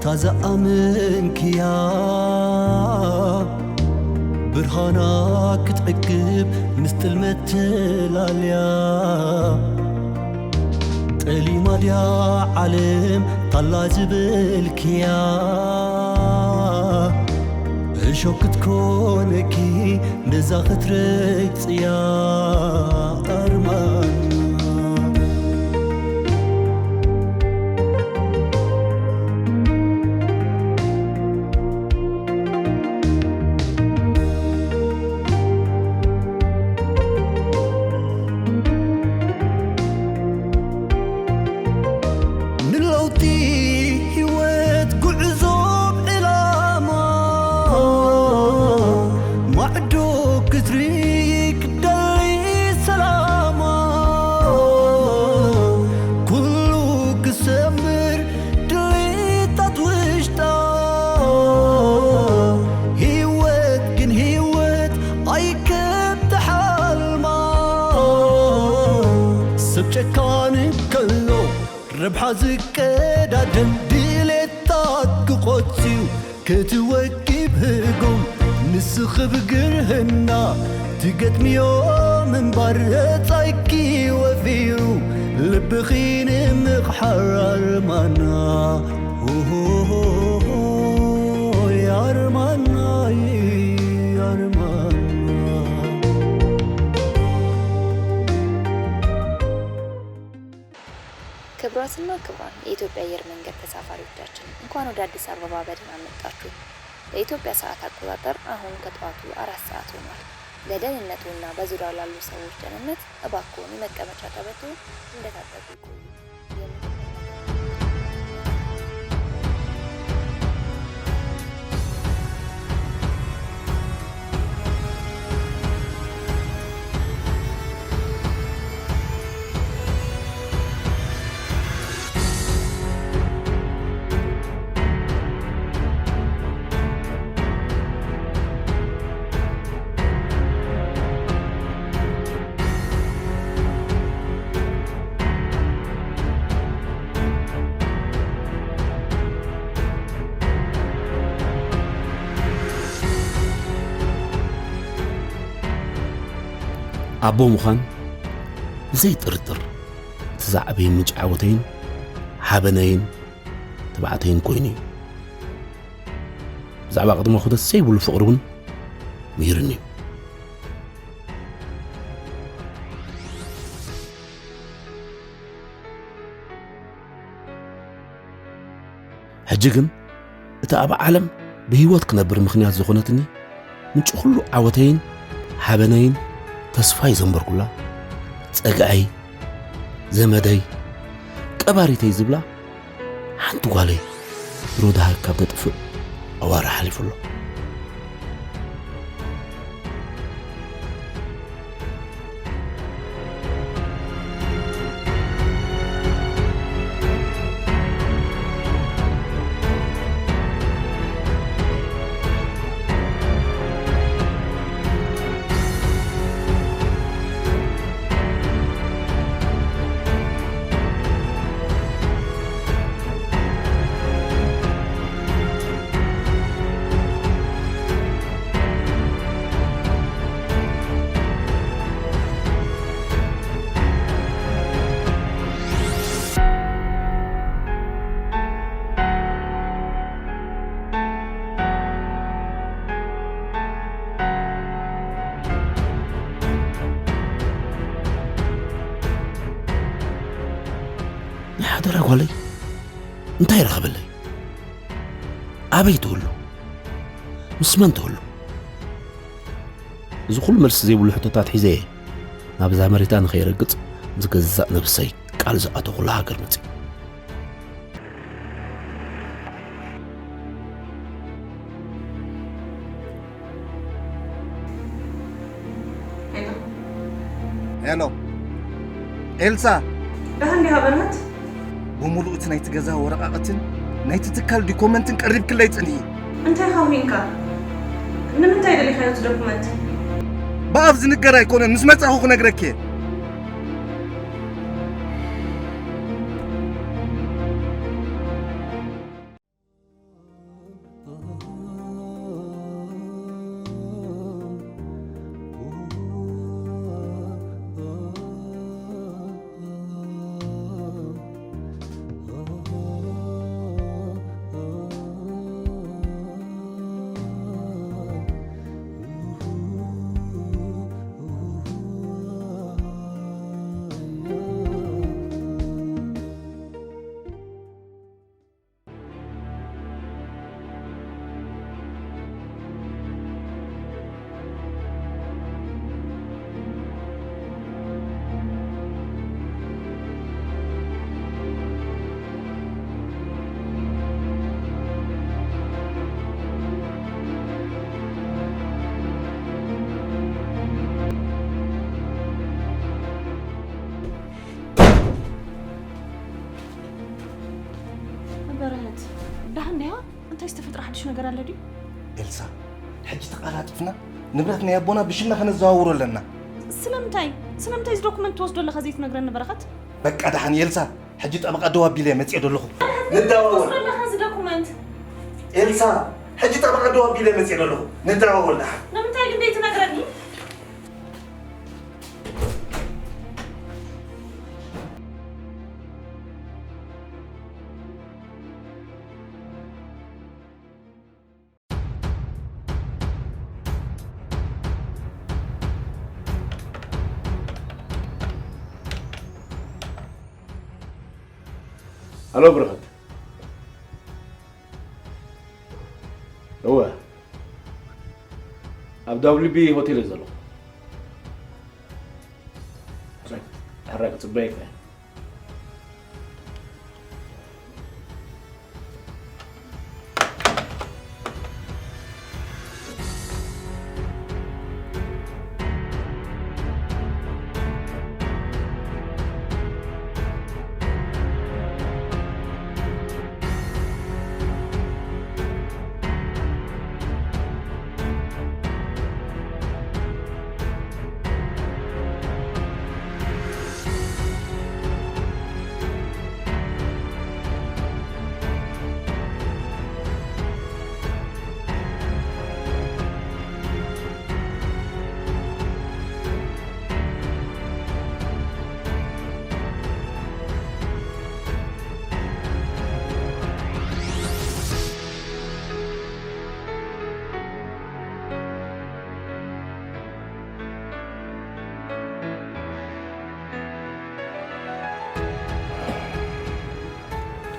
እታ ዝኣመንክያ ብርሃና ክትዕቅብ ምስ ጥልመት ተላልያ፣ ጠሊማ ድያ ዓለም ታላ ዝበልክያ፣ እሾክ ክትኮነኪ ነዛ ክትረግጽያ ኣርማና። ንለውጢ ህይወት ጉዕዞ ዕላማ፣ ማዕዶ ክትሪ ክትደሊ ሰላማ፣ ኩሉ ክሰምር ድሌታት ውሽጣ፣ ህይወት ግን ህይወት ኣይከም ተሓልማ። ሰብ ጨካን ከሎ ረብሓ ዝቀዳደም ድሌታት ክቖጽዩ ክትወቅብ ህጉም ንስኺ ብግርህና ትገጥምዮ ምንባር ጻይኪ ወፊሩ ልብኺ ንምቕሓር ኣርማና። ኦሆሆሆሆይ ኣርማናይ ኣርማና። ክቡራትና ክቡራን የኢትዮጵያ አየር መንገድ ተሳፋሪዎቻችን፣ እንኳን ወደ አዲስ አበባ በደህና መጣችሁ። በኢትዮጵያ ሰዓት አቆጣጠር አሁን ከጠዋቱ አራት ሰዓት ሆኗል። ለደህንነቱና በዙሪያው ላሉ ሰዎች ደህንነት እባክዎን የመቀመጫ ቀበቶ እንደታጠቁ ይቆዩ። ኣቦ ምዃን ብዘይ ጥርጥር እቲ ዝዓበየ ምንጪ ዓወተይን ሓበነይን ትብዓተይን ኮይኑ እዩ። ብዛዕባ ቅድመ ኩነት ዘይብሉ ፍቕሪ እውን ምሂሩኒ እዩ። ሕጂ ግን እታ ኣብ ዓለም ብህይወት ክነብር ምኽንያት ዝኾነትኒ፣ ምንጪ ኩሉ ዓወተይን ሓበነይን፣ ተስፋይ ዘንበርኩላ፣ ጸግዐይ፣ ዘመደይ፣ ቀባሪተይ ዝብላ ሓንቲ ጓለይ ሮዳሃ ካብ ተጥፍእ ኣዋርሕ ሓሊፉ ኣሎ። ናይ ሓደራ ጓለይ እንታይ ረኸበለይ? ኣበይ ትህሉ? ምስ መን ትህሉ? እዚ ኩሉ መልሲ ዘይብሉ ሕቶታት ሒዘ እየ ናብዛ መሬታ ንኸይረግጽ ምስ ገዛእ ነብሰይ ቃል ዝኣተኹላ ሃገር መጺእ። ሄሎ። ሄሎ። ኤልሳ። ደሓን ዲኻ በረኸት? ብምሉእ እቲ ናይቲ ገዛ ወረቓቕትን ናይቲ ትካል ዶኮመንትን ቀሪብክለይ ጽንሒ። እንታይ ኢኻ ኮይንካ? ንምንታይ ደሊኻዮ እቲ ዶኩመንት? ብኣፍ ዝንገር ኣይኮነን፣ ምስ መጻኹ ክነግረኪ እየ። እንድያ፣ እንታይ ዝተፈጥረ ሓድሽ ነገር ኣሎ ድዩ? ኤልሳ፣ ሕጂ ተቓላጢፍና ንብረት ናይ ኣቦና ብሽምና ከነዘዋውሮ ኣለና። ስለምንታይ? ስለምንታይ እዚ ዶኩመንት ትወስዶ ኣለኻ ዘይትነግረኒ በረኸት? በቃ ደሓን ኤልሳ፣ ሕጂ ጠበቓ ደው ኣቢለ መጽእ ዶ ኣለኹ። ንደዋወል። ትወስዶ ኣለኻ እዚ ዶኩመንት? ኤልሳ፣ ሕጂ ጠበቓ ደው ኣቢለ መጽእ ዶ ኣለኹ። ንደዋወል ደሓን። ንምንታይ ግን ዘይትነግረኒ? ኣሎ ብርኸት። እወ፣ ኣብ ዳብሊው ቢ ሆቴል እየ ዘለኹ። ሕራይ ክጽበየካ እየ።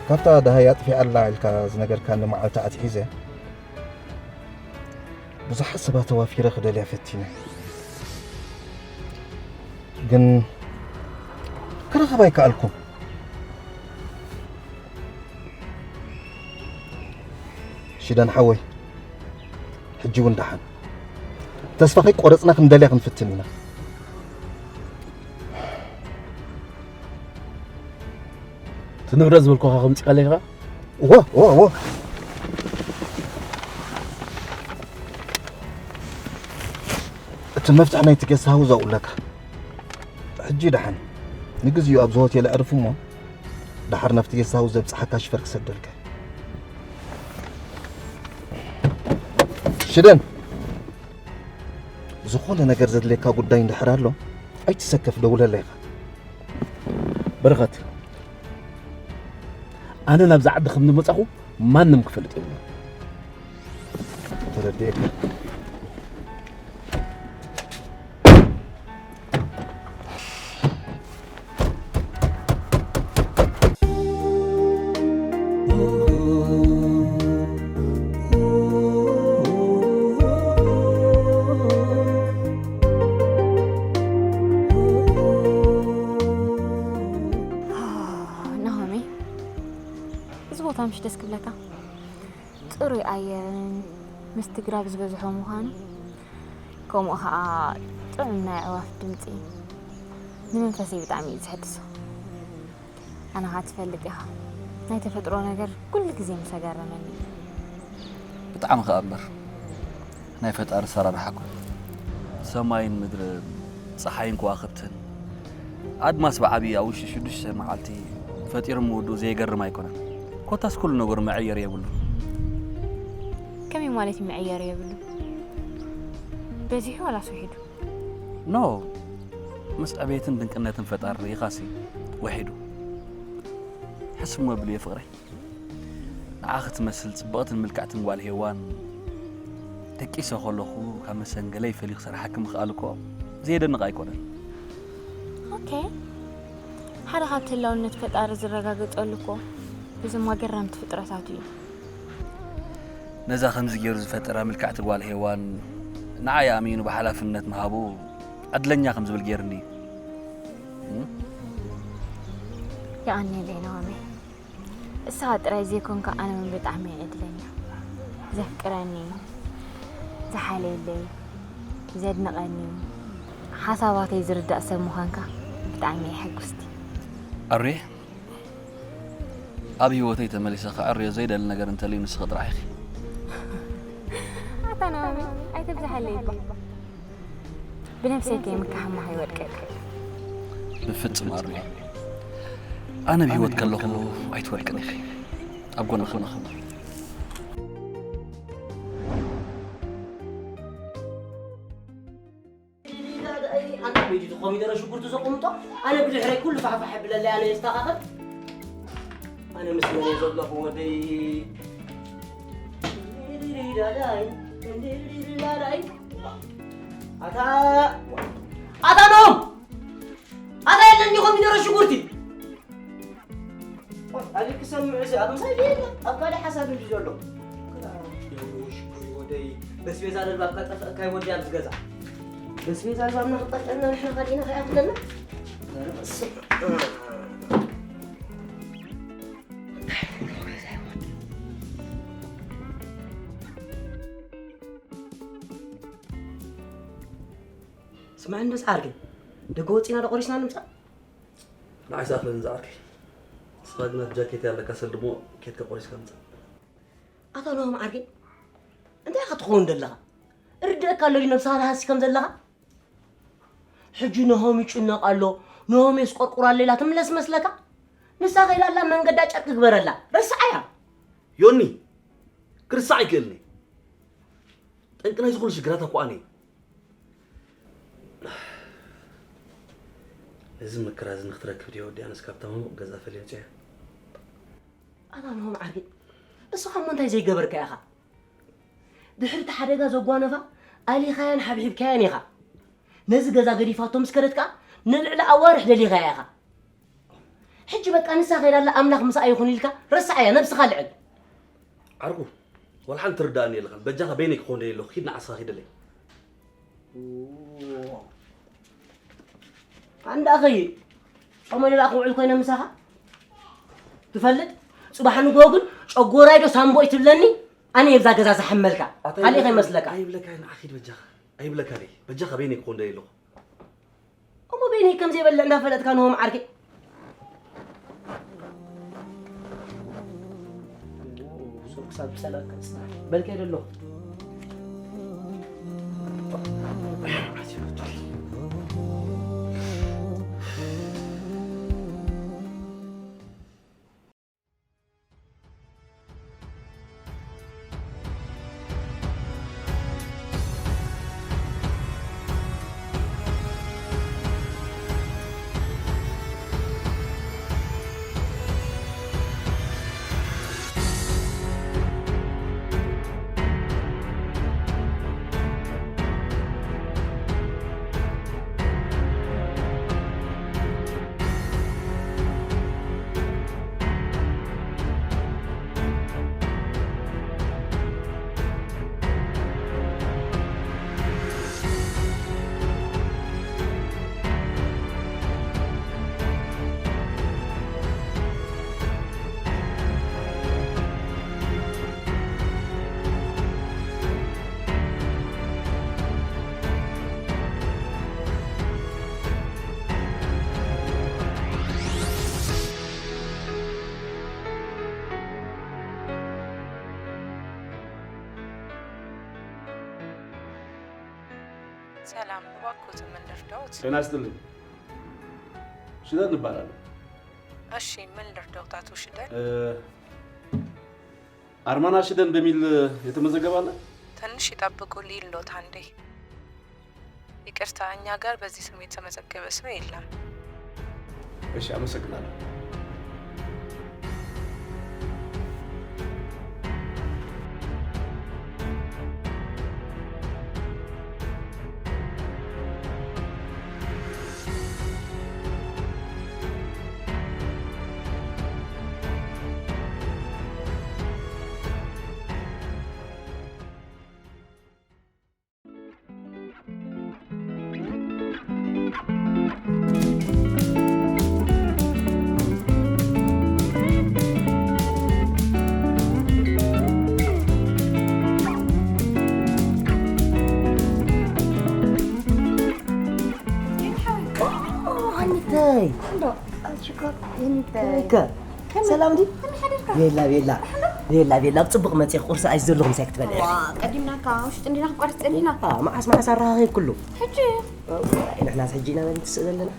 ካብታ ደሃይ ኣጥፊኣ ኣላ ኢልካ ዝነገርካኒ መዓልቲ ኣትሒዘ፣ ብዙሓት ሰባት ተዋፊረ ክደልያ ፈቲነ፣ ግን ክረኽባ ኣይከኣልኩን። ሽደን ሓወይ፣ ሕጂ እውን ደሓን። ተስፋ ከይቆረጽና ክንደልያ ክንፍትን ኢና። እቲ ንብረት ዝበልኩኻ ከምጺኻለይ ኢኻ? እወ፣ እወ፣ እወ። እቲ መፍትሕ ናይቲ ጌስት ሃውስ ኣብኡ ኣለካ። ሕጂ ደሓን፣ ንግዚኡ ኣብዚ ሆቴል ኣዕርፍ እሞ፣ ደሓር ናብቲ ጌስት ሃውስ ዘብጽሓካ ሽፈር ክሰደልካ። ሽደን፣ ዝኾነ ነገር ዘድልየካ ጉዳይ እንድሕር ኣሎ፣ ኣይትሰከፍ፣ ደውለለይ ኢኻ። በረኸት፣ ኣነ ናብዛ ዓዲ ከም ዝመጻኹ ማንም ክፈልጥ የብሉን። ተረዲኤካ። ናሆሜ፣ እዚ ቦታ ምሽ ደስ ክብለካ? ጽሩይ ኣየርን ምስቲ ግራብ ዝበዝሖ ምዃኑ፣ ከምኡ ኸኣ ጥዑም ናይ ኣዕዋፍ ድምጺ ንመንፈሰይ ብጣዕሚ እዩ ዘሐድሶ። ኣነ ኸኣ ትፈልጥ ኢኻ፣ ናይ ተፈጥሮ ነገር ኩሉ ግዜ ምስ ኣገረመኒ እዩ። ብጣዕሚ ኸኣ እምበር፣ ናይ ፈጣሪ ኣሰራርሓ እኮ ሰማይን ምድርን፣ ጸሓይን ከዋኽብትን፣ ኣድማስ ብዓብዪ ኣብ ውሽጢ ሽዱሽተ መዓልቲ ፈጢሩ ምውድኡ ዘየገርም ኣይኮነን። ኮታስ ኩሉ ነገሩ መዐየሪ የብሉን። ከመይ ማለት እዩ መዐየሪ የብሉን? በዚሑ ዋላስ ውሒዱ? ኖ፣ ምስ ዕቤትን ድንቅነትን ፈጣሪ ርኢኻሲ ውሒዱ። ሕስብ እሞ ኣብልዮ ፍቕረይ። ንዓኺ ትመስል ጽብቕትን ምልክዕትን ጓል ሄዋን ደቂሰ ከለኹ ካብ መሰንገለይ ፈሊዩ ክሰርሓኪ ምኽኣሉ እኮ ዘየደንቕ ኣይኮነን። ኦኬ፣ ሓደ ካብቲ ህላውነት ፈጣሪ ዝረጋገጸሉ እኮ ብዞም ኣገረምቲ ፍጥረታቱ እዩ። ነዛ ከምዚ ገይሩ ዝፈጠራ ምልክዕቲ ጓል ሄዋን ንዓይ ኣሚኑ ብሓላፍነት ምሃቡ ዕድለኛ ከም ዝብል ገይሩኒ እዩ። እም? የቐንየለይ ናሆመይ። ንስኻ ጥራይ ዘይኮንካ ኣነ እውን ብጣዕሚ እየ ዕድለኛ። ዘፍቅረኒ፣ ዝሓልየለይ፣ ዘድንቐኒ፣ ሓሳባተይ ዝርዳእ ሰብ ምዃንካ ብጣዕሚ እየ ሕጉስቲ። ኣሩየ፣ ኣብ ህይወተይ ተመሊሰ ክዕርዮ ዘይደሊ ነገር እንተልዩ ንስኺ ጥራሕ ኢኺ። ኣታ ናኦሚ ኣይተብዝሓለይ እባ። ብነብሰይ ከይምካሓማ ከይወድቀ። ብፍጽም ኣርዮ። ኣነ ብህይወት ከለኹ ኣይትወድቅን ኢኺ። ኣብ ጎንኺ ኣለኹ። ኣንታ ቤት እቲ ኮሚደረ ሽጉርቲ ዘቑምጦ ኣነ ብድሕረይ ኩሉ ፋሕፋሕ ብለለይ ኣነ የስተኻኸል። ኣነ ምስ መን እየ ዘለኹ ወደይ? ኣታ ኣታ ኖም ኣታ የለኒ ኮሚደረ ሽጉርቲ ኣሊ ክሰምዕ እዚ ኣብ ምሳይ የለ ኣብ ካልእ ሓሳብ እንዲ ዘሎ በስቤዛ ደልባብ ከጠፍእካ ይወዲ ኣብዚ ገዛ በስቤዛ ደልባብና ክጠፍአና ንሕና ካሊእና ከይኣፍለና ስማዕ እንዶ ሰዓር ግን ደገ ወፂና ዶ ቆሪስና ንምፃእ ንዓይ ሰኣኽለኒ ዝዓርከይ ንስኻ ግን ኣብ ጃኬት ኣለካ ሰልድሞ ኬድካ ቆሪስካ ምፃእ ኣታ ኖሆም ዓርከይ እንታይ ኢኻ ትኸውን ዘለኻ ርድእካ ኣሎ ድዩ ነብስኻ ትሃሲ ከም ዘለኻ ሕጂ ኖሆም ይጭነቕ ኣሎ ኖሆም የስቆርቁር ኣሎ ኢላ ትምለስ መስለካ ንሳ ከይዳ ኣላ መንገዳ ጨርቂ ግበረላ ረስዓያ ዮኒ ክርሳዕ ይክእልኒ ጠንቂ ናይዚ ኩሉ ሽግራት ኣኳ ኣነ ነዚ መከራ እዚ ንክትረክብ ድዮ ወዲኣ ነስ ካብታ መሙቕ ገዛ ፈልየ ወፅያ ኣታ ናሆም ዓርከይ እስኻ እሞ እንታይ ዘይገበርካ ኢኻ ድሕሪ እቲ ሓደጋ ዘጓነፋ ኣሊኻያን ሓብሒብካያን ኢኻ ነዚ ገዛ ገዲፋቶ ምስ ከደት ከኣ ንልዕሊ ኣዋርሕ ደሊኻያ ኢኻ ሕጂ በቃ ንሳ ከይዳ ኣላ ኣምላኽ ምሳኣ ይኹን ኢልካ ረስዓያ ነብስኻ ልዕል ዓርኩ ወላ ሓንቲ ትርዳእኒ የለኻን በጃኻ በይነይ ክኾን ደልየ ኣለኹ ኪድ ንዓስኻ ኪደለይ ኣንዳ ኣኸይ ጾመ ደኣ ክውዕል ኮይነ ምሳኻ ትፈልጥ ጽባሕ ንግሆ ግን ጨጎራይ ዶ ሳምቦይ ትብለኒ ኣነ የብዛ ገዛ ዝሓመልካ ካልእ ከይመስለካ ኣይብለካ ንዓ ኪድ በጃኻ ኣይብለካ ደይ በጃኻ በይነይ ክኾን ደልየ ኣለኹ እሞ በይነይ ከም ዘይበልዕ እንዳፈለጥካ ንሆም ዓርከይ ሱር ክሳብ ዝጸለእካ ጽናሕ በልከ ደሎ ሰላም፣ እባክዎትን ምን ልርዳዎት? ጤና ይስጥልኝ። ሽደን እባላለሁ። እሺ፣ ምን ልርዳዎት አቶ ሽደን? እ፣ አርማና ሽደን በሚል የተመዘገበ አለ? ትንሽ ይጠብቁ፣ ልይልዎት አንዴ። ይቅርታ፣ እኛ ጋር በዚህ ስም የተመዘገበ ሰው የለም። እሺ፣ አመሰግናለሁ። ሃኒተይ እንዶ ኣሽኮር ሃኒተይ ከ ሰላም ድዩ? ከመይ ሓደርካ? ቤላ፣ ቤላ። ደሓን ዶ? ቤላ፣ ቤላ፣ ኣብ ጽቡቕ መጺእኺ። ቁርሲ ኣዚዘ ኣለኹ፣ ምሳይ ክትበልዒ ኢኺ። ዋ፣ ቀዲምናካ፣ ውሽጢ እንዲና ክንቆርስ ጸኒሕና። አ፣ መዓስ፣ መዓስ ኣራኺብክሉ? ሕጂ። እዋይ፣ ንሕናስ ሕጂ ኢና በል ንትስእ ዘለና።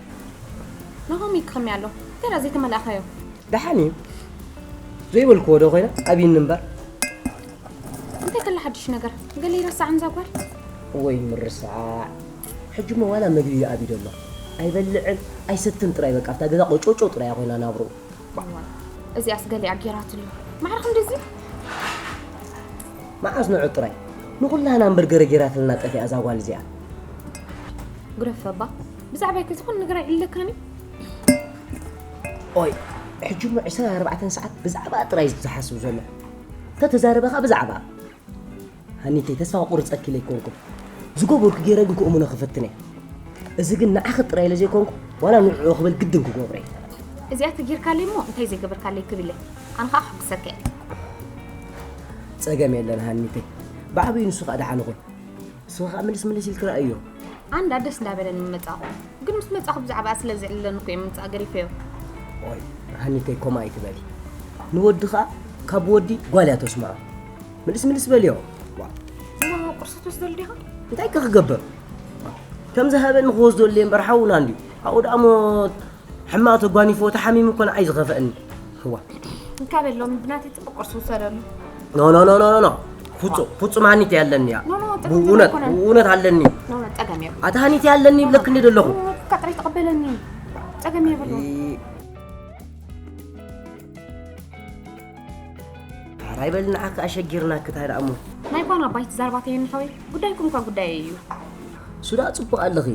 ናሆም እዩ ከመይ ኣሎ? ገና ዘይተመላእኻዮ። ደሓን እዩ። ዘይበልክዎ ዶ ኮይና? ኣብይኒ እምበር። እንታይ ከላ ሓድሽ ነገር? ገለ ይረሳዕን እዛ ጓል? ወይ ምርሳዕ። ሕጂ እሞ ዋላ መግቢ እዩ ኣብዩ ዘሎ። ኣይበልዕን ኣይሰትን ጥራይ፣ በቃ ኣብታ ገዛ ቆጮጮ ጥራይ እያ ኮይና ናብርኡ። እዚኣስ ገሊኣ ጌራትሉ። ማዕረ ክንድዚ? መዓስ ንዑ ጥራይ። ንኹላህና እምበር ገረጌራትልና ጠፊኣ እዛ ጓል እዚኣ። ግረፈባ። ብዛዕባይ ከ ዝኾነ ነገር ኣይዕለካን እዩ? ኦይ፣ ሕጂ እሞ ዕስራን ኣርባዕተን ሰዓት ብዛዕባ ጥራይ እዩ ዝሓስብ ዘሎ። ተተዛረበኻ ብዛዕባ። ሃኒተይ፣ ተስፋ ክቁርጸኪ ኢለ ኣይኮንኩን። ዝገበርኩ ገይረ ግን ክእምኖ ክፍትን እየ። እዚ ግን ንዓኺ ጥራይ ኢለ ዘይኮንኩ፣ ዋላ ንዕኡ ክብል ግድን ክገብሮ እየ። እዚኣ ተጌርካለይ እሞ እንታይ ዘይገበርካለይ ክብል እየ። ኣነ ኸኣ ክሕግዘካ እየ። ጸገም የለን ሃኒተይ። ብዓብዩ ንሱ ኸኣ ደሓን ይኹን። ንስኺ ኸኣ ምልስ ምልስ ኢልኪ ረኣዮ። ኣንዳ ደስ እንዳበለኒ ምመጻኹ። ግን ምስ መጻኹ ብዛዕባኣ ስለ ዘዕልለኒ እኮ እየ ምምጻእ ገዲፈዮ። ኦይ፣ ሃኒተይ ከምኡ ኣይትበሊ። ንወዲ ኸኣ ካብ ወዲ ጓል እያ ተስምዖ። ምልስ ምልስ በልዮ። ዋ። እሞ ቁርሲ ትወስደሉ ዲኻ? እንታይ ከ ክገብር? ከም ዝሃበኒ ክወስደሉ እየ እምበር ሓውና እንድዩ። ኣብኡ ደኣ እሞ ሕማቕ ተጓኒፍዎ ተሓሚሙ እኮ ንዓይ ዝኸፍአኒ። እዋ። እንካ በሎም ብናተይ ጽቡቕ ቁርሲ ውሰደሉ። ኖ፣ ኖ፣ ኖ፣ ኖ፣ ኖ፣ ኖ። ፍጹም፣ ፍጹም ሃኒት ያለኒ እያ። ኖ፣ ኖ፣ ጸገም ብእውነት፣ ኣይኮነን። ብእውነት ኣለኒ። ኖ፣ ኖ፣ ጸገም የብሉን። ኣታ ሃኒት ያለኒ ይብለክኒ ዘለኹ። ኖ፣ ኖ፣ ኖ፣ ጥራይ ተቐበለኒ። ጸገም የብሉን። ኣይ። ሓራይ በል ንዓካ ኣሸጊርናክ እንታይ ደኣ እሞ። ናይ ጓና ኣባይ ትዛረባ ተየኒ ሓወይ፣ ጉዳይኩም እኳ ጉዳየይ እዩ። እሱ ደኣ ጽቡቕ ኣለኺ፣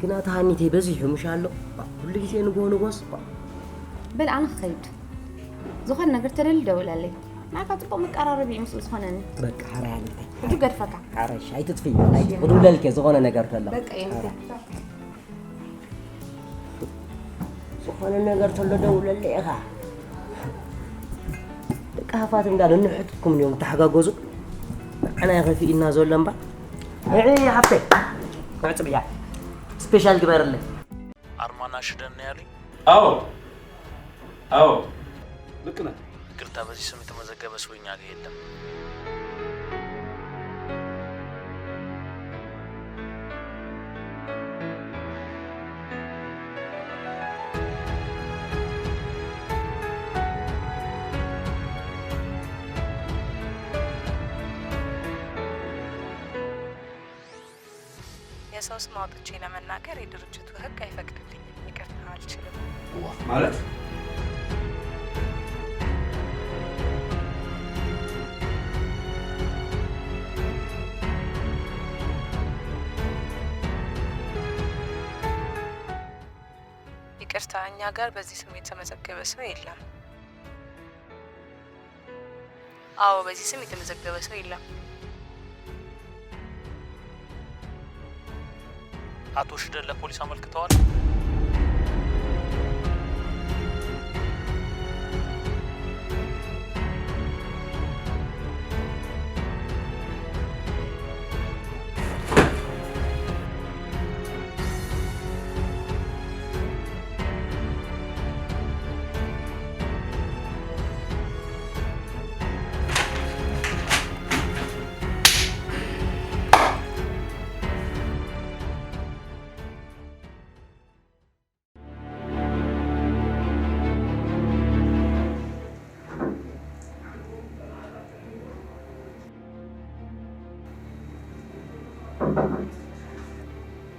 ግን ኣታ ሃኒተይ በዚሑ ምሽ ኣሎ። ኩሉ ግዜ ንግሆ ንግሆስ። በል ኣነ ክኸይድ። ዝኾነ ነገር ተደሊ ደውለለይ። ንዓካ ጽቡቕ መቀራረቢ እዩ ምስኡ ዝኾነኒ። በቃ ሓራይ ሃኒተይ። ሕጂ ገድፈካ። ሓራይ ሻይ ትጥፊ። ናይ ክድውለልከ ዝኾነ ነገር ተሎ። በቃ እየ። ሓራይ። ዝኾነ ነገር ተሎ ደውለለይ ኢኻ። ደቂ ሃፋትም ዳ ነንሕድኩም እዮም ተሓጋገዙ። ንዓና ይኸፍእና ዘሎ እምበር። ንዒ ሃፍተይ። ንዕጽብ እያ። ስፔሻል ግበርለይ። ኣርማና ሽደን ያሉኝ? አዎ። አዎ። ልክ ነህ። ይቅርታ፣ በዚህ ስም የተመዘገበ ሰው እኛ ጋር የለም። የሰው ስም አውጥቼ ለመናገር የድርጅቱ ህግ አይፈቅድልኝም። ይቅርታ፣ አልችልም። ዋ፣ ማለት? ይቅርታ፣ እኛ ጋር በዚህ ስም የተመዘገበ ሰው የለም። አዎ፣ በዚህ ስም የተመዘገበ ሰው የለም። አቶ ሽደን ለፖሊስ አመልክተዋል?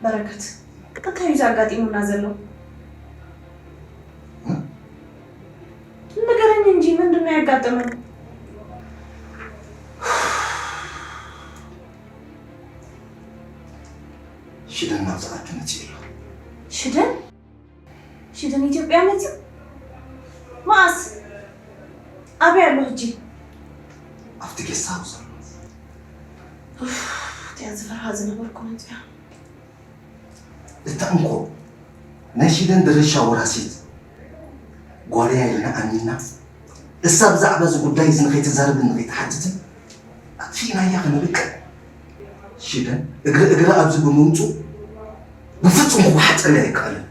በረከት፣ እንታይ እዩ ዘጋጢሙና ዘሎ? ንገረኝ እንጂ፣ ምንድን ነው ያጋጠመን? ሽደን ናብዚ ዓዲ መጺኡ ኣሎ። ሽደን? ሽደን ኢትዮጵያ መጺኡ? መኣስ? ኣበይ ኣሎ ሕጂ? ኣብቲ ጌስት ሃውስ ኣሎ። ኡፍ፣ እቲኣ ዝፈርሃ ዝነበርኩ መጺኣ። እታ እንኮ ናይ ሽደን ድርሻ ወራሲት ጓለይ ኢልና ኣሚንና፣ እሳ ብዛዕባ እዚ ጉዳይ እዚ ንኸይትዛረብን ንኸይትሓትትን ኣጥፊእናያ ከነብቅዕ፣ ሽደን እግሪ እግራ ኣብዚ ብምምፅኡ ብፍፁም ክወሓጠልና ኣይከኣልን።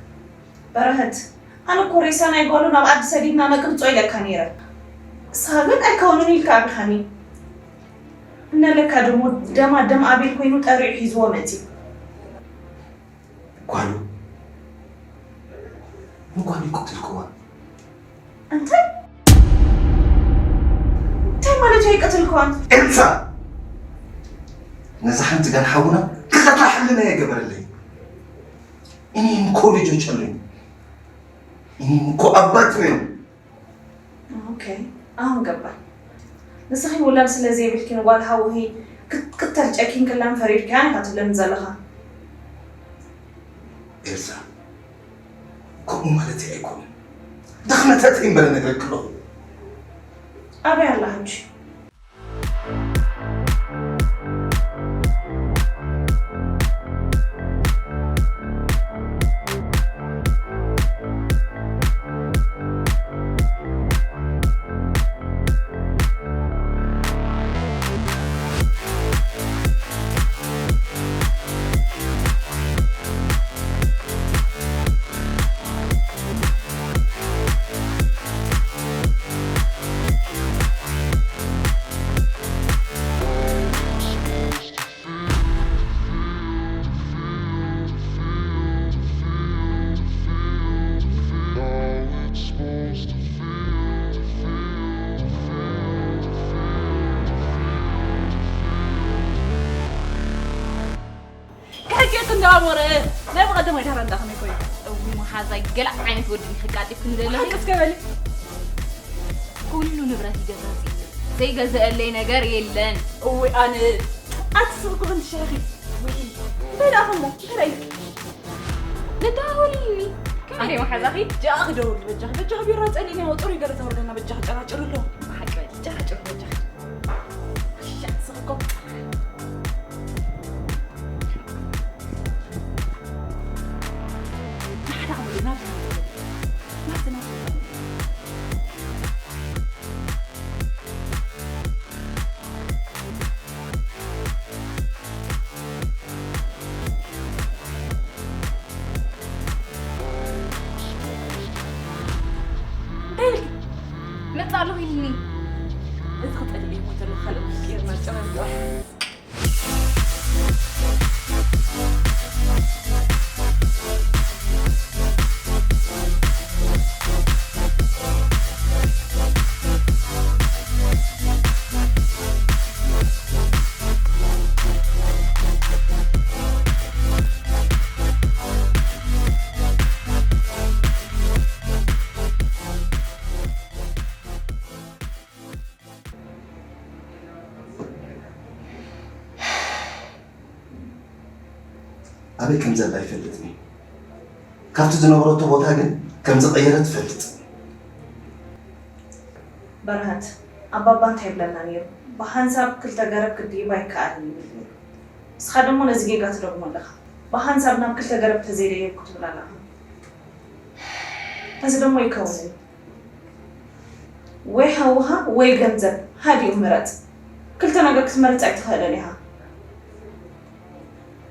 በረኸት፣ ኣነ እኮ ሬሳ ናይ ጓሉ ናብ ዓዲ ሰዲድና ነቅርጾ ኢለካ ነይረ። ንስኻ ግን ኣይከውንን ኢልካ ኣቢኻኒ። እነለካ ደሞ ደማ ደም ኣቤል ኮይኑ ጠሪዑ ሒዝዎ መጺኡ። ጓሉ ንጓሉ ይቀትልክዋ። እንታይ እንታይ ማለት እዩ? ኣይቀትልክዋን። ኤልሳ፣ ነዛ ሓንቲ ጋል ሓውና ክቐትላ ሕልና የገበረለይ። እኔም እኮ ልጆች አሉኝ። እኔም እኮ አባት ነኝ። ኦኬ፣ ኣሁን ገባኝ። ንስኺ ውላድ ስለ ዘይብልኪ ንጓል ሓውኺ ክትቅተል ጨኪንክላን ፈሪድካያን ኢኻ ትብለኒ ዘለኻ። ኤልሳ፣ ከምኡ ማለተይ ኣይኮነን። ድኽመተተይ እምበር እነግረኪ ኣለኹ። ኣበይ ኣላ ሕጂ? ከሕቅየት እንዳኣሞረ ናይ ብቐደም ኣይዳራ እንዳ ከመይ ኮይኑ። እዊ መሓዛይ ገለ ዓይነት ወዲ ኢኺ ቃጢፍክኒ ዘለኺ። እስከ በሊ። ኩሉ ንብረት ይገዛጽ እዩ። ዘይገዘአለይ ነገር የለን። እዊ ኣነ ኣትስእኩ እንት ሸኺ። እንታይ ደኣ ከሞ እንታይ ደኣ ኢልኪ? ንደዋወልኒ። ከመይ ደይ መሓዛኺ? ጃ ክደውል በጃኺ በጃኺ ቢራ ጸሊኒ ወጥሩ ይገለ ተወርደና በጃኺ ጨራጭር ኣሎ። ብሓቂ በሊ ጨራጭር በጃኺ። እንታይ ኢልኪ? መጽእ ኣለኹ ኢልኒ። እዚ ክጸልእ እሞ ዘሎ ካልእ ምስ ቀይርና ጨናን ጥራሕ። ኣበይ ከም ዘላ ኣይፈልጥን እየ። ካብቲ ዝነበረቶ ቦታ ግን ከም ዝቐየረት እፈልጥ። በረኸት፣ ኣባባ እንታይ ይብለና ነይሩ? ብሓንሳብ ክልተ ገረብ ክድይብ ኣይከኣልን ይብል ነይሩ። ንስኻ ደሞ ነዚ ጌጋ ትደግሞ ኣለኻ። ብሓንሳብ ናብ ክልተ ገረብ ተዘይደየብኩ ትብል ኣለኻ። እዚ ደሞ ኣይከውንን እዩ። ወይ ሓውኻ ወይ ገንዘብ፣ ሃዲኡ ምረጽ። ክልተ ነገር ክትመርጽ ኣይትኽእልን ኢኻ።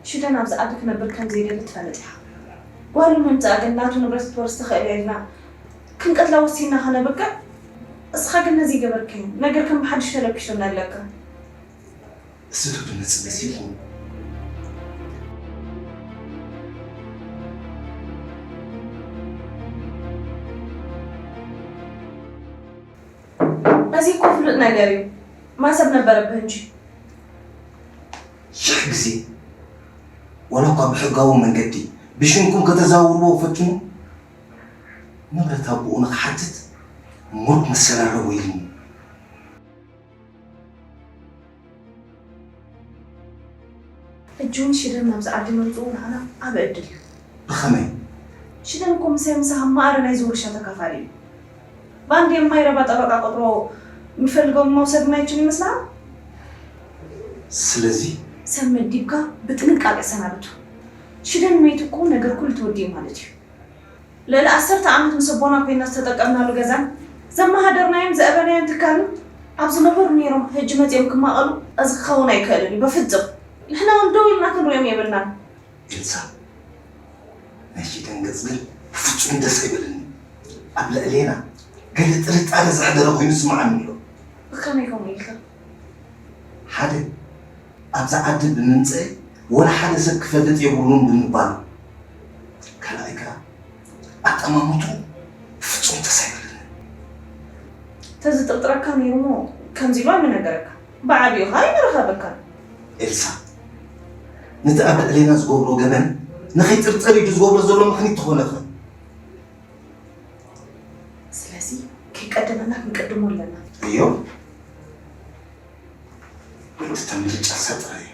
ሽደን ኣብዚ ዓዲ ክነብር ከም ዘይደሊ ትፈልጥ ኢኻ። ጓሉ ምምጻእ ግን ናቱ ንብረት ክትወርስ ትኽእል እያ ኢልና ክንቀትላ ወሲንና ከነብቅዕ፣ እስኻ ግን ነዚ ኣይገበርካዮን። ነገር ከም ብሓድሽ ተለኪሱና ኣለካ። እዚ ዶ ዝመጽእ መሲልኩም? እዚ እኮ ፍሉጥ ነገር እዩ። ማሰብ ነበረብህ እንጂ። ሽሕ ግዜ ዋላ እኳ ብሕጋዊ መንገዲ ብሽምኩም ከተዛውርዎ ፈትኑ፣ ንብረት ኣቦኡ ንኽሓትት ሙሉእ መሰል ኣለዎ ኢልኒ። ሕጂ እውን ሽደን ናብዚ ዓዲ ምምፅኡ ንዓና ዓቢ ዕድል እዩ። ብኸመይ? ሽደን እኮ ምሳይ ምሳኻ ማዕረ ናይዚ ውርሻ ተካፋሊ እዩ። በአንድ የማይረባ ጠበቃ ቆጥሮ የሚፈልገውን መውሰድ የማይችል ይመስልሃል? ስለዚ ሰብ መዲብካ ብጥንቃቄ ሰናብቱ። ሽደን መይቱ እኮ ነገር ኩሉ ተወዲኡ ማለት እዩ። ልዕሊ ዓሰርተ ዓመት ምስ ኣቦና ኮይና ዝተጠቀምናሉ ገዛን ዘመሃደርናዮን ዘእበናዮን ትካልን ኣብ ዝነበሩ ነይሮም ሕጂ መፂኦም ክማቐሉ እዚ ክኸውን ኣይክእልን እዩ በፍፅም። ንሕና እውን ደው ኢልና ክንሪኦም የብልናን። ኤልሳ፣ ናይ ሽደን ገፅ ግን ብፍፁም ደስ ኣይበለኒ። ኣብ ልዕሌና ገለ ጥርጣረ ዘሕደረ ኮይኑ ዝስምዓኒ ኣሎ። ብኸመይ ከምኡ ኢልካ? ሓደ፣ ኣብዛ ዓዲ ብምምፅእ ወላ ሓደ ሰብ ክፈልጥ የብሉን ብምባሉ። ካልኣይ ከኣ ኣጠማምትኡ ፍጹም ተሳይሉኒ። ተዝጥርጥረካ ነይሩ እሞ ከምዚ ኢሉ ኣይምነገረካ። ብዓቢኡ ኸኣ ኣይምረኸበካን። ኤልሳ፣ ነቲ ኣብ ልዕሌና ዝገብሮ ገበን ንኸይጥርጠር እዩ ዝገብሮ ዘሎ ምኽኒት ተኾነኸ። ስለዚ ከይቀደመና ክንቅድሞ ኣለና። እዮ፣ እቲ ምርጫ ንሳ ጥራይ እዩ።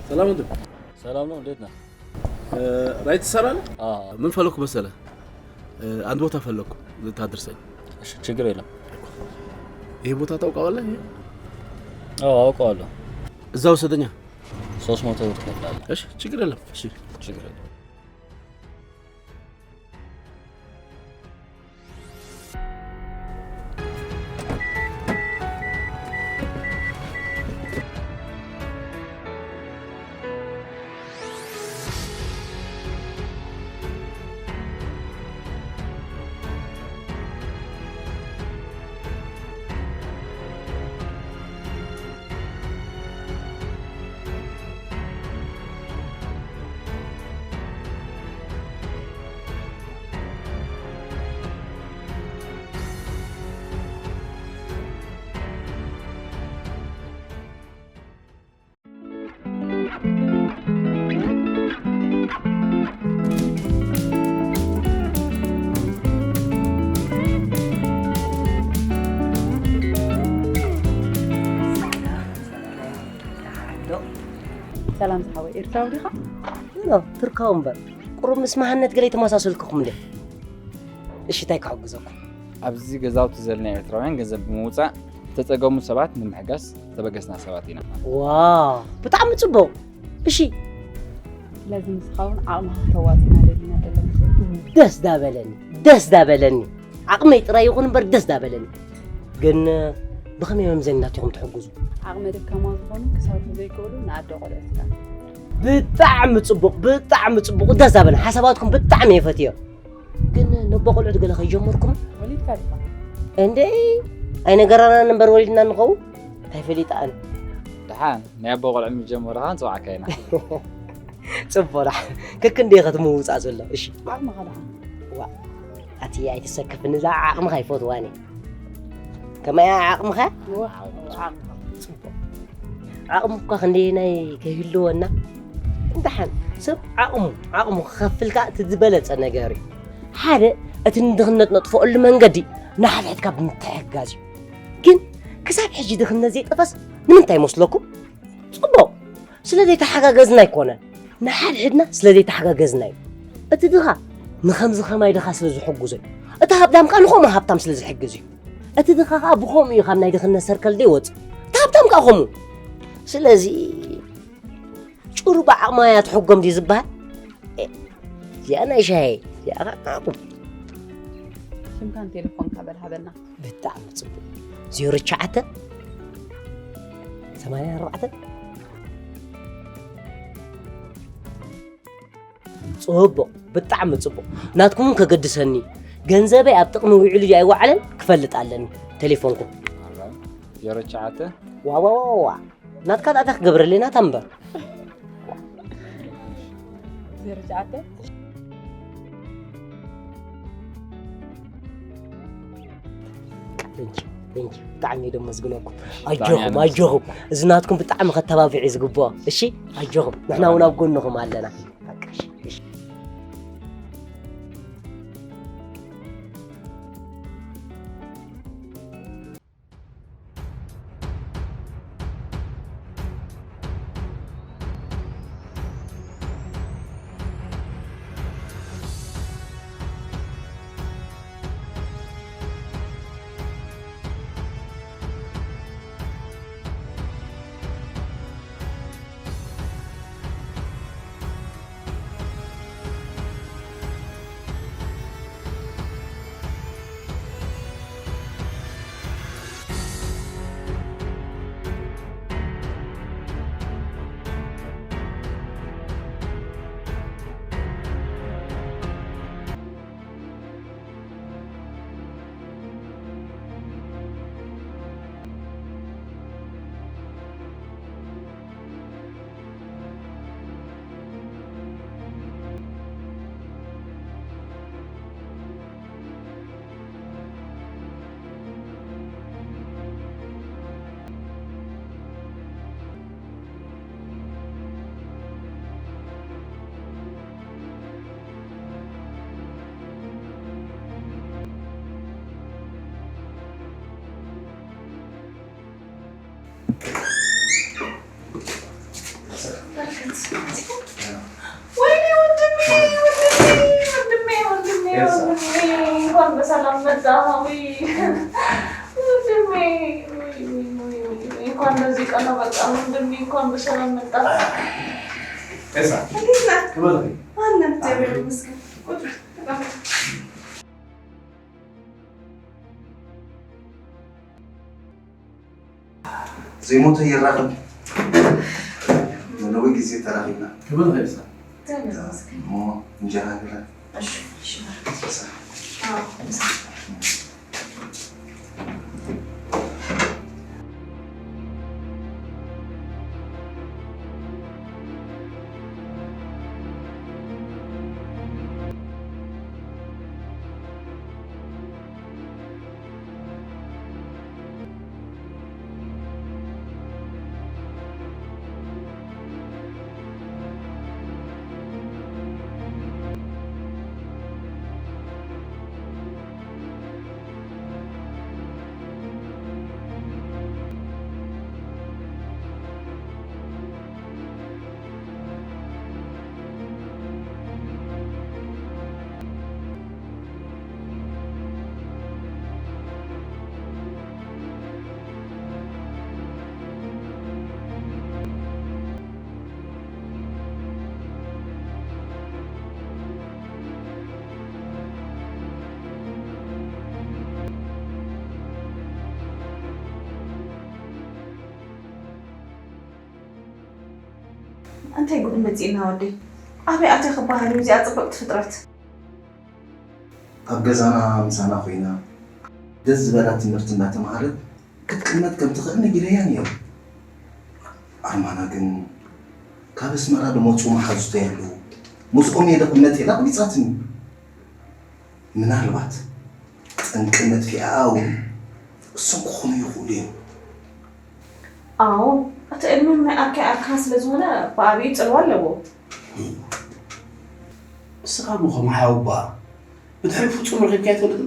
ሰላም ወንድም። ሰላም ነው፣ እንዴት ነህ? እ፣ ራይት ትሰራለህ? አዎ። ምን ፈለኩ መሰለህ? እ፣ አንድ ቦታ ፈለኩ ልታደርሰኝ። እሺ፣ ችግር የለም። ይሄ ቦታ ታውቀዋለህ? አዎ፣ አውቀዋለሁ። እዛ ውሰደኛ። ሶስት መቶ ብር ትከፍላለህ። እሺ፣ ችግር የለም። እሺ። ችግር የለም። ሰላም ዝሓወይ፣ ኤርትራዊ ዲኻ? ኖ፣ ቱርካዊ እምበር። ቁሩብ ምስ መሃነት ገለ ይተመሳሰልኩኹም እንዴ? እሺ፣ እንታይ ክሕግዘኩም? ኣብዚ ገዛውቲ ዘለና ኤርትራውያን ገንዘብ ብምውጻእ ዝተጸገሙ ሰባት ንምሕጋዝ ዝተበገስና ሰባት ኢና። ዋው፣ ብጣዕሚ ጽቡቕ። እሺ። ስለዚ ንስኻ እውን ዓቕምኻ ክተዋጽእ ኢና ደሊና ዘለና። ደስ ዳበለኒ፣ ደስ ዳበለኒ። ዓቕመይ ጥራይ ይኹን እምበር ደስ ዳበለኒ። ግን ብኸመይ መምዘኒ ናትኹም ትሕግዙ? ዓቕመ ደካማ ዝኾኑ ክሳብ ዘይክእሉ ንኣደ ቆልዑ ትካል። ብጣዕሚ ጽቡቕ፣ ብጣዕሚ ጽቡቕ። ደስ ዳበለኒ። ሓሳባትኩም ብጣዕሚ እየ ፈትዮ። ግን ነቦ ቆልዑት ገለ ከይጀመርኩም? ወሊድካ ዲኻ? እንዴ፣ ኣይነገራናን እምበር ወሊድና ንኸውን? እንታይ ፈሊጠ ኣነ? ደሓን ናይ ኣቦ ቆልዑ ምስ ጀመርካ ክንጽውዓካ ኢና። ጽቡቕ ደሓን። ከክንደይ ኢኸ እቲ ምውጻእ ዘሎ? እሺ። ዓቕምኻ ደሓን። ዋ፣ ኣቲ ኣይትሰከፍኒ፣ እዛ ዓቕምኻ ኣይፈትዋን እየ። ከመይ እያ ዓቕምኻ? ዋ፣ ዓቕምኻ። ጽቡቕ። ዓቕሚ እኳ ክንደየናይ ከይህልወና፣ እንተሓን ሰብ ዓቕሙ፣ ዓቕሙ ክኸፍል ከኣ እቲ ዝበለጸ ነገር እዩ። ሓደ፣ እቲ ንድኽነት ነጥፍኣሉ መንገዲ ንሓድሕድካ ብምትሕግጋዝ እዩ። ግን ክሳብ ሕጂ ድኽነት ዘይጠፈስ ንምንታይ ይመስለኩም? ጽቡቕ፣ ስለ ዘይተሓጋገዝና ኣይኮነን። ንሓድሕድና ስለ ዘይተሓጋገዝና እዩ። እቲ ድኻ ንኸምዚ ኸማይ ድኻ ስለ ዝሕግዞ እዩ። እቲ ሃብታም ከኣ ንኸምኡ ሃብታም ስለ ዝሕግዝ እዩ። እቲ ድኻ ኸኣ ብኸምኡ እዩ ካብ ናይ ድኽነት ሰርክል ዘይወጽእ። እቲ ሃብታም ከኣ ኸምኡ። ስለዚ ጭሩ ብዓቕማ እያ ትሕጎም ድዩ ዝበሃል? ኤ፣ እዚኣ ናይ ሻሂ፣ እዚኣ ኸኣ ናቱ። ሽምካን ቴሌፎንካ በል ሃበና። ብጣዕሚ ጽቡቕ። ዜሮ ትሽዓተ፣ ሰማንያ ኣርባዕተ። ጽቡቕ፣ ብጣዕሚ ጽቡቕ። ናትኩም ከገድሰኒ፣ ገንዘበይ ኣብ ጥቕሚ ውዒሉ ድዩ ኣይወዓለን ክፈልጥ ኣለኒ። ቴሌፎንኩም። ዜሮ ትሽዓተ። ዋ፣ ዋ፣ ዋ፣ ዋ። ናትካ ዳኣ እንታይ ክገብረለይ ናታ እምበር። ዜሮ ትሽዓተ። Thank you, thank you። ብጣዕሚ እየ ደመስግነኩም። ብጣዕሚ ኣጆኹም፣ ኣነ ኣጆኹም። እዚ ናትኩም ብጣዕሚ ከተባብዕ እዩ ዝግብኦ። እሺ፣ ኣጆኹም። ንሕና እውን ኣብ ጎንኹም ኣለና። በቃ፣ እሺ፣ እሺ። ወይኔ ወንድሜ፣ ወንድሜ፣ ወንድሜ፣ ወንድሜ፣ ኤልሳ። ወንድሜ፣ እንኳን በሰላም መጣህ። ውይ፣ ወንድሜ፣ ውይ፣ ውይ፣ ውይ፣ ውይ፣ ውይ፣ እንኳን በዚህ ቀን አበቃህ ወንድሜ፣ እንኳን በሰላም መጣህ። ኤልሳ። እንዴት ነህ? ክብር ይስጥልኝ። አለን፣ እግዚአብሔር ይመስገን። ቁጭ በል፣ ተቀመጥ። ዘይሞተ ይራኸብ። መለዊ ግዜ ተራኺብና። ክብር ይስጥልኝ። እሞ እንጀራ ግረ። እሺ፣ እሺ። ምሳ። አዎ፣ ምሳ። እንታይ ጉድ መጺእና ወደይ? ኣበይ ኣትያ ክበሃል እዩ እዚኣ ጽብቕቲ ፍጥረት? ኣብ ገዛና ምሳና ኮይና ደስ ዝበላ ትምህርቲ እንዳተምሃረት ክትቅመጥ ከም ትኽእል ነጊረያ ነይረ። ኣርማና ግን ካብ ኣስመራ ዝመጹ መሓዙተይ ኣለዉ። ምስኦም እየ ድቕመጥ ኢላ ኣቕቢጻትኒ። ምናልባት ጠንቂ መጥፊኣኣ እውን እሶም ክኾኑ ይኽእሉ እዮም። ኣዎ፣ እቲ ዕድመ ናይ ኣርካይ ኣርካ ስለ ዝኾነ ብዓብዩ ጽልዋ ኣለዎ። ንስኻ እሞ ከም ሓውባ ብድሕሪኡ ፍጹም ረኺብካዮ ትፈልጥ ዶ?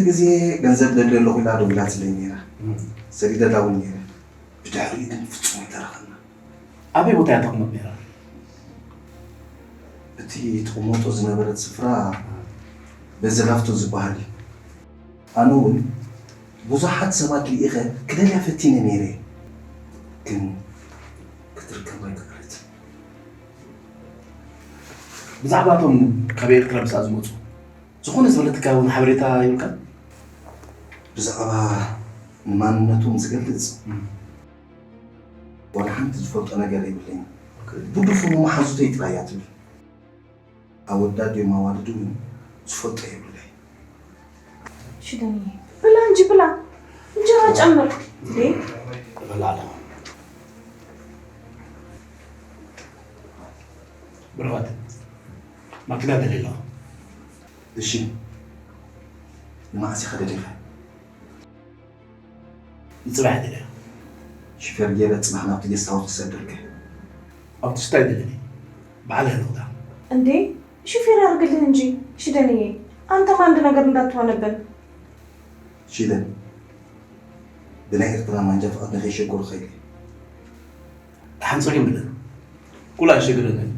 ግዜ ገንዘብ ደልየ ኣለኹ ኢላ ደዊላትለይ ነይራ። ሰዲደላ እውን ነይረ። ብድሕሪኡ ግን ፍጹም ኣይተራኸብና። ኣበይ ቦታ እያ ተቕመጥ ነይራ? እቲ ትቕመጦ ዝነበረት ስፍራ በዚ ላፍቶ ዝበሃል እዩ። ኣነ እውን ብዙሓት ሰባት ልኢኸ ክደልያ ፈቲነ ነይረ፣ ግን ክትርከብ ኣይከኣለትን። ብዛዕባ እቶም ካብ ኤርትራ ምስኣ ዝመጹ ዝኾነ ዝፈለጥካ እውን ሓበሬታ ይብልካ? ብዛዕባ ንማንነቶም ዝገልጽ ዋላ ሓንቲ ዝፈልጦ ነገር የብለይን። ብድፉኑ መሓዙተይ ጥራይ እያ ትብል። ኣወዳት ድዮም ኣዋልድ እውን ዝፈልጦ የብለይ። ሽደኒ፣ ብላ እንጂ ብላ። እንጀራ ጨምር። እንዴ? ብላዕላ። ብርኸት፣ ማኪና ደልየ ኣለኹ። እሺ፣ ንመዓስ ኢኻ ደሊኻ? ንጽባሕ ደልየ። ሽፌር ገይረ ጽባሕ ናብቲ ጌስት ሃውስ ክሰደልካ። ኣውቶስታ ኣይደልን። ባዕለይ ኣለኹ። እንዴ፣ ሹፌር ያርግልህ እንጂ። ሽደንዬ፣ አንተም አንድ ነገር እንዳትሆንብን። ሽደን፣ ብናይ ኤርትራ ማንጃ ፍቓድ ንኸይሸጎርኻ ኢለ። ደሓን ጸገም የለን። ኩሉ ኣይሸግረንን።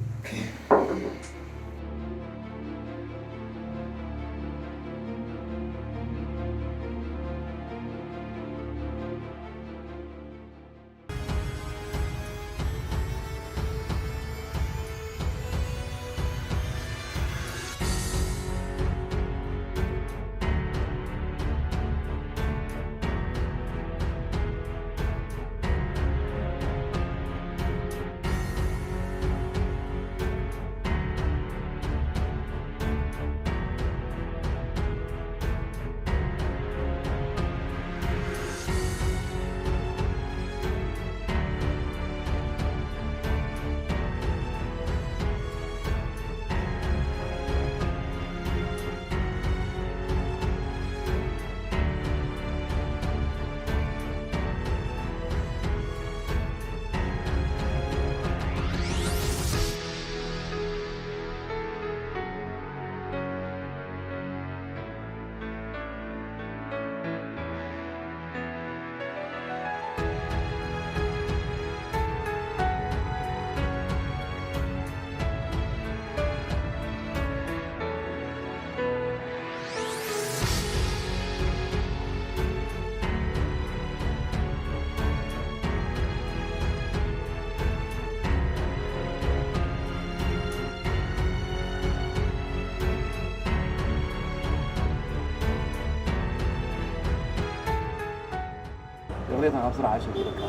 ይቕሬታ፣ ካብ ስራሕ ኣሸጊረካ።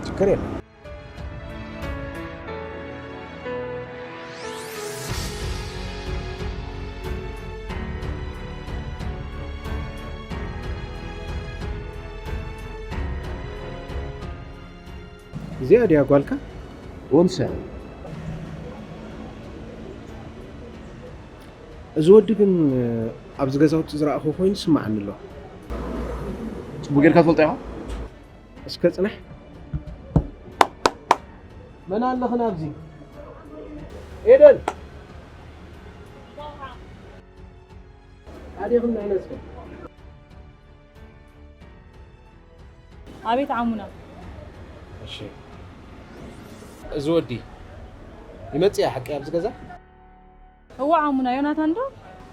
ችግር የለም። እዚኣ ድያ ጓልካ? ወምሰ። እዚ ወዲ ግን ኣብዚ ገዛውቲ ዝረኣኹ ኮይኑ ይስምዓኒ ኣሎ። ጽቡቕ ጌርካ ትፈልጦ ኢኻ? እስከ ጽናሕ። መን ኣለኽን ኣብዚ? ኤደን። ኣዴኽን ናይ ነስከ። ኣቤት ዓሙና። እሺ። እዚ ወዲ ይመጽእ እያ ሓቂ ኣብዚ ገዛ? እዋ ዓሙና ዮናታን ዶ?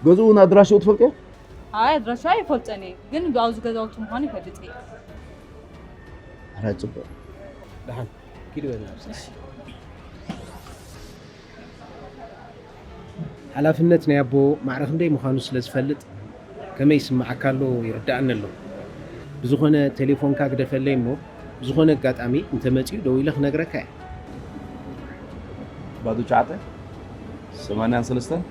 ገዝኡን ኣድራሽኡ ትፈልጥዮ? ኣይ ኣድራሻ ኣይፈልጠን እየ፣ ግን ኣብዚ ገዛውቲ ምዃኑ ይፈልጥ እየ። ኣረ ጽቡቕ። ደሓን ኪድ በል ናብዚ። እሺ። ሓላፍነት ናይ ኣቦ ማዕረ ክንደይ ምዃኑ ስለ ዝፈልጥ ከመይ ይስምዓካ ኣሎ ይርድኣኒ ኣሎ። ብዝኾነ ቴሌፎንካ ግደፈለይ እሞ ብዝኾነ ኣጋጣሚ እንተመጺኡ ደዊለ ክነግረካ እየ። ባዶ ትሽዓተ ሰማንያን ሰለስተን።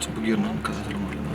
ጽቡቕ ጌርና ንከታተሎም ኣለና።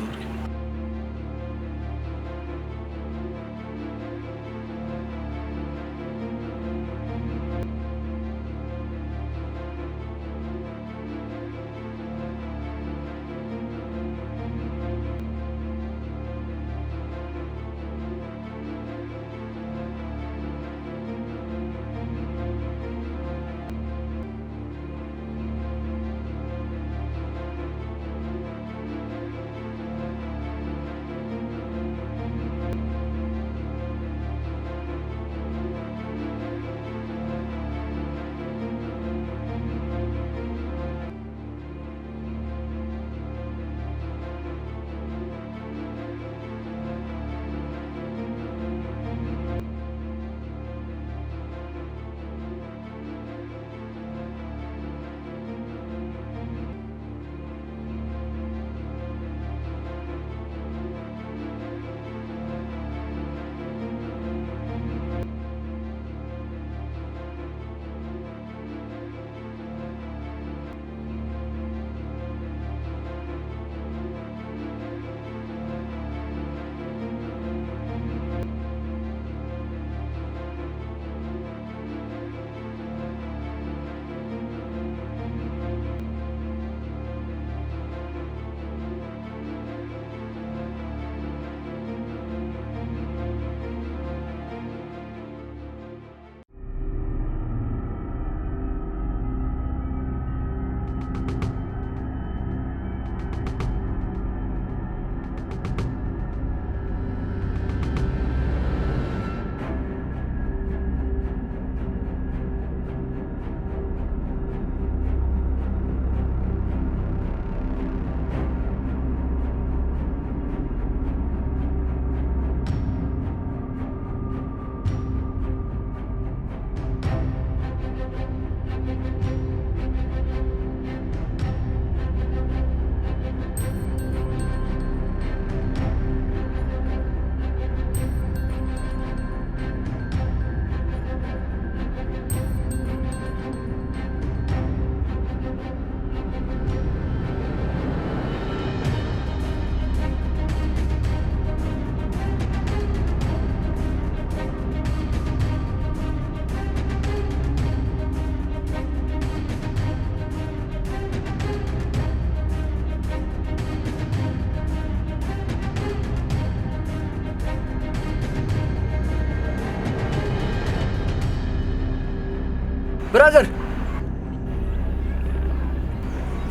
ብራዘር፣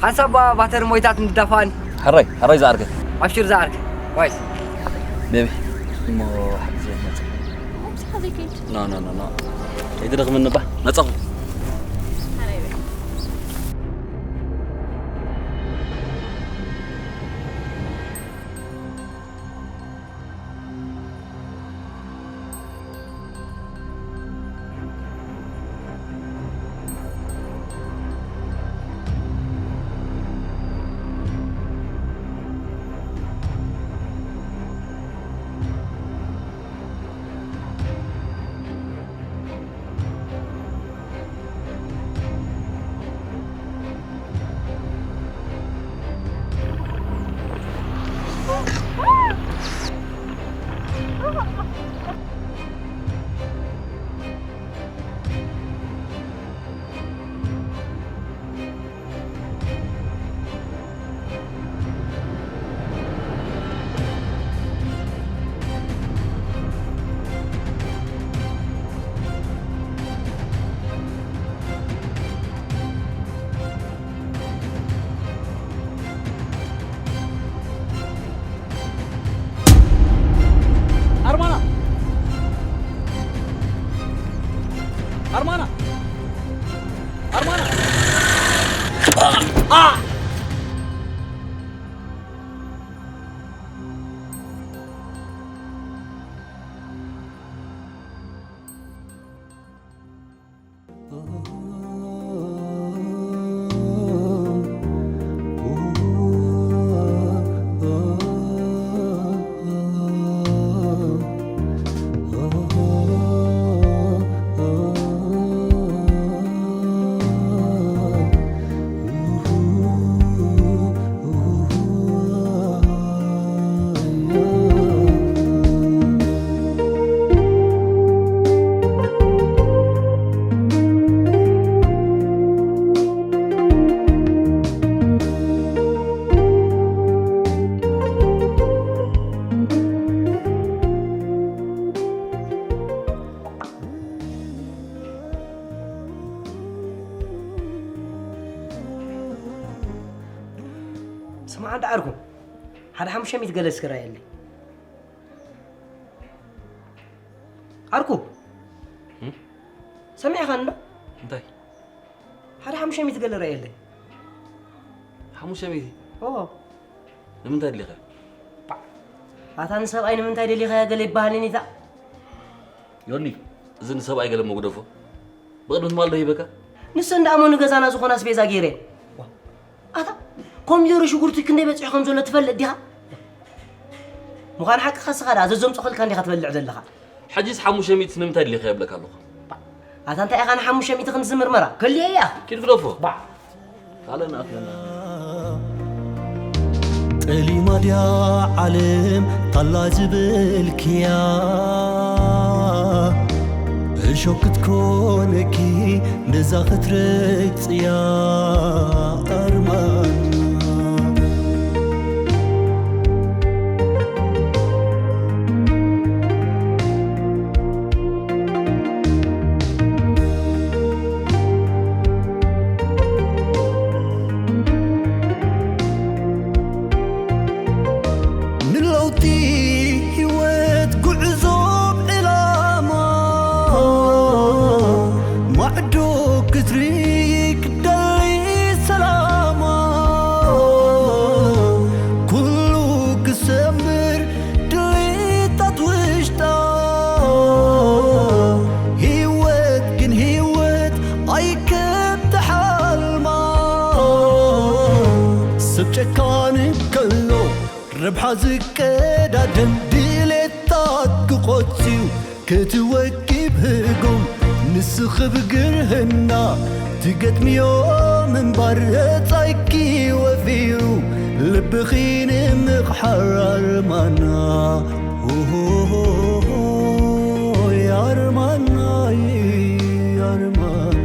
ሓንሳብ ባተር ሞይታት ንዳፋን። ሕራይ ሕራይ ዝኣርገ። ኣብሽር ዝኣርገ። ዋይስ። ቤቢ፣ እሞ ሓግዘ መጽ። ኖ ኖ ኖ ኖ። ኣይትደኽምኒ ባ መጻኹ። ኣርማና! ኣርማና! ኣርማና! ስማዕ እንዳ ዓርኩ፣ ሓደ ሓሙሽተ ሚእቲ ገለ እስኪ ርኣየለይ። ዓርኩ፣ እም? ሰሚዕኻኒ ዶ? እንታይ? ሓደ ሓሙሽተ ሚእቲ ገለ ርኣየለይ። ሓሙሽተ ሚእቲ? ኦ። ንምንታይ ደሊኻ? ባ-፣ ኣታ ንሰብኣይ ንምንታይ ደሊኻያ ገለ ይበሃልን ኢታ? ዮኒ፣ እዚ ንሰብኣይ ገለ መጉደፎ። ብቕድሚ ትማል ዶ ሂበካ? ንሱ እንዳ ኣመኑ ገዛና ዝኾነ ኣስቤዛ ገይረ። ዋ፣ ኣታ ኮሚደረ ሽጉርቲ ክንደይ በጺሑ ከም ዘሎ ትፈልጥ ዲኻ? ምዃን ሓቅኻ ስኻ ደኣ ዘዘምጾኸልካ እንዲኻ ትበልዕ ዘለኻ። ሕጂስ ሓሙሽተ ሚእቲ ንምንታይ ድሊኻ የብለካ ኣለኹ። ኣታ እንታይ ኢኻ ንሓሙሽተ ሚእቲ ክንዲ ዝምርመራ? ከልየ እያ። ኪድ ግደፎ። ባ። ካልእ ንኣፍለና። ጠሊማ ድያ ዓለም ታላ ዝበልክያ፣ እሾክ ክትኮነኪ ነዛ ክትረግጽያ ኣርማን። ንለውጢ ህይወት ጉዕዞ ብዕላማ፣ ማዕዶ ክትርኢ ክደሊ ሰላማ፣ ኩሉ ክሰምር ድሌታት ውሽጣ። ህይወት ግን ህይወት ኣይከም ተሓልማ። ሰብ ጨካን ከሎ ረብሓ ዝቀዳደም፣ ድሌታት ክቖጽዩ ክትወክብ ህጉም። ንስኺ ብግርህና ትገጥምዮ ምንባር፣ ጻይኪ ወፊሩ ልብኺ ንምቕሓር ኣርማና። ኦሆሆሆ፣ ኣርማና፣ ኣርማና።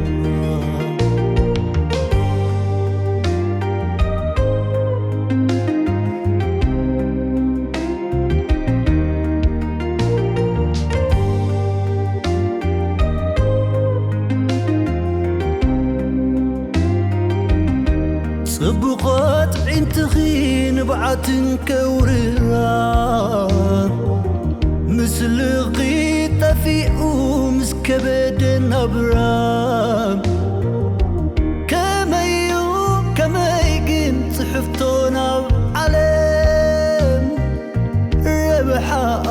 ጽቡቓት ዒንትኺ ንብዓትን ከውርራ፣ ምስልኺ ጠፊኡ ምስ ከበደ ናብራ። ከመዩ ከመይ ግን ጽሕፍቶ ናብ ዓለም፣ ረብሓ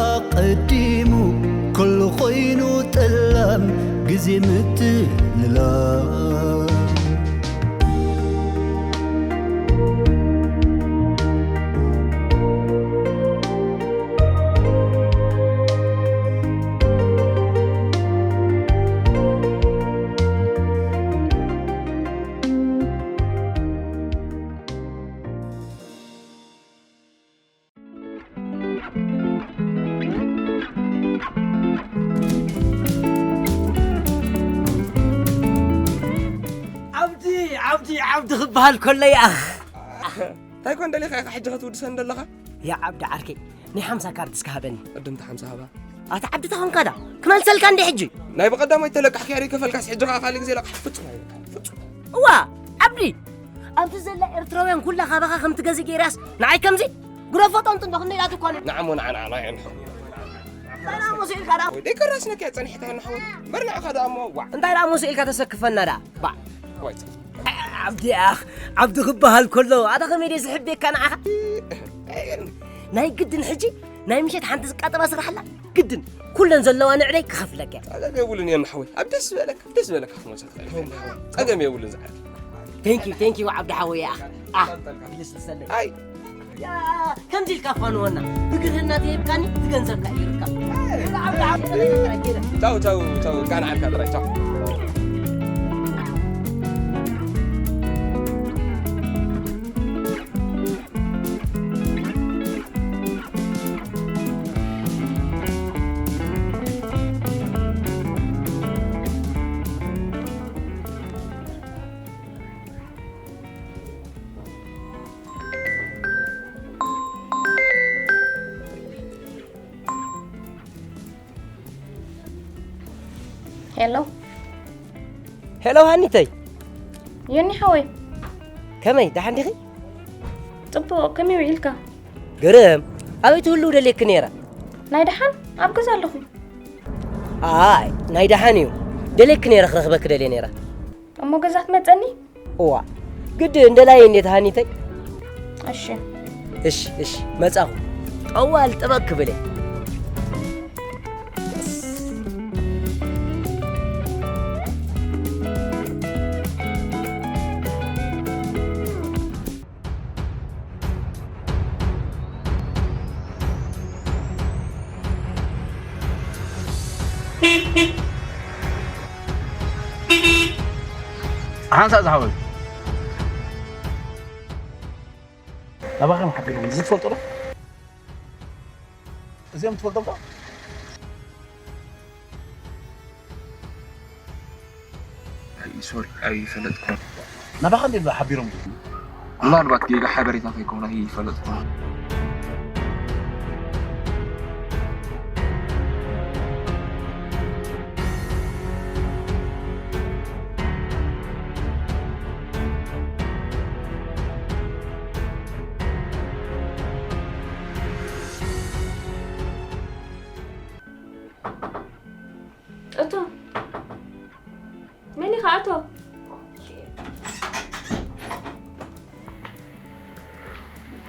ኣቐዲሙ ኩሉ ኾይኑ ጠላም፣ ግዜ ምትላም። ዓብዲ፣ ዓብዲ፣ ዓብዲ ክበሃል ከሎ ይኣኽ። እንታይ ኮን ደሊኻ ኢኻ ሕጂ ከትውድሰኒ ዘለኻ? ያ ዓብዲ ዓርከይ፣ ናይ ሓምሳ ካርድ እስከ ሃበኒ። ቅድም እቲ ሓምሳ ሃባ። ኣታ ዓብዲ ተኾንካ ዳ? ክመልሰልካ እንዲ ሕጂ። ናይ ብቐዳማይ ተለቃሕኪ ያሪ ከፈልካስ ሕጂ ኸኣ ካልእ ግዜ ለቃሕ ፍጹም ኣይብልካን። ፍጹም። እዋ፣ ዓብዲ፣ ኣብዚ ዘላ ኤርትራውያን ኩላ ካባኻ ከም ትገዝእ ገይራስ ንዓይ ከምዚ? ግረፎ ጠንጥን ዶ ክንደይ ኢላትኳ? ንዓሞ ንዓ ንዓ ንዓ ንዓ። እንታይ ደኣ ሞስ ኢልካ ደኣ? ወይ ደይከራስነኪ እያ ጸኒሕታ ንሓወይ። እምበር ንዓኻ ደኣ እሞ ዋዕ። እንታይ ደኣ ሞስ ኢልካ ተሰክፈና ደኣ? ባዕ። ወይ ጸ- ዓብዲ ኣኽ፣ ዓብዲ ክበሃል ከሎ፣ ኣታ ከመይ ደይ ዝሕቤካ ንዓኻ? ናይ ግድን ሕጂ ናይ ምሸት ሓንቲ ዝቃጠባ ስራሕላ ግድን ኩለን ዘለዋ ንዕደይ ክኸፍለካ። ጸገም የብሉን እየ ንሓወይ። ኣብ ደስ ዝበለካ፣ ደስ ዝበለካ ክትመልሳ ትኽእል ኢኻ ንሓወይ። ጸገም የብሉን ዝዓርከይ። Thank you፣ thank you ዓብዲ ሓወይ። ኣኽ፣ ኣኽ፣ ይስልሰለይ። ኣይ። ያ፣ ከምዚ ኢልካ ፋንወና፣ ብግርህና ተሂብካኒ፣ እቲ ገንዘብካ እዩ ርካብ። ቻው፣ ቻው፣ ቻው፣ ቃንዓልካ ጥራይ፣ ቻው። ሄሎ። ሄሎ ሃኒተይ። ዮኒ ሓወይ። ከመይ፣ ደሓን ዲኺ? ጽቡቕ፣ ከመይ ውዒልካ? ግርም፣ ኣበይ ትህልው ደልየኪ ነይረ? ናይ ደሓን ኣብ ገዛ ኣለኹ። ኣይ፣ ናይ ደሓን እዩ። ደልየኪ ነይረ፣ ክረኽበኪ ደልየ ነይረ። እሞ ገዛ ትመጸኒ? እዋ፣ ግድ እንደላይ እንዴት ሃኒተይ? እሺ። እሺ፣ እሺ፣ መጻኹ። ጠዋል ጥበቅ ክብለ። ሓንሳእ ዝሓወይ ናባኸም ሓቢሮም እዚ ትፈልጦ ዶ? እዚኦም ትፈልጦም ዶ? ሶሪ ኣይፈለጥኩን። ናባኸም ድባ ሓቢሮም? ምናልባት ጌጋ ሓበሬታ ከይኮነ ኣይፈለጥኩን። እቶ መን ኢኻ? እቶ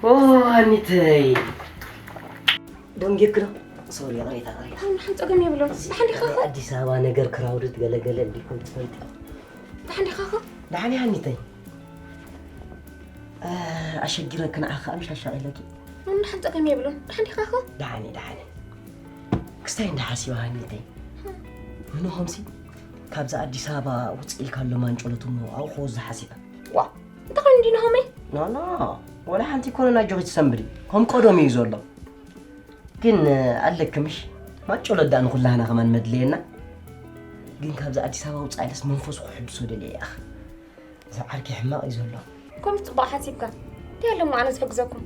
ኦ፣ ኣኒተይ። ደንጌክ ዶ? ሶሪ፣ ይቕሬታ፣ ይቕሬታ። ኣነ ሓን ጸገም የብሎን። ብሓንዲ ኻኸ? ኣዲስ ኣበባ ነገር ክራውድድ ገለገለ እንዲኩም ትፈልጥ። ብሓንዲ ኻኸ? ደሓን እየ፣ ኣኒተይ። ኣሸጊረኪ ንዓኺ ከዓ ምሽ ኣሻቒለኪ። ኣነ ሓን ጸገም የብሎን። ብሓንዲ ኻኸ? ደሓን እየ፣ ደሓን እየ። ክስታይ እንዳ ሓሲባ፣ ኣኒተይ። ምንኾምሲ ካብዛ ኣዲስ ኣበባ ውፅእ ኢልካ ኣሎ ማንጨሎት እሞ ኣብኡ ክወስዶ ሓሲበ። ዋ፣ እንታይ ኮይኑ እንዲ ናሆመይ? ኖ፣ ኖ፣ ወላ ሓንቲ ኣይኮነን፣ ኣጆኺ ትሰንብዲ። ከም ቀደሙ እዩ ዘሎ። ግን ኣለኪ ምሽ? ማንጨሎት ደኣ ንኹላህና ከማን መድለየና። ግን ካብዛ ኣዲስ ኣበባ ውፃእ ኢለስ መንፈሱ ክሕድሶ ደልየ እየ። እዚ ዓርኪ ሕማቕ እዩ ዘሎ። ከምዚ ጽቡቕ ሓሲብካ። እንታይ ኣሎ እሞ ኣነ ዝሕግዘኩም?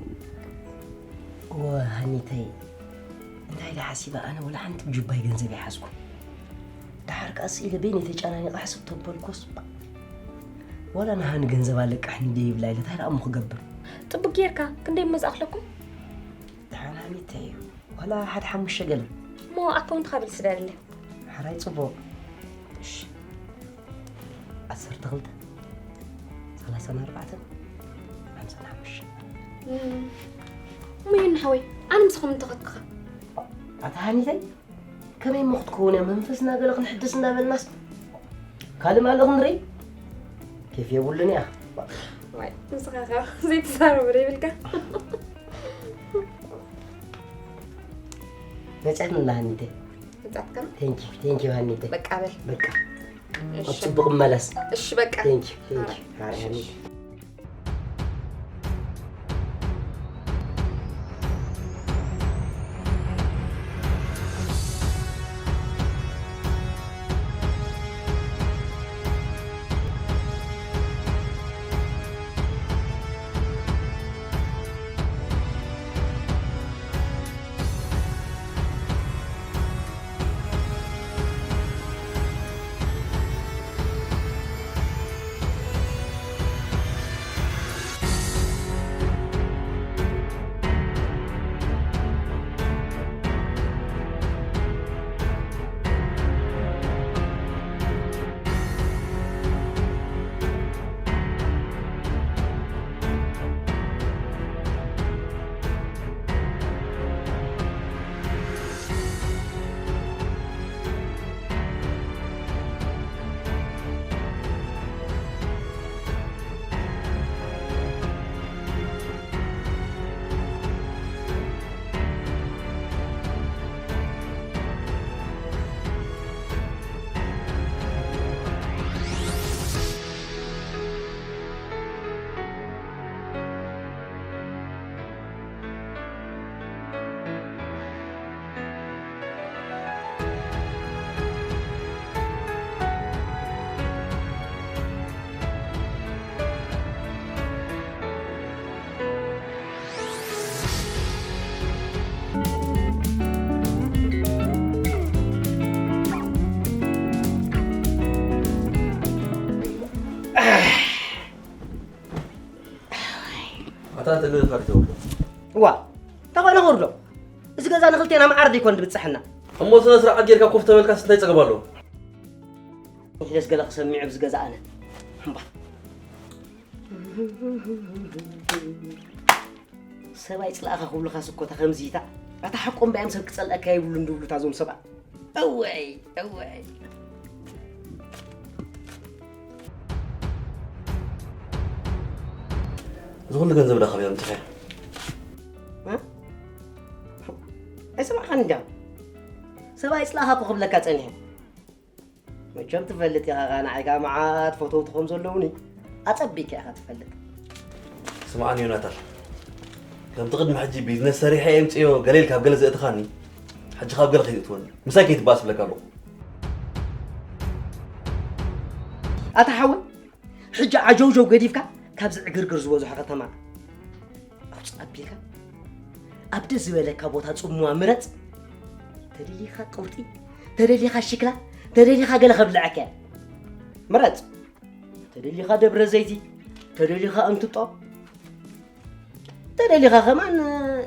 እወ፣ ሃኒተይ፣ እንታይ ኢለ ሓሲበ? ኣነ ወላ ሓንቲ ጁባይ ገንዘብ ኣይሓዝኩን። ደሓር ቀስ ኢለ በይነይ ተጨናኒቐ ሕስብ ተበልኩስ፣ ዋላ ንሃኒ ገንዘብ ኣለቃሕኒ ደይብላ ኢለ እንታይ ደኣ እሞ ክገብር? ጽቡቕ ጌርካ። ክንደይ እሞ ዝኣኽለኩም? ደሓን ሃኒተይ፣ ዋላ ሓደ ሓሙሽተ ገለ። እሞ ኣካውንትኻ ብል ስደደለይ። ሓራይ ጽቡቕ። እሺ። ዓሰርተ ክልተ፣ ሰላሳን ኣርባዕተን፣ ሓምሳን ሓሙሽተን። እም፣ እሞ ዮኒ ሓወይ፣ ኣነ ምሳኹም እንተኸድኩኸ? ኣታ ሃኒተይ፣ ከመይ እሞ ክትከውን እያ? መንፈስና ገለ ክንሕድስ እንዳበልናስ ካልእ ማልእ ክንርኢ ኬፍ የብሉን እያ። ዋይ፣ ንስኻ ኸ ዘይትዛረቡ ዶ ይብልካ? መፅኣት ንላ ሃኒተይ። መፅኣትካ? Thank you፣ thank you ሃኒተይ። በቃ በል። በቃ እሺ። ኣብ ፅቡቕ እመለስ። እሺ፣ በቃ። Thank you፣ thank you። ኣረ፣ ኣረ፣ እሺ፣ ሃኒተይ። እሺ። ኣታ ትእልልካ ዶ ትወርዶ? እዋ፣ እንታይ ኮይነ ክወርዶ? እዚ ገዛ ንኽልቴና መዓር ዶ ይኮን ዝብጽሐና? እሞ ስነ ስርዓት ጌርካ ኮፍ ተበልካስ እንታይ ጸገም ኣለዎ? ንሕደስ ገለ ክሰምዕ ኣብዚ ገዛ ኣነ። እምባ። ሰብ ኣይጽላእኻ ክብሉኻስ እኮ እታ ከምዚታ፣ ኣታ ሓቆም ባዮም ሰብ ክጸልአካ የብሉን ዝብሉ እታ እዞም ሰባት። እወይ፣ እወይ። እዚ ኩሉ ገንዘብ ዳ ካበይ ኣምጺኻዮ? እ? ኣይሰማዕካን እንድያ። ሰብ ኣይጽላእኻ እኮ ክብለካ ጸኒሑ። መቸም ትፈልጥ ኢኻ፣ ከኣ ንዓይ ከኣ መዓት ፈተውቲ ከም ዘለዉኒ ኣጸቢቕካ ኢኻ ትፈልጥ። ስምዓኒ ዮናታን፣ ከምቲ ቅድሚ ሕጂ ቢዝነስ ሰሪሐ እየ ኣምጽዮ ገለ ኢልካ ኣብ ገለ ዘእትኻኒ፣ ሕጂ ካብ ገለ ከይትእትወኒ፣ ምሳይ ከይትበኣስ እብለካ ኣለኹ። ኣታ ሓወይ፣ ሕጂ ዓጀውጀው ገዲፍካ ካብዚ ዕግርግር ዝበዝሖ ከተማ ኣውፅእ ኣቢልካ ኣብ ደስ ዝበለካ ቦታ ፅምዋ ምረፅ። ተደሊኻ ቅውጢ፣ ተደሊኻ ሽክላ፣ ተደሊኻ ገለ ከብልዐካ እየ። ምረፅ። ተደሊኻ ደብረ ዘይቲ፣ ተደሊኻ እንጥጦ፣ ተደሊኻ ከማን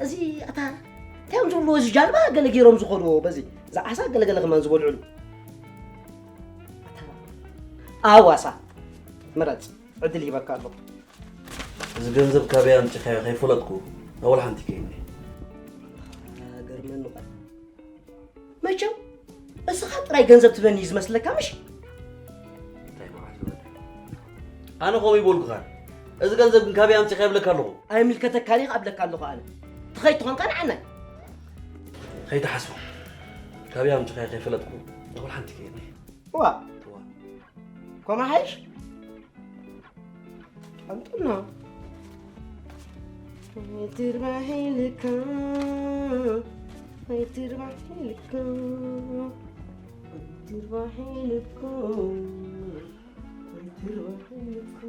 እዚ ኣታ እንታይ እዮም ዝብልዎ እዚ ጃልባ ገለ ገይሮም ዝኸድዎ በዚ ዝዓሳ ገለገለ ከማን ዝበልዕሉ ኣታ ኣዋሳ ምረፅ። ዕድል ሂበካ ኣለኹ። እዚ ገንዘብ ካበይ ኣምጺኻዮ ከይፈለጥኩ ኣወል ሓንቲ ከይኒ። ገርመኒ እኳ። መቸም እስኻ ጥራይ ገንዘብ ትበኒ እዩ ዝመስለካ ምሽ? እንታይ መዓት ይወደ? ኣነ ከምኡ ይበልኩኻን። እዚ ገንዘብ ግን ካበይ ኣምጺኻ ይብለካ ኣለኹ። ኣይምልከተካን እዩ ኣብለካ ኣለኹ ኣነ። ትኸይድ ትኾንካ ንዓናይ። ከይትሓስቦ። ካበይ ኣምጺኻዮ ከይፈለጥኩ ኣወል ሓንቲ ከይኒ። እዋ። እዋ። ኮማ ሓይሽ? ኣምጡና። ኣይትርባሕ ኢልካ፣ ኣይትርባሕ ኢልካ፣ ኣይትርባሕ ኢልካ፣ ኣይትርባሕ ኢልካ።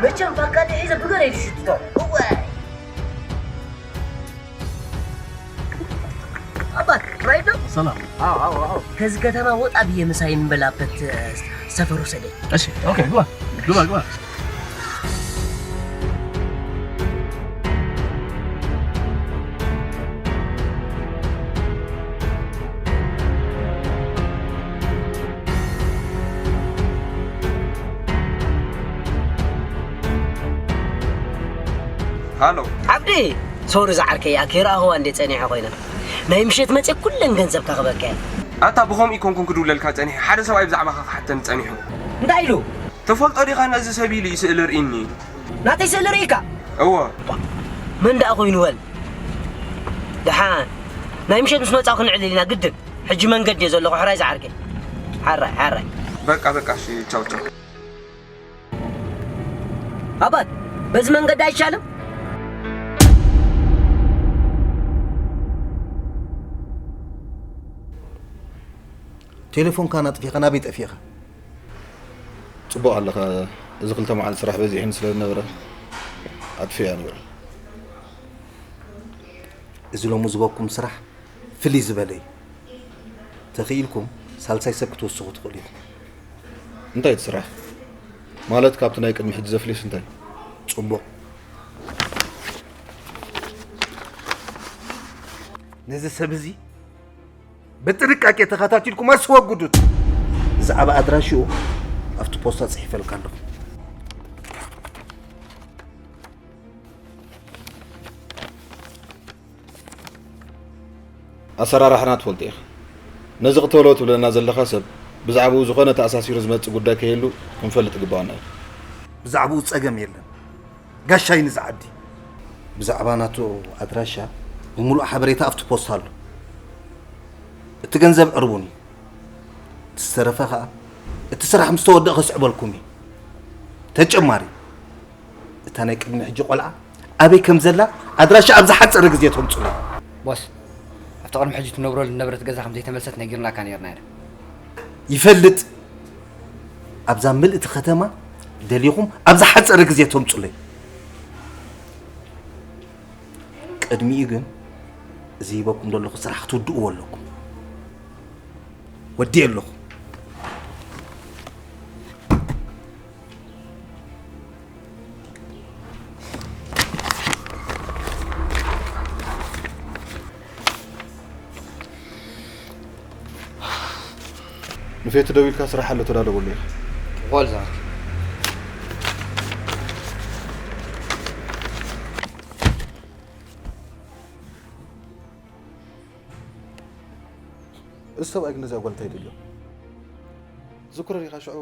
መቸም ፋንካ እንዲሒዘ ብገረይ ዝሽትቶ። እወ። ኣባት፣ ራይዶ? ሰላም። ኣው፣ ኣው፣ ኣው። ከዚ ከተማ ወጣ ብዬ ምሳይ እንበላበት ሰፈር ውሰደኝ። እሺ፣ ኦኬ፣ ግባ፣ ግባ፣ ግባ። ሃሎ። ዓብዲ፣ ሶሪ ዝዓርከይ፣ ከይረኣኽዋ እንዴ ጸኒሐ ኮይነ። ናይ ምሸት መጽየ ኩለን ገንዘብካ ክበካ እየ። ኣታ ብኸምኡ ኣይኮንኩን ክድውለልካ ጸኒሐ፣ ሓደ ሰብኣይ ብዛዕባኻ ክሓተኒ ጸኒሑ። እንታይ ኢሉ? ትፈልጦ ዲኻ ነዚ ሰብ ኢሉ እዩ ስእሊ ርኢኒ። ናተይ ስእሊ ርኢካ? እወ። መን ደኣ ኮይኑ በል? ደሓን። ናይ ምሸት ምስ መጻኹ ንዕልል ኢና ግድን። ሕጂ መንገዲ እየ ዘለኹ፣ ሕራይ ዝዓርከይ። ሓራይ፣ ሓራይ። በቃ፣ በቃ፣ እሺ፣ ቻው፣ ቻው። ኣባት፣ በዚ መንገዲ ኣይቻልም? ቴሌፎንካ ናጥፊኻ ናበይ ጠፊእኻ? ጽቡቕ ኣለኻ። እዚ ክልተ መዓልቲ ስራሕ በዚሑኒ ስለ ዝነበረ ኣጥፊእያ ነይረ። እዚ ሎሚ ዝበኩም ስራሕ ፍልይ ዝበለ እዩ። ተኽኢልኩም ሳልሳይ ሰብ ክትወስኹ ትኽእሉ ኢኹም። እንታይ እቲ ስራሕ? ማለት ካብቲ ናይ ቅድሚ ሕጂ ዘፍልዩስ እንታይ? ጽቡቕ። ነዚ ሰብ እዚ ብጥንቃቄ ተኸታቲልኩም ኣስወግዱት። ብዛዕባ ኣድራሽኡ ኣብቲ ፖስታ ጽሒፈልካ ኣለኹ። ኣሰራርሓና ትፈልጦ ኢኻ። ነዚ ክትበሎ ትብለና ዘለኻ ሰብ ብዛዕባኡ ዝኾነ ተኣሳሲሩ ዝመጽእ ጉዳይ ከየሉ ክንፈልጥ ይግባኣና እዩ። ብዛዕባኡ ጸገም የለን። ጋሻይ ንዚ ዓዲ። ብዛዕባ ናቱ ኣድራሻ ብምሉእ ሓበሬታ ኣብቲ ፖስታ ኣሎ። እቲ ገንዘብ ዕርቡን እዩ። እቲ ዝተረፈ ኸኣ እቲ ስራሕ ምስ ተወደአ ከስዕበልኩም እዩ። ተጨማሪ እታ ናይ ቅድሚ ሕጂ ቆልዓ ኣበይ ከም ዘላ ኣድራሻ ኣብ ዝሓጸረ ግዜ ተምጽሉ። ቦስ፣ ኣብቲ ቅድሚ ሕጂ ትነብረሉ ዝነበረት ገዛ ከም ዘይተመልሰት ነጊርናካ ነይርና ኢና። ይፈልጥ። ኣብዛ ምልእቲ ከተማ ደሊኹም ኣብዛ ሓጸረ ግዜ ተምጹለይ። ቅድሚኡ ግን እዚ ሂበኩም ዘለኹ ስራሕ ክትውድእዎ ኣለኩም። ወዲእ ኣለኹ። ንፌቲ ደዊልካ ስራሕ ኣሎ ተዳለወሉ ኢኻ። ጓል ዝሃብኪ። እዚ ሰብኣይ ግን ነዚኣ ጓል እንታይ ይደልዮ? ዝኩረር ኢኻ ሽዑ።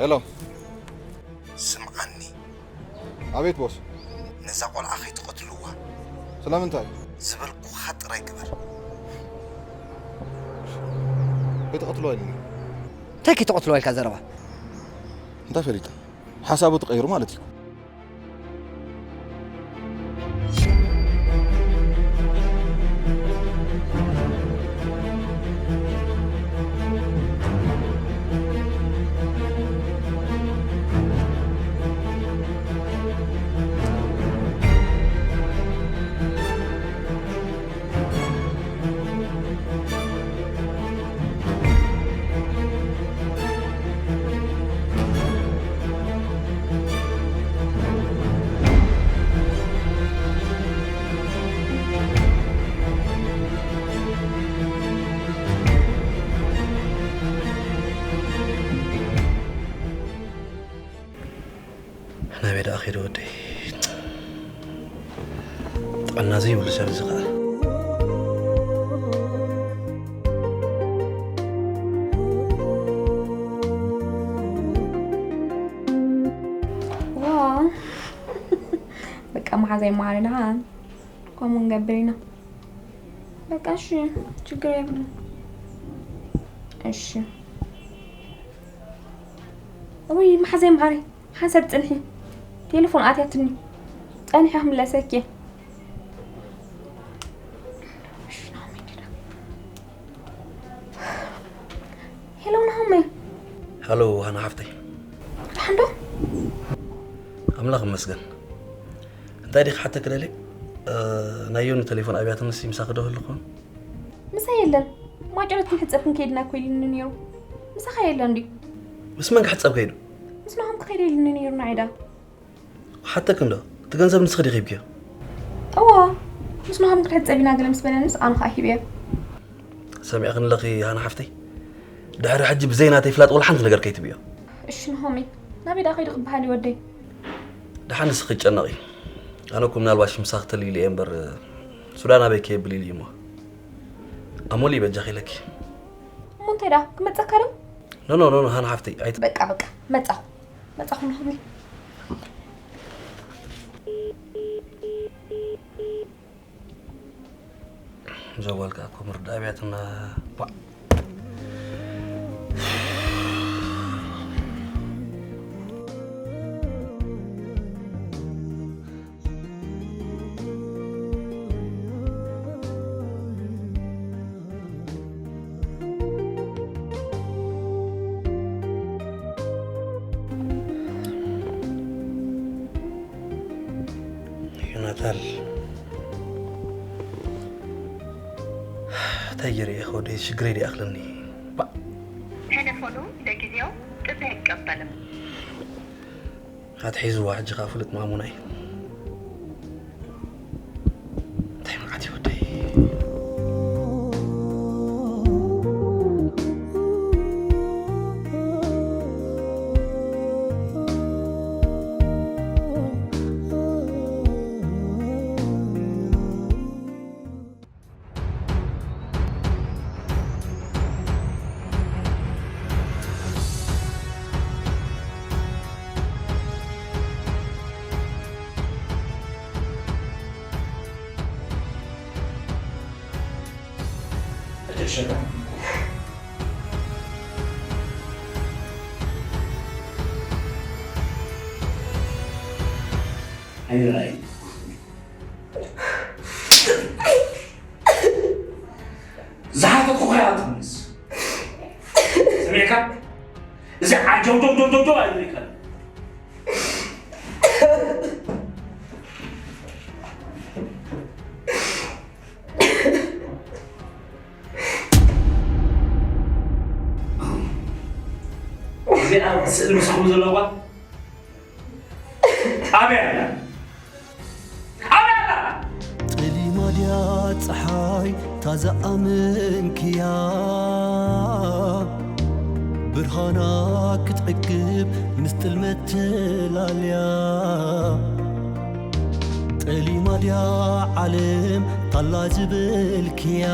ሄሎ። ስምዓኒ። ኣቤት ቦስ። ነዛ ቆልዓ ከይትቐትልዋ። ስለምንታይ? ዝበልኩኻ ጥራይ ግበር። ከይትቐትልዋ ኢልኒ። እንታይ ከይትቐትልዋ ኢልካ ዘረባ? እንታይ ፈሊጠ? ሓሳቡ ተቐይሩ ማለት እዩ። ናበይ ደኣ ኸይዱ ወደይ? ጥዕና ዘይብሉ ሰብ እዚ ኸኣ። ዋው። በቃ መሓዛይ መዓረ ደሓን። ከምኡ ንገብር ኢና። በቃ እሺ፣ ችግር የብሉን። እሺ። ውይ፣ መሓዛይ መዓረ፣ ሓንሳብ ጽንሒ። ቴሌፎን ኣትያትኒ። ጸኒሐ ክምለሰኪ። እሺ፣ ናሆመይ፣ ሄሎ፣ ናሆመይ። ሃሎ፣ ሃና ሓፍተይ። ደሓን ዶ? ኣምላኽ ይመስገን። እንታይ ዲኺ ሓተኪ ደልየ? እ፣ ናይ ዮኒ ቴሌፎን ኣብያትንሲ ምሳኺ ዶ ህሉ ኾን? ምሳይ የለን። ማጨሎትን ሕጸብን ከይድና እኮ ኢሉኒ ነይሩ። ምሳኻ የለን ድዩ? ምስ መን ክሕጸብ ከይዱ? ምስ ናሆም ክኸይድ ኢሉኒ ነይሩ ንዓይ ደኣ። ሓተኪ እንዶ፣ እቲ ገንዘብ ንስኺ ዲኺ ሂብክዮ? እወ፣ ምስ ናሆም ክንሕጸብ ኢና ገለ ምስ በለንስ ኣነ ኸኣ ሂበዮ። ሰሚዕክኒ ኣለኺ ሃና ሓፍተይ? ድሕሪ ሕጂ ብዘይ ናተይ ፍላጥ ወላ ሓንቲ ነገር ከይትብዮ። እሺ ናሆመይ፣ ናበይ ደኣ ከይዱ ክበሃል እዩ ወደይ? ደሓን ንስኺ ትጨነቒ። ኣነ እኮ ምናልባሽ ምሳኺ ተልዩ ኢለ እየ እምበር፣ ሱዳን ኣበይ ከየብል ኢሉ እዩ እሞ። ኣሞሊ በጃኺ ኢለኪ። እሞ እንታይ ደኣ ክመጸካ ዶ? ኖ፣ ኖ፣ ኖ፣ ኖ፣ ሃና ሓፍተይ፣ ኣይት- በቃ፣ በቃ፣ መጻኹ። መጻኹ ናሆመይ። እዛ ጓል ከኣ እኮ ምርዳእ ኣብያትና። ቧዕ። ዮናታን፣ እንታይ ገይረ እየ ከወደይ ሽግረይ ድኣ ክለኒ? ባ- ቴሌፎኑ ለጊዜው ጥሪ ኣይቀበልም። ኣትሒዝዋ ሕጂ ከኣ ፍሉጥ ማሙናይ። እንታይ መዓት እዩ ወደይ? ሸታ። ኣይራይ። ዝሓተትኩ ከኣ ትምልስ። ሰሚዕካ? እዚ ዓጀውጀውጀውጀው ኣይብልካን። እዚኣ ስእሊ ምሳኹም ዘለዋ ኣበይ ኣላ? ኣበይ ኣላ? ጠሊማ ድያ ጸሓይ ታዛኣመንክያ ብርሃና ክትዕቅብ ምስ ጥልመት ተላልያ ጠሊማ ድያ ዓለም ታላ ዝበልክያ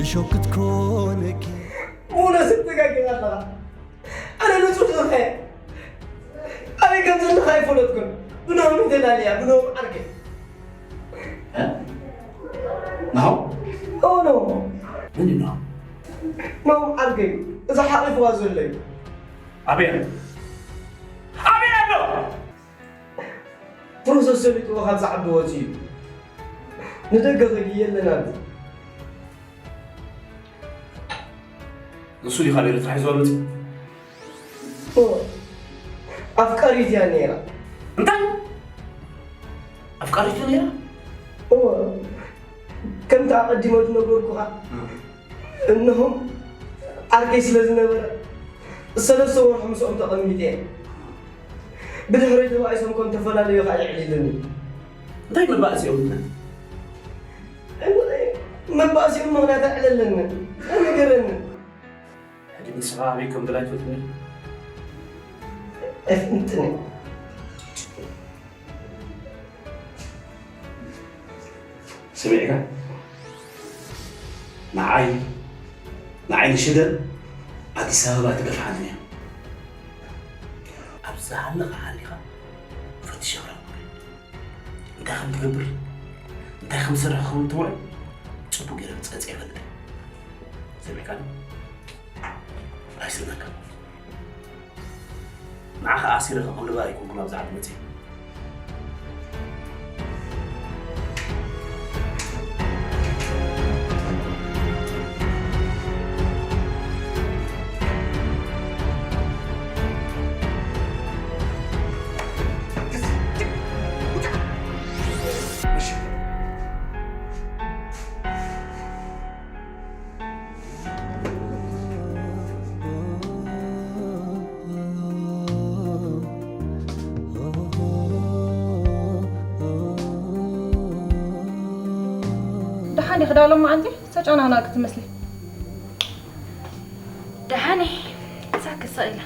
እሾክ ክትኮነኪ ሙሉ ስትጋግር ኣለኻ ኣነ ንጹህ ዘለኻ ኣበይ ከም ዘለኻ ኣይፈለጥኩን ብኖም ተላልያ ብኖም ዓርከይ ናው ኦ ኖ ምንድን ነው? ኖም ዓርከይ እዛ ሓቒፍዋ ዘሎ እዩ ኣበይ ኣሎ? ኣበይ ኣሎ? ፕሮሰስ ሰሊጥዎ ካብ ዝዓቢ ወፂኡ እዩ ንደገ ከይዱ የለን ኣብዚ ንሱ ዲኻ ቤት ተታሒዝዋ መፂ? ኦ፣ ኣፍቃሪት እያ ነይራ እንታይ ኣፍቃሪቱ ነይራ ኦ፣ ከምቲ ኣቐዲመ ዝነገርኩኻ እነሆም ዓርከይ ስለ ዝነበረ ሰለስተ ወርሒ ምስኦም ተቐሚጠ እየ ብድሕረይ ተባኢሶም ከም ተፈላለዩ ከዓ የዕሊሉኒ እንታይ መባእሲ እዮም መባእሲኦም ምኽንያት ኣዕለለኒ ኣነገረኒ ሕጂ ንስኻ ኣበይ ከም ደላይ ትፈልጥኒ ኣይፍልጥን ስሚዕካ ንዓይ ንዓይ ንሽደን ኣዲስ ኣበባ ትገፍዓኒ እያ ኣብዛ ሃለኻ ሃሊኻ ፈትሸ ብራኩ እንታይ ከም ትገብር እንታይ ከም ትሰርሕ ክኸውን ትውዕል ፅቡቅ ገይረ ጸጽ ይፈልጥ ሰሚዕካ ኣይስእነካ ንዓኻ ኣሲረ ከቕልባ ኣይኮንኩን ኣብዚ ዓዲ መፅእ ደሓን ዲኺ ዳሎም መዓንቲ ተጨናናቂ ትመስሊ ደሓን እየ እዛ ክስቕ ኢላ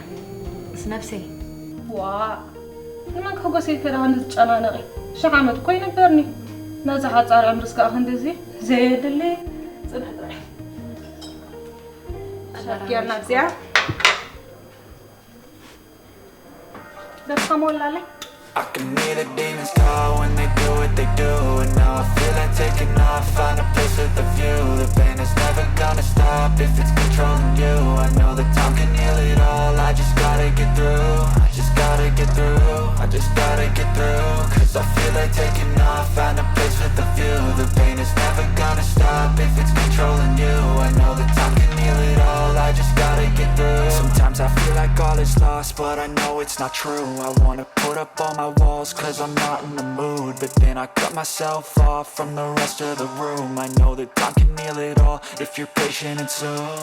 ምስ ነብሰይ ዋ ንመን ክሕጎስ ኢልከ ደኣ ክንዲ ትጨናነቒ ሽሕ ዓመት እኮ ይነበርኒ ነዚ ሓጻር ዕምርስ ከኣ ክንድዚ ዘየድሊ ጽንሕ ጥራሕ ሻፍ ጌርና ኣብዚኣ ደስኻ ሞላለይ I can hear the demons call when they do what they do. And now I feel like taking off, find a place with a view. The pain is never gonna stop if it's controlling you. I know that time can heal it all. I just gotta get through. I just gotta get through. I just gotta get through. Cause I feel like taking off, find a place with a view. The pain is never gonna stop if it's controlling you. I know that time can heal it all. I just gotta get through. Sometimes I feel like all is lost, but I know it's not true. I wanna put up all my walls cause I'm not in the mood. But then I cut myself off from the rest of the room. I know that time can heal it all if you're patient and soon.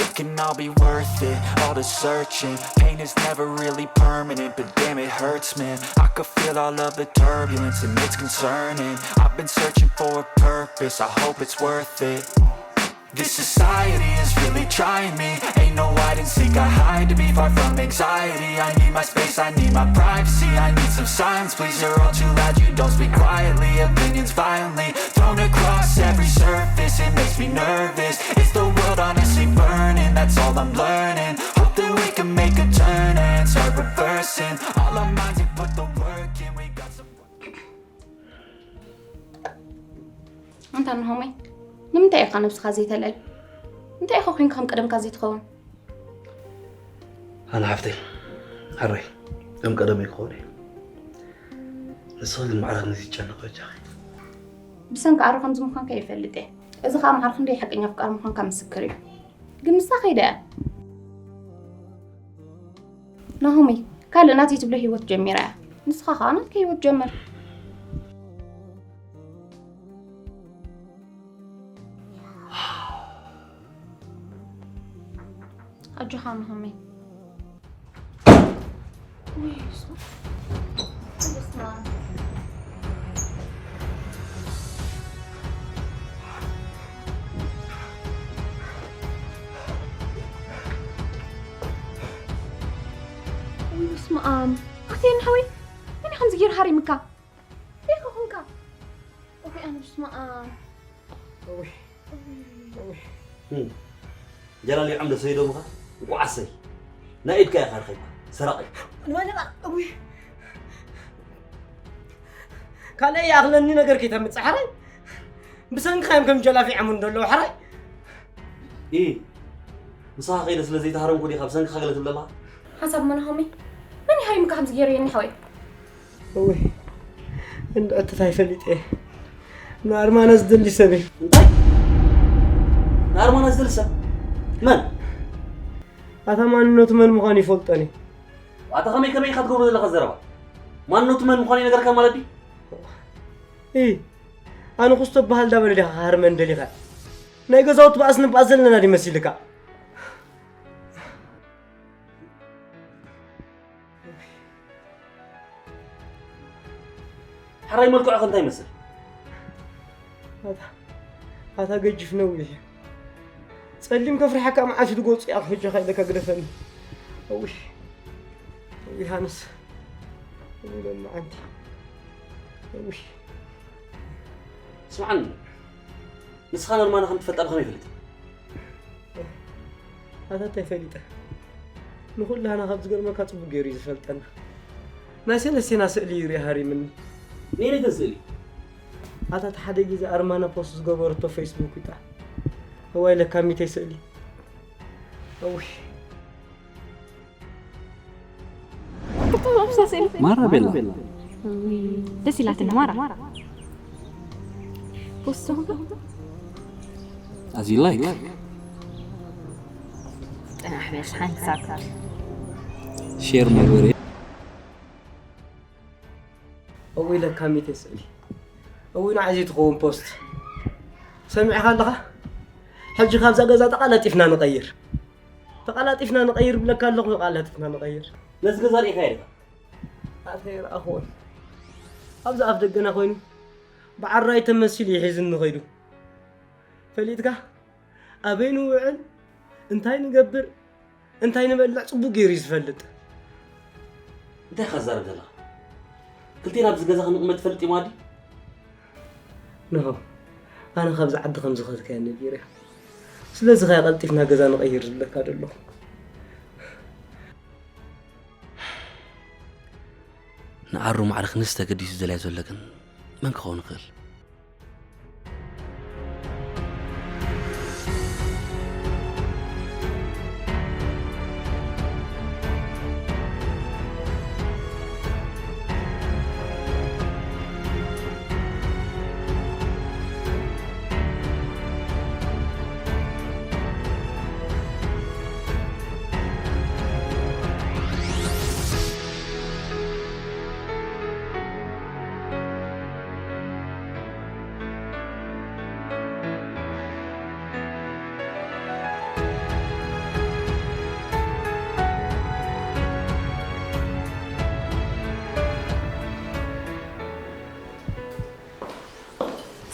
It can all be worth it, all the searching. Pain is never really permanent, but damn it hurts man. I could feel all of the turbulence and it's concerning. I've been searching for a purpose, I hope it's worth it. This society is really trying me. Ain't no hide and seek, I hide to be far from anxiety. I need my space, I need my privacy. I need some silence, please. You're all too loud, you don't speak quietly. Opinions violently thrown across every surface. It makes me nervous. Is the world honestly burning? That's all I'm learning. Hope that we can make a turn and start reversing. All our minds and put the work in. We got some. ኣንታ ንሆመይ ንምንታይ ኢኻ ነብስኻ ዘይተልዕል? እንታይ ኢኻ ኮይንካ ከም ቀደምካ ዘይትኸውን? ኣነ ሓፍተይ፣ ሕራይ ከም ቀደመይ ክኸውን እየ። ንስኺ ግን ማዕረ ክንድዚ ትጨነቒ በጃኺ። ብሰንኪ ኣሩ ከምዚ ምዃንካ ይፈልጥ እየ። እዚ ኸኣ ማዕረ ክንደይ ሓቀኛ ኣፍቃሪ ምዃንካ ምስክር እዩ። ግን ንሳ ከይዳ እያ። ናሆሚ፣ ካልእ ናተይ ትብሎ ህይወት ጀሚራ እያ። ንስኻ ኸኣ ናትካ ህይወት ጀምር። ኣጆኻ ናሆሚ። ውይ፣ ስማ-፣ ስማ-፣ ውይ፣ ስማ-፣ ኣም። ኣትየኒ ሓወይ፣ መን እዩ ከምዚ ገይሩ ሃሪምካ? እንታይ ኮንካ? ኦኬ፣ ኣነ፣ ስማ-፣ እውይ፣ እውይ። እም። ጀላሊ ዓምደ ሰይዶምኻ፣ እንቋዕ ኣሰይ። ናይ ኢድካ ኢኻ ርኺብካ፣ ሰራቒ። ንበለባ፣ እውይ። ካልእ ይኣኽለኒ ነገር ከይተምጽእ፣ ሓራይ። ብሰንክኻ እዮም ከም ጀላፊ ዓሙ እንደለዉ፣ ሓራይ። ኢ፣ ንስኻ ከይደ ስለ ዘይተሃረምኩ ዲኻ ብሰንክኻ ገለ ትብለላ? ሓሳብ መን ሃመይ? መን ይሃሪምካ ከምዚ ገይሩ የኒ ሓወይ? እውይ፣ እንድዕትት ኣይፈሊጠ እየ። ንኣርማና ዝደሊ ሰብ እዩ። እንታይ? ንኣርማና ዝደሊ ሰብ? መን? ኣታ ማንነቱ መን ምዃኑ ይፈልጦን እዩ። ኣታ ከመይ ከመይ ኢኻ ትገብሮ ዘለኻ ዘረባ? ማንነቱ መን ምዃኑ ይነገርካ ማለት ድዩ? ኢ፣ ኣነ ኩስቶ በሃል ዳበለ ዲኻ ሃርመን ደሊኻ? ናይ ገዛውቲ ባእስ ንባእስ ዘለና ድዩ መሲልካ? ሕራይ መልክዑ ከ እንታይ ይመስል? ኣታ፣ ኣታ ገጅፍ ነዊሕ። ጸሊም ከፍርሓካ መዓት ኢሉ ገጹ እያ ክፈጀኻ ኢለካ ግደፈኒ። እውይ፣ እውይ ሃንስ። እውይ ሎማዓንቲ። እውይ። ስምዓኒ፣ ንስኻ ኖርማና ከም ትፈልጣ ብኸመይ ፈሊጥ? ኣታ እንታይ ፈሊጠ? ንኹላህና ካብ ዝገርመካ ጽቡቅ ገይሩ እዩ ዝፈልጠና። ናይ ሰለስቴና ስእሊ እዩ ሪኣ ሃሪምኒ። ነይነይ ስእሊ? ኣታ እቲ ሓደ ግዜ ኣርማና ፖስት ዝገበረቶ ፌስቡክ ይጣ። እዋይ ለካ ሚተይ ስእሊ። እውይ። ማራ ቤላ። ውይ፣ ደስ ኢላትኒ ማራ። ፖስት ሆንካ? ኣዚ ላይክ። ጽናሕ በል ሓንሳብ። ሼር መግበሪ። እውይ ለካ ሚተ ስእሊ። እውይ ንዓይ ዘይትኸውን ፖስት። ሰሚዕኻ ኣለኻ? ሕጂ ካብዛ ገዛ ተቓላጢፍና ንቐይር። ተቓላጢፍና ንቐይር ብለካ ኣለኹ፣ ተቓላጢፍና ንቐይር። ነዚ ገዛ ርኢኻዮ ዲኻ? ኣታ ይርኣኹን። ኣብዚ ኣፍ ደገና ኮይኑ ብዓራይ ተመሲሉ እዩ ሒዝኒ ኸይዱ። ፈሊጥካ? ኣበይ ንውዕል፣ እንታይ ንገብር፣ እንታይ ንበልዕ ጽቡቅ ገይሩ እዩ ዝፈልጥ። እንታይ ኢኻ ትዛረብ ዘለኻ? ክልቴና ኣብዚ ገዛ ክንቕመጥ ትፈልጥ ኢኻ ድዩ? ንሆ፣ ኣነ ካብዚ ዓዲ ከም ዝኸድካዮ ነጊረ። ስለዚ ኸኣ ቀልጢፍና ገዛ ንቐይር ዝብለካ ዘለኹ። ንዓሩ ማዕረ ክንስ ተገዲሱ ዝደልያ ዘሎ ግን መን ክኸውን ይኽእል?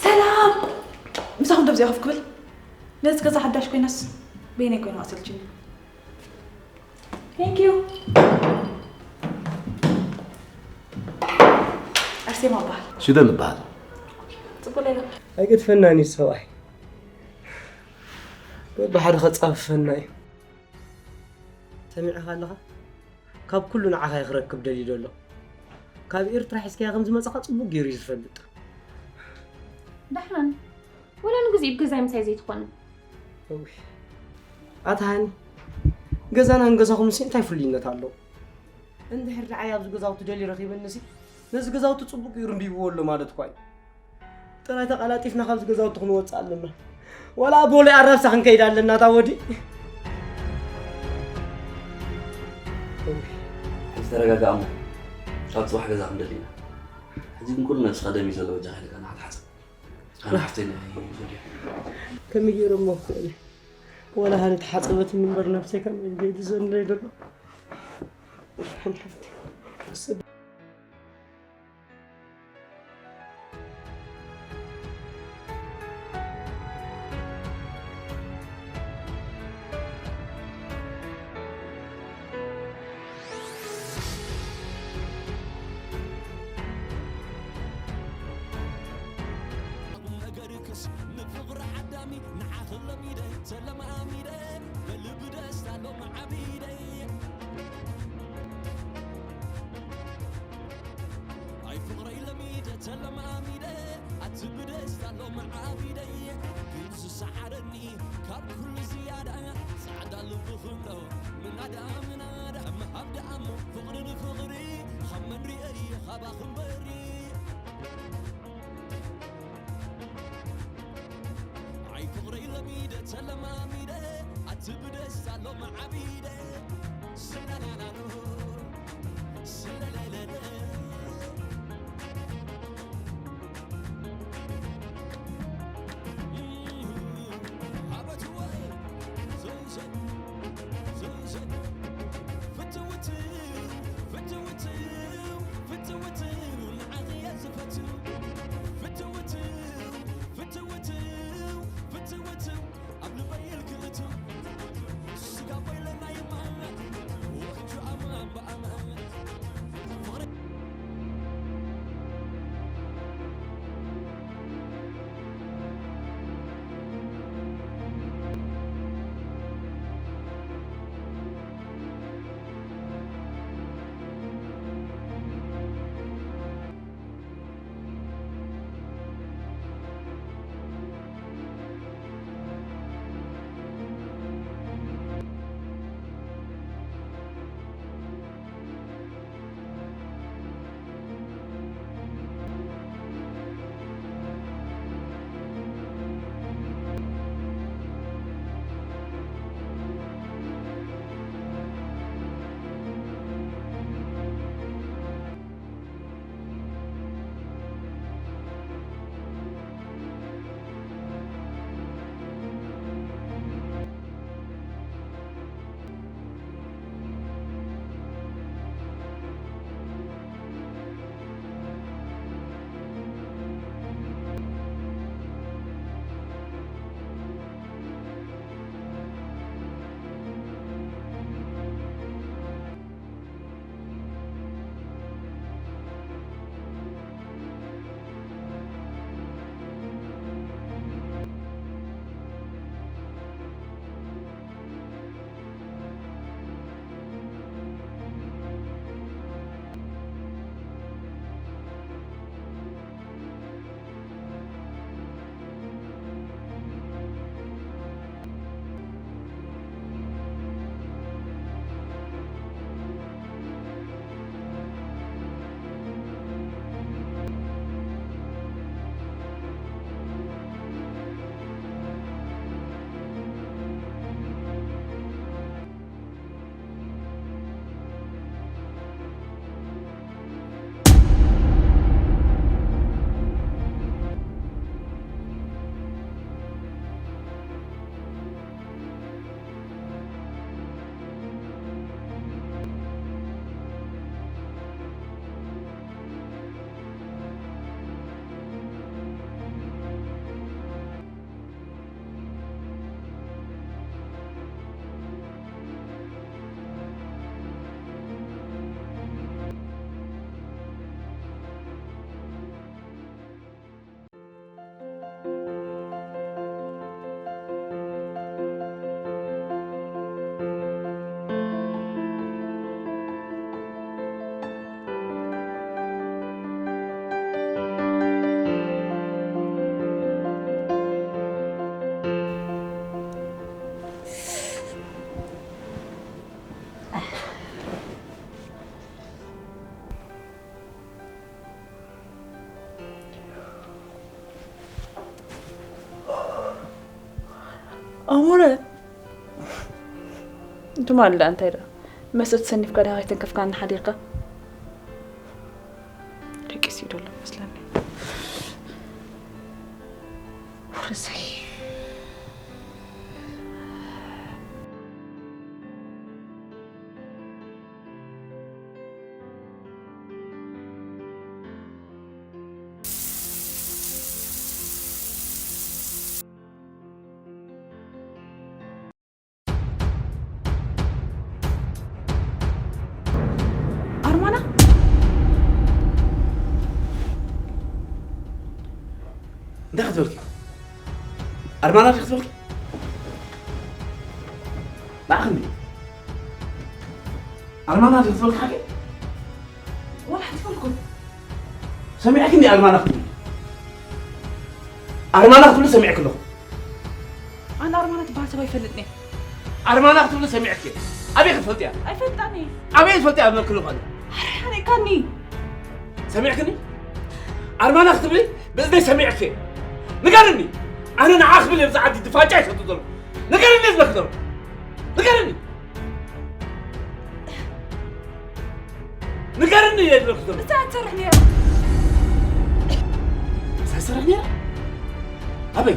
ሰላም! ምሳኹም ደብዚኣ ኮፍ ክብል? ነዚ ገዛ ሓዳሽ ኮይነስ በይነይ ኮይነ ኣሰልችኒ። Thank you። ኣርሴማ እበሃል። ሽደን እበሃል። ጽቡቕ ሌላ። ኣይገድፈናን እዩ ሰብኣይ። በብሓደ ከጻፍፈና እዩ። ሰሚዕኻ ኣለኻ? ካብ ኩሉ ንዓኻ እዩ ክረክብ ደልዩ ዘሎ። ካብ ኤርትራ ሒዝካያ ከም ዝመጻኻ ጽቡቕ ገይሩ እዩ ዝፈልጥ። ደሓን። ወላ ንግዜኡ ብገዛይ ምሳይ ዘይትኾኒ። እውይ፣ ኣታ ሃኒ፣ ገዛናን ገዛኹምሲ እንታይ ፍሉይነት ኣለዎ? እንድሕር ንዓይ ኣብዚ ገዛውቲ ደልዩ ረኺበኒሲ፣ ነዚ ገዛውቲ ጽቡቕ ገይሩ እንቢብዎ ኣሎ ማለት እኳ እዩ። ጥራይ ተቐላጢፍና ካብዚ ገዛውቲ ክንወጽእ ኣለና። ዋላ ኣቦ ወለይ ኣራብሳ ክንከይድ ኣለና፣ እታ ወዲ። እውይ። ሕጂ ተረጋጋእ እሞ፣ ካብ ጽባሕ ገዛ ክንደሊ ኢና። ሕጂ ግን ኩሉ ነብስኻ ደም እዩ ዘለዎ፣ በጃኻ ኢልካ ንዓ ተሓጸብ። ኣነ ሓፍተይ ናይ ሶድያ። ከመይ ገይረ እሞ ክኽእል እየ? ዋላ ሃኒ ተሓጸበት እምበር ነብሰይ ከመይ ገይሩ ዘንለይ ዘሎ? ሓንቲ ሓፍተይ። ነገርክስ ንፍቕሪ ዓዳሚ ንዓኺ ለሚደ ተለማሚደ በልቢ ደስታ ሎም ዓቢደ። ኣይ ፍቕረይ ለሚደ ተለማሚደ ኣቲ ብደስታ ሎም ዓቢደ። ግን ዝሰዓረኒ ካብ ኩሉ ዝያዳ ጻዕዳ ልቢ ክምሎ ምናዳ ምናዳ ምሃብ ደኣ እሞ ፍቕሪ ንፍቕሪ ካብ መን ርእየ ካባኺ እምበሪ። ኣይ ፍቕረይ ለሚደ ተለማሚደ ኣቲ ብደስታ ሎም ዓቢደ። ሰላላላሎ ሰለለለለ። ኣበትወ ዘውዘው ዘውዘው። ፍትውትው ፍትውትው ፍትውትው ንዓኺ እየ ዝፈትው። ፍትውትው ፍትውትው ፍትውትው ኣብ ልበይ ኢልኪ እትው። ስጋ በይለና ይማና ወንጁ ኣማን ብኣማን። ፍቕሪ ኣሞረ፣ ትማሊ ደኣ እንታይ ደኣ መስተ ተሰኒፍካ ዲኻ ከይተንከፍካኒ ሓዲርካ? ደቂሱ እዩ ዘሎ መስለኒ። ውርሰይ። ኣርማና? እንታይ ክትበልኪ? ኣርማና ዲኺ ክትበልኪ? ንዓኽኒ? ኣርማና ዲኺ ክትበልኪ ሓቂ? ወላ ሓንቲ ፈልኩ። ሰሚዕክኒ ኣርማና ክትብሊ? ኣርማና ክትብሊ ሰሚዕኪ ኣለኹ። ኣነ ኣርማና ትበሃል ሰብ ኣይፈልጥን እየ። ኣርማና ክትብሊ ሰሚዕኪ? ኣበይ ክትፈልጥያ? ኣይፈልጣን እየ። ኣበይ ትፈልጥያ? ኣብ መክሉ ኾነ። ኣረ ሓሪቕካኒ። ሰሚዕክኒ? ኣርማና ክትብሊ ብእዝነይ ሰሚዕኪ? ንገርኒ። ኣነ ንዓ ክብል እየ ብዛ ዓዲ ድፋጫ ይሰጡ ዘለኹ። ንገርኒ ዝብለኪ ዘለኹ። ንገርኒ። ንገርኒ እየ ዝብለኪ ዘለኹ። እንታይ ትሰርሕ ነይራ? እንታይ ትሰርሕ ነይራ? ኣበይ?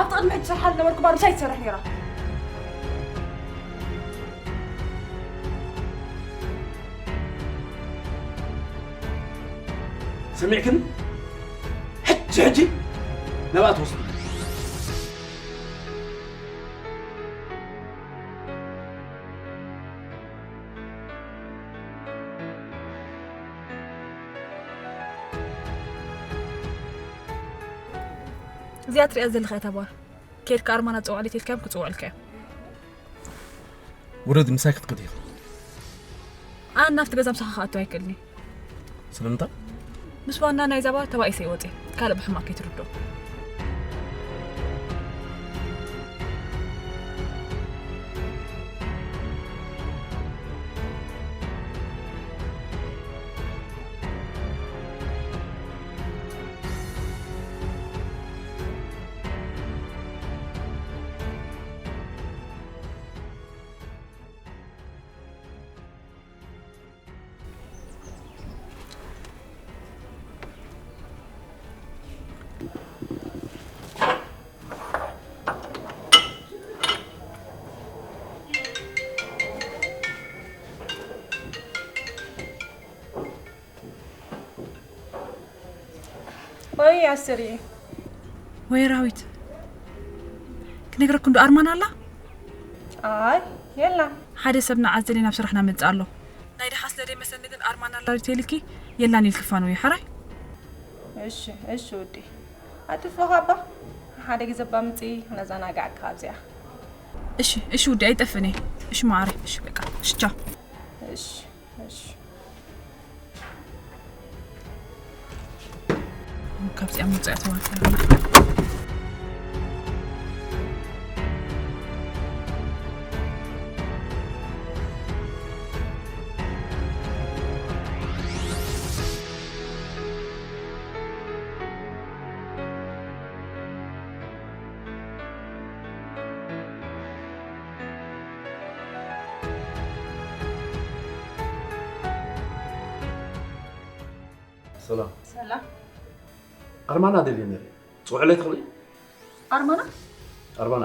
ኣብቲ ቅድሚ ሕጂ ዝሰርሓሉ ዝነበርኩ ባር ምሳይ ትሰርሕ ነይራ። ሰሚዕክኒ? ሕጂ ሕጂ ናብኣ ትወስዱ። እዚኣ ትሪኣ ዘለኻ እያ እታ ባር። ኬድካ ኣርማና ጽውዓለይ ተልካዮም ክጽውዕልካ እዮም። ውረድ፣ ምሳይ ክትከዲ ኢኺ። ኣነ ናብቲ ገዛ ምሳኻ ክኣቱ ኣይክእልን እየ። ስለምንታይ? ምስ ዋና ናይዛ ባር ተባኢሰ ይወጽእ። ካልእ ብሕማቕ ከይትርድኦ። ወይ ኣሰሪ። ወይ ራዊት፣ ክነግረኩ እንዶ ኣርማን ኣላ? ኣይ፣ የላ። ሓደ ሰብ ንዓ ዝደሊ ናብ ስራሕና መጽእ ኣሎ። ናይ ደሓ ስለ ደይመሰኒ ግን ኣርማን ኣላ ሪቴልኪ የላን ኢልኪ ፋነዊ ሓራይ? እሺ፣ እሺ ውዴ። ኣጥፍእኻ እባ። ሓደ ግዜ እባ ምጽኢ ክነዘናግዓካ ኣብዚኣ። እሺ፣ እሺ ውዴ፣ ኣይጠፍእን እየ። እሺ ማዓረይ፣ እሺ በቃ፣ እሺ ቻው። እሺ፣ እሺ። ካብዚኣ ምውጻእ ተዋርድ። ሰላም። ሰላም። ኣርማና ደልየ ነይረ። ጽውዕለይ ትኽእሊ? ኣርማና? ኣርማና።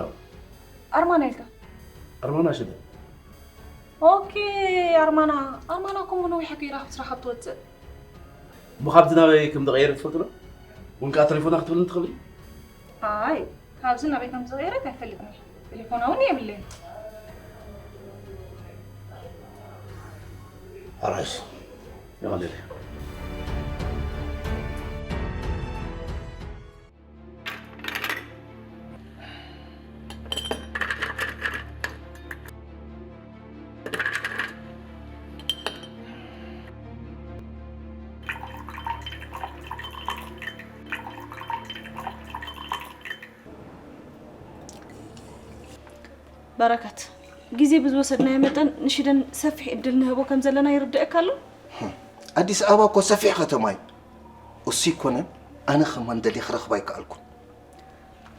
ኣርማና ኢልካ? ኣርማና ሽደ። ኦኬ፣ ኣርማና። ኣርማና እኮ እሞ ነዊሕ ገይራ ካብ ስራሕ ካብ ትወጽእ። እሞ ካብዚ ናበይ ከም ዝቐየረ ትፈልጡ ዶ? እውን ከኣ ተሌፎና ክትብልኒ ትኽእሊ? ኣይ፣ ካብዚ ናበይ ከም ዝቐየረት ኣይፈልጥን እየ። ቴሌፎና እውን የብለይን። ኣራሽ፣ የቐልል። በረከት፣ ግዜ ብዝወሰድናዮ መጠን ንሽደን ሰፊሕ ዕድል ንህቦ ከም ዘለና ይርድእካ ኣሎ? ኣዲስ ኣበባ እኮ ሰፊሕ ከተማ እዩ። እሱ ይኮነን ኣነ ከማን ደልየ ክረኽባ ኣይከኣልኩን።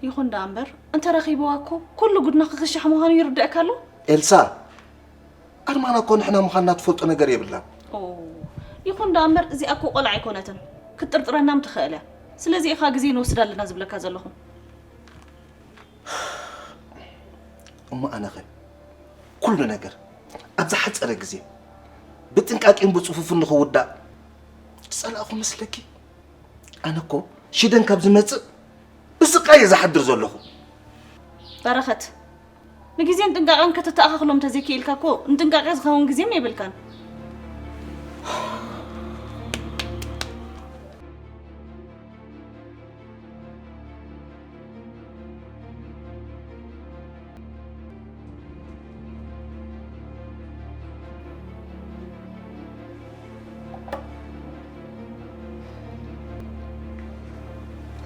ይኹን ደኣ እምበር፣ እንተረኺብዋ እኮ ኩሉ ጉድና ክኽሻሕ ምዃኑ ይርድኣካ ኣሎ። ኤልሳ፣ ኣርማና እኮ ንሕና ምዃንና ትፈልጦ ነገር የብላን። ኦ፣ ይኹን ደኣ እምበር፣ እዚኣ እኮ ቆልዓ ኣይኮነትን። ክትጥርጥረና ምትኽእል እያ። ስለዚ ኢኻ ግዜ ንወስድ ኣለና ዝብለካ ዘለኹ። እሞ ኣነኸ? ኩሉ ነገር ኣብ ዝሓጸረ ግዜ ብጥንቃቄን ብጽፉፍን ንኽውዳእ ዝጸላእኹ መስለኪ? ኣነ እኮ ሽደን ካብ ዝመጽእ ብስቃይ እየ ዝሓድር ዘለኹ። በረኸት፣ ንግዜን ጥንቃቐን ከተተኣኻኽሎም እንተዘይክኢልካ እኮ ንጥንቃቐ ዝኸውን ግዜም የብልካን።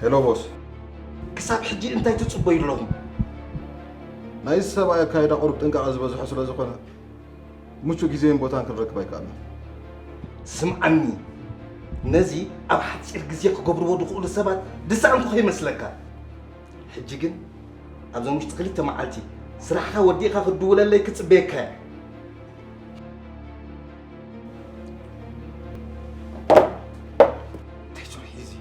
ሄሎ ቦስ። ክሳብ ሕጂ እንታይ ትጽበዩ ኣለኹም? ናይዚ ሰብኣይ ኣካይዳ ቁሩብ ጥንቃቐ ዝበዝሖ ስለ ዝኾነ፣ ምቹእ ግዜን ቦታን ክንረክብ ኣይከኣልናን። ስምዓኒ፣ ነዚ ኣብ ሓጺር ግዜ ክገብርዎ ዝኽእሉ ሰባት ዝሰኣንኩ ከይመስለካ። ሕጂ ግን ኣብዞም ውሽጢ ክልተ መዓልቲ ስራሕኻ ወዲእኻ ክትድውለለይ ክጽበየካ እየ። እንታይ ጭርሒ እዚ?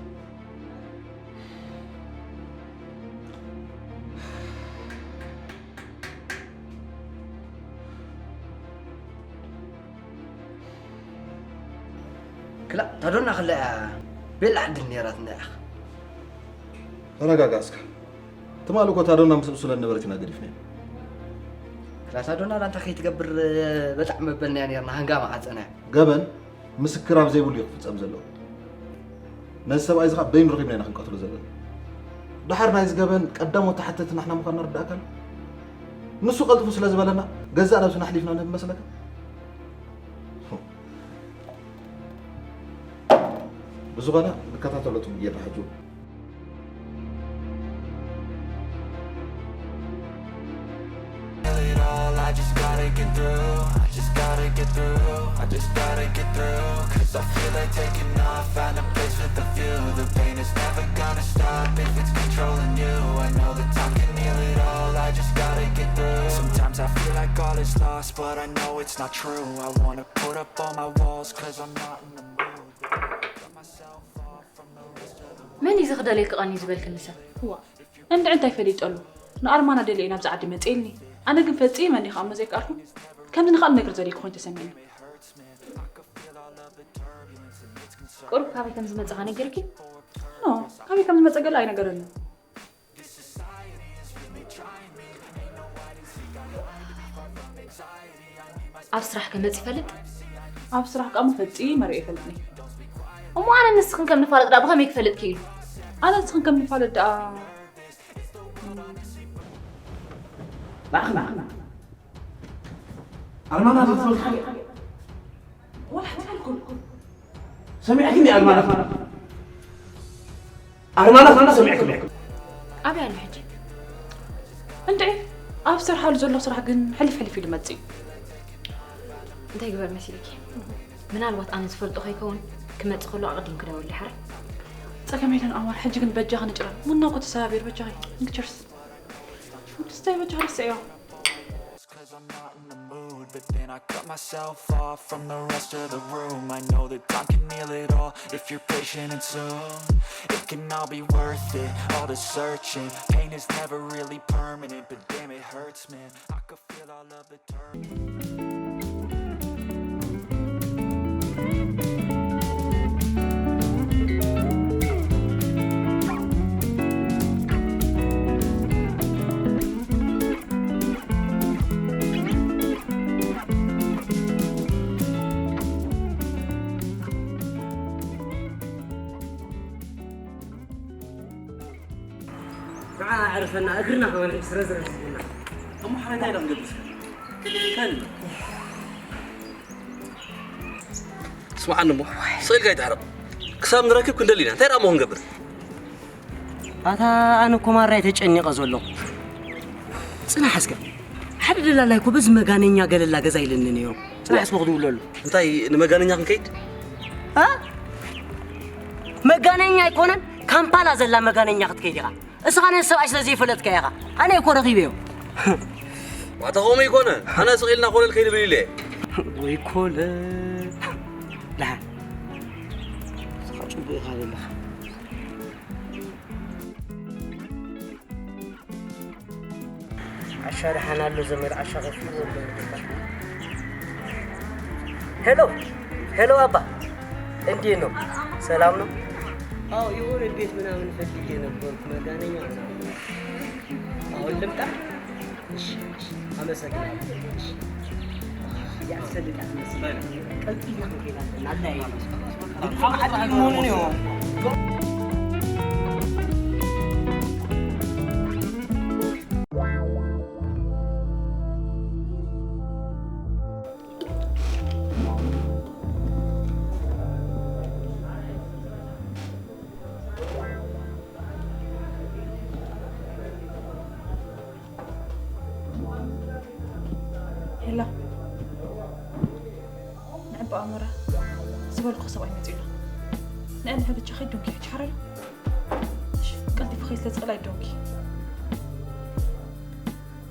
ክላእ ታዶና ክላ እያ ቤላ ዕድል ነይራትና እያ። ተረጋጋ እስከ። ትማሊ እኮ ታዶና ምስ እሱ ለነበረት ኢና ገዲፍና። ክላእ ታዶና ላንታ ከይትገብር በጣዕ መበልናያ ነይርና፣ ሃንጋ መዓፀና። ገበን ምስክር ኣብ ዘይብሉ እዩ ክፍፀም ዘለዎ። ነዚ ሰብኣይ እዚ ኸዓ በይኑ ረኺብና ኢና ክንቀትሎ ዘለና። ደሓር ናይዚ ገበን ቀዳሞት ተሓተቲ ንሕና ምዃንና ርዳእካ ኣሎ። ንሱ ቀልጥፉ ስለ ዝበለና ገዛእ ነብስና ኣሕሊፍና ንህብ መስለካ? ብዝኾነ ንከታተሎ ጽቡቅ ጌርና ሕጂ እውን። It all, I just gotta get through, I just gotta get through, I just gotta get through, cause I feel like taking off, find a place with a view, the pain is never gonna stop if it's controlling you, I know that time can heal it all, I just gotta get through, sometimes I feel like all is lost, but I know it's not true, I wanna put up all my walls, cause I'm not in the mood, cut myself off from the rest of the መን እዩ እዚ ክደልየኪ ቀንዩ ዝበልክኒ ሰብ? እዋ፣ እንድዒ እንታይ ፈሊጠሉ? ንኣርማና ደልየ ናብዚ ዓዲ መጽእ ኢልኒ። ኣነ ግን ፈጺመ እንዲ ክኣምኖ ዘይከኣልኩ። ከምዚ ንኻልእ ነገር ዘድልየኪ ኮይኑ ተሰሚዕኒ። ቁሩብ ካበይ ከም ዝመጸኻ ነጊርኪ? ኖ፣ ካበይ ከም ዝመጸ ገለ ኣይነገረንን። ኣብ ስራሕ ክመጽእ ይፈልጥ? ኣብ ስራሕ ከኣ ፈጺመ ርእየ ኣይፈልጥን እየ። እሞ ኣነ ንስኽን ከም ንፋለጥ ደኣ ብኸመይ ክፈልጥ ክኢሉ? ኣነ ንስኽን ከም ንፋለጥ ደኣ ንዓኺ፣ ንዓኺ፣ ንዓኺ። ኣርማና ዝፈልጥ ወላ ሓንቲ ኣልኮል። ሰሚዕክኒ ኣርማና? ኣርማና ከኣ ሰሚዕክኒ? ኣበይ ኣሎ ሕጂ? እንድዒ፣ ኣብ ዝሰርሓሉ ዘሎ ስራሕ ግን ሕልፍ ሕልፍ ኢሉ ይመጽእ እዩ። እንታይ ግበር መሲልኪ? ምናልባት ኣነ ዝፈልጦ ከይከውን ክመጽእ ከሎ ኣቐዲምኪ ደውሊ ሓራይ። ጸገም የለን ኣማር፣ ሕጂ ግን በጃኺ ንጭረን። ቡና እኮ ተሰባቢሩ በጃኺ። እንግቸርስ። እንግዲህ ስታይ በጃኺ ረስዕዮ። Cause I'm not in the mood, but then I cut myself off from the rest of the room. I know that time can heal it all if you're patient, and soon it can all be worth it. All the searching, pain is never really permanent, but damn, it hurts, man. I could feel all of the turmoil. ንዓ ኣዕርፈና፣ እግርና ከወንዒ ስረዝረዝ ዝብልና። እሞ ሓራይ እንታይ ኢና ክንገብር? ከን ስምዓኒ እሞ፣ ስቕ ኢልካ ኣይትሕረቕ። ክሳብ ንረክብ ክንደሊ ኢና። እንታይ ደኣ እሞ ክንገብር? ኣታ ኣነ እኮ ማራ እየ ተጨኒቐ ዘለኹ። ጽናሕ እስከ። ሓደ ደላላይ እኮ በዚ መጋነኛ ገለላ ገዛ ኢለኒ ነይሩ። ጽናሕ እስከ ክድውለሉ። እንታይ ንመጋነኛ ክንከይድ? እ? መጋነኛ ኣይኮነን፣ ካምፓላ ዘላ መጋነኛ ክትከይድ ኢኻ። እስኻ ነቲ ሰብኣይ ስለ ዘይፈለጥካ ኢኻ። ኣነ እኮ ረኺበዮ። ዋታ ከምኡ ኣይኮነ። ኣነ ስቕ ኢልና ኮለል ከይንብል ኢለ። ወይ ኮለል። ደሓን። እስኻ ጽቡቕ ኢኻ ዘለኻ። ዓሻ ደሓን ኣሎ ዘመድ፣ ዓሻ ከፊሉ ኣሎ። ሄሎ፣ ሄሎ ኣባ፣ እንዴት ነው? ሰላም ነው? አዎ፣ የሆነ ቤት ምናምን ፈልጌ ነበርኩ፣ መጋነኛ ምናምን። አሁን ልምጣ? እሺ፣ እሺ፣ አመሰግናለሁ። እሺ። ያስፈልጋል መሰለኝ። ቀልጥፍና ሆቴል አለ፣ ላዳይ። መሆኑን ይሆን? ሄላ፣ ንዕባ ኣሞራ ዝበልኩ ሰብኣይ መጺኡ ኣሎ። ንዕንሕ ብቻ ኸይድ ዶንኪ ሕጂ ሓረሉ። እሺ፣ ቀልጢፉ ኸይድ ስለ ዝኽእል ኣይዶንኪ።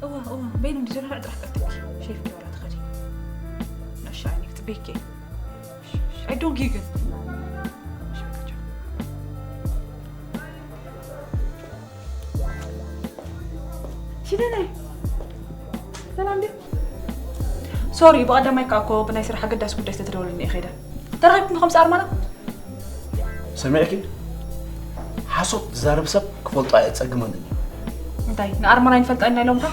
እዋ፣ እዋ፣ በይኑ እንዲ ዘሎ ጥራሕ ቀልጢፍኪ። ሸይፍኪ ዋላ ትኸዲ። ንእሺ፣ ዓይኒ ክጽበየኪ። እሺ፣ እሺ፣ ኣይዶንኪ ግን። እሺ፣ በቃ ቻው። ሽደናይ፣ ሰላም ድዩ? ሶሪ፣ ብቐዳማይ ከኣ እኮ ብናይ ስራሕ ኣገዳሲ ጉዳይ ስለተደወለኒ እየ ከይደ። ተራኺብኩም ከምዚ ኣርማና? ሰሚዕኪ? ሓሶት ዝዛረብ ሰብ ክፈልጦ ኣየጸግመንን እዩ። እንታይ፣ ንኣርማና ይንፈልጣ ኢና ኢሎምካ?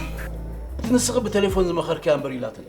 እቲ ንስኺ ብቴሌፎን ዝመኸርክያ እምበር ኢላትኒ።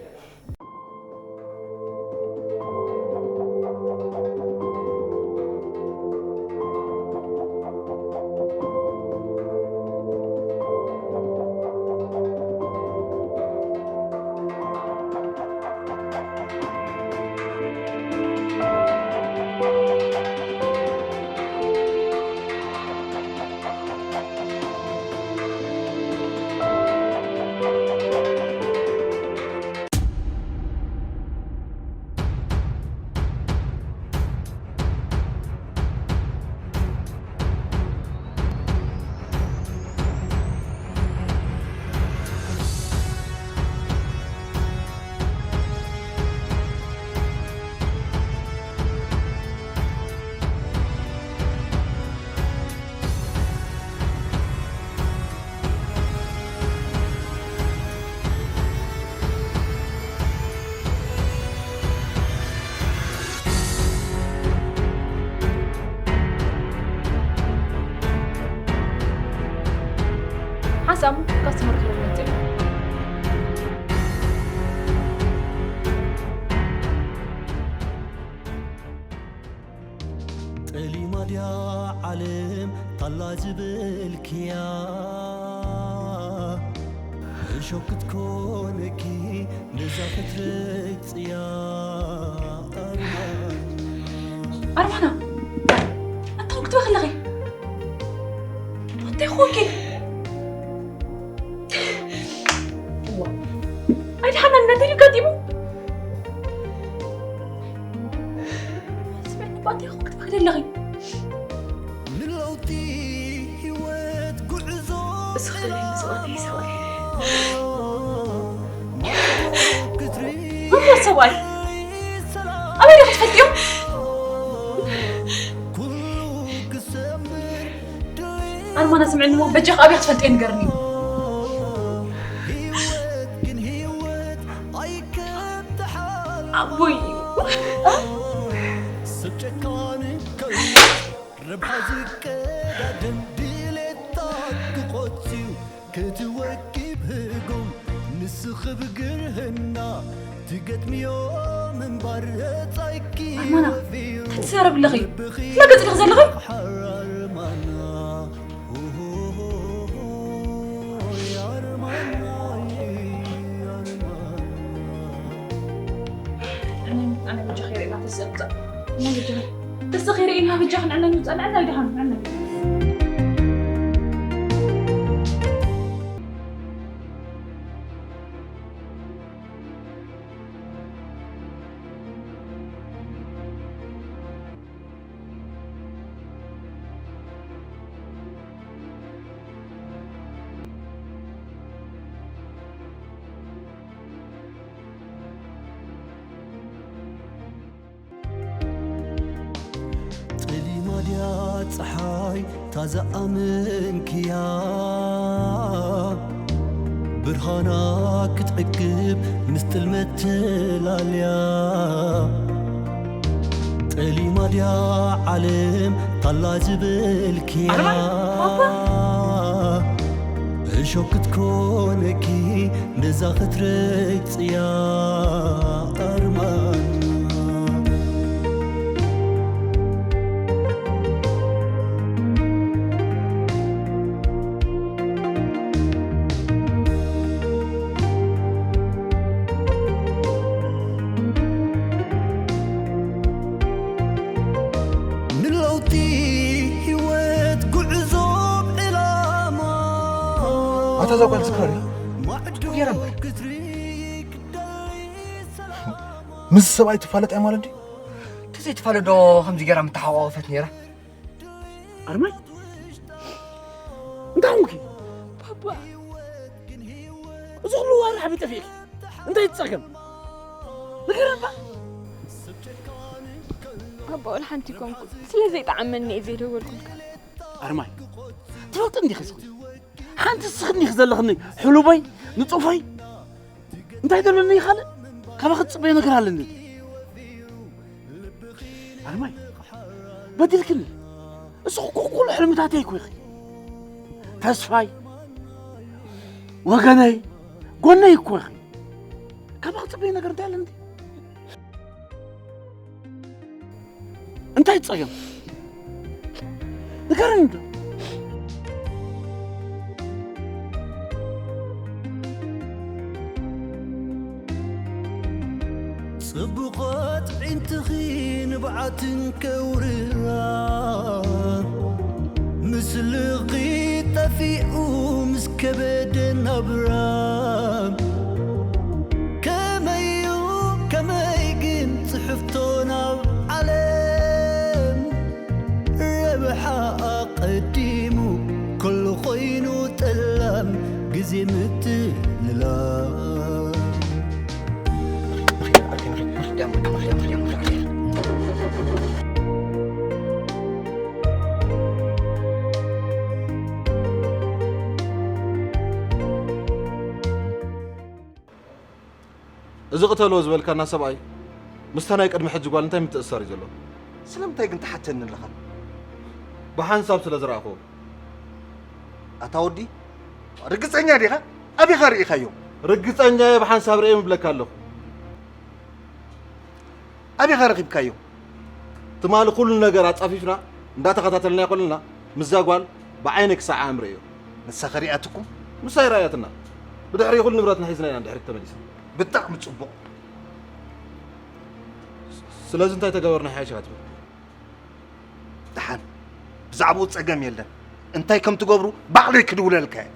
ሓንሳብ ካስተመር ክረክብ መጺኡ። ጠሊማ ድያ ዓለም ታላ ዝበልክያ፣ እሾክ ክትኮነኪ ነዛ ክትረግጽያ። ኣርማና፣ ኣታ ክትበኺ ኣለኺ? እንታይ ኾንኪ? ኣይድሓናን፣ እንታይ እዩ ገጢሙ? ስምዕኒ፣ ባቲ ክትበኽሊ ኣለኺ። ንለውጢ ህይወት ጉዕዞ እስኺ ከለይ ምስ ወደይ ሰብኣይ። ክትሪ እሞ ሰብኣይ ኣበይ ዲኺ ትፈልጥዮ? ኩሉ ክሰምር ኣርማና ስምዕኒ እሞ በጃኺ ኣበይ ክትፈልጥዮ ንገርኒ። ህይወት ግን ህይወት ኣይከብድሓል። ኣቦይ እዩ። ሰብ ጨካን ከሎ ረብሓ ዝቀዳደም ድሌታ ክቆጽዩ ክትወቅብ ህጉም ንስኺ ብግርህና ትገጥምዮ ምንባር ጻይኪ ኣርማና፣ ወፊሩ እንታይ ትዛረብ ኣለኺ? ልብኺ ስለገጽ ኢኺ ዘለኺ? ሓራርማና። ኣነ፣ ኣነ በጃኺ ርእና ተስእብታ። ኣነ በጃኺ። ተስኺ ርእና በጃኺ ንዕና ንውጻእ፣ ንዕና ይድሃኑ፣ ንዕና። ዝኣመንክያ ብርሃና ክትዕቅብ ምስ ጥልመት ትላልያ፣ ጠሊማ ድያ ዓለም ታላ ዝበልክያ? ኣርማን፣ ፓፓ! እሾክ ክትኮነኪ ነዛ ክትረግጽያ ኣርማን። ንለውጢ ህይወት ጉዕዞ ዕላማ። ኣታ እዛ ጓል ትስክር ድያ? ማዕዶ ገይራ እምበር። ክትሪ ክደሊ ሰላማ። ምስ ሰብኣይ ትፋለጥ እያ ማለት ድዩ? ተዘይትፋለጥ ዶ ከምዚ ገይራ ምተሓቋቐፈት ነይራ? ኣርማይ፣ እንታይ ኾንኪ? ፓፓ፣ እዚ ኩሉ ዋላ ሓቢጠ ፊእኪ። እንታይ ትጸገም? ንገረባ። ኣባ፣ ወላ ሓንቲ ኮንኩ። ስለ ዘይጠዓመኒ እየ ዘይደወልኩልካ። ኣርማይ፣ ትፈልጥ እንዲኺ እስኺ? ሓንቲ እስኺ እንዲኺ ዘለኽኒ ሕሉበይ፣ ንጹፈይ። እንታይ ደለኒ ይኻልእ? ካባኺ ዝጽበዮ ነገር ኣለኒ። ኣርማይ፣ በዲልክኒ። እሱ እኮ ኩሉ ሕልምታተይ እኮ ኢኺ። ተስፋይ፣ ወገነይ፣ ጎነይ እኮ ኢኺ። ካባኺ ዝጽበዮ ነገር እንታይ ኣለኒ? እንታይ ጸገም? ንገረኒ እንዶ። ጽቡቓት ዒንትኺ ንብዓትን ከውርያ፣ ምስልኺ ጠፊኡ ምስ ከበደ ናብራ። ከመይ እዩ፣ ከመይ ግን ጽሕፍቶ ናብ ዓለም? ረብሓ ኣቐዲሙ፣ ኩሉ ኾይኑ ጠላም፣ ግዜ ምትልላም። እዚ ቅተሎ ዝበልካና ሰብኣይ ምስታ ናይ ቅድሚ ሕጂ ጓል እንታይ ምትእስሳር እዩ ዘሎ? ስለምንታይ ግን ትሓተኒ ኣለኻ? ብሓንሳብ ስለ ዝረኣኽዎ። ኣታ ወዲ፣ ርግጸኛ ዲኻ? ኣበይኻ ርኢኻዮ? ርግጸኛ እየ ብሓንሳብ ርእየ ምብለካ ኣለኹ። ኣበይኻ ረኺብካዮ? ትማሊ ኩሉ ነገር ኣጻፊፍና እንዳተኸታተልናዮ ከለና ምስዛ ጓል ብዓይነይ ክሳዕ ኣእምረዮ። ንሳ ከ ሪኣትኩም? ንሳ ኣይረኣያትና። ብድሕሪ ኩሉ ንብረትና ሒዝና ኢና ንድሕሪት ተመሊስና። ብጣዕሚ ጽቡቕ። ስለዚ እንታይ ተገበርና ይሓይሽ ኢኻ ትብል? ደሓን፣ ብዛዕባኡ ጸገም የለን። እንታይ ከም ትገብሩ ባዕለይ ክድውለልካ እየ።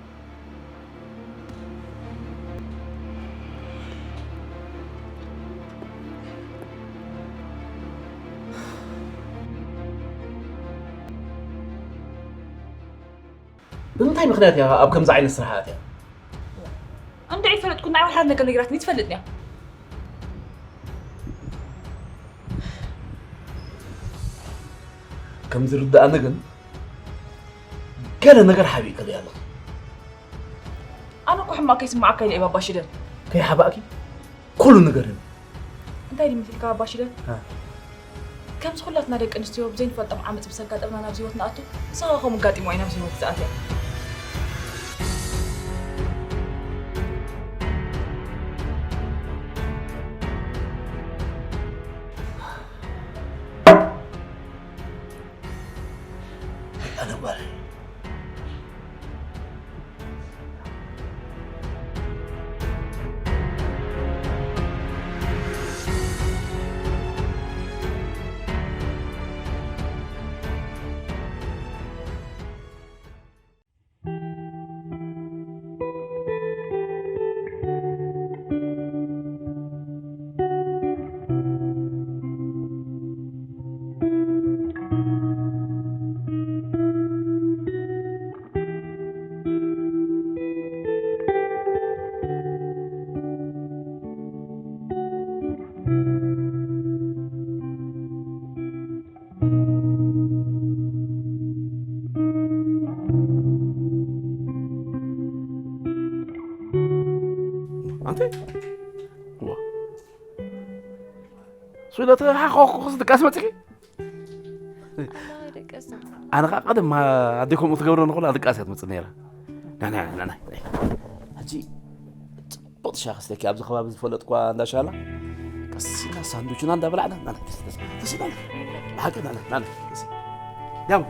ብምንታይ ምኽንያት እያ ኣብ ከምዚ ዓይነት ስራሕ ኣትያ? እንድዒ ፈለጥኩ፣ ንዓይ ዋላ ሓደ ነገር ነጊራትኒ ትፈልጥ እያ። ከም ዝርድኣኒ ግን ገለ ነገር ሓቢእክለይ ኣለኺ። ኣነ እኮ ሕማቕ ከይስምዓካ ኢለ እየ ባባ ሽደን። ከይሓባእኪ ኩሉ ንገርኒ። እንታይ ድዩ መሲልካ ባባ ሽደን? እ። ከምዚ ኩላትና ደቂ ኣንስትዮ ብዘይንፈልጦም ዓመጽ ምስ ኣጋጠመና ናብዚ ህይወት ንኣቱ፣ ንስኻ ከምኡ ኣጋጢምዋ እዩ ናብዚ ህይወት ዝኣትያ። ኣነ ጓል ዋ። ስለ ተሓኾኹስ ድቃስ መጺኺ? ኣነ ኸዓ ቀደም ኣደይ ከምኡ ትገብረኒ ከላ ድቃስ እያ ትመጽእ ነይራ። ና፣ ና፣ ና፣ ና፣ ና። ሕጂ ጽቡቕ ሻሂ ክስተኪ ኣብዚ ከባቢ ዝፈለጥኳ እንዳ ሻላ ቀስ ኢልና ሳንዱችና እንዳበላዕና፣ ና፣ ና፣ ተስ-፣ ተስ-፣ ተስ-፣ ና፣ ና። ብሓቂ ና፣ ና፣ ና፣ ና። ተስ-፣ ያው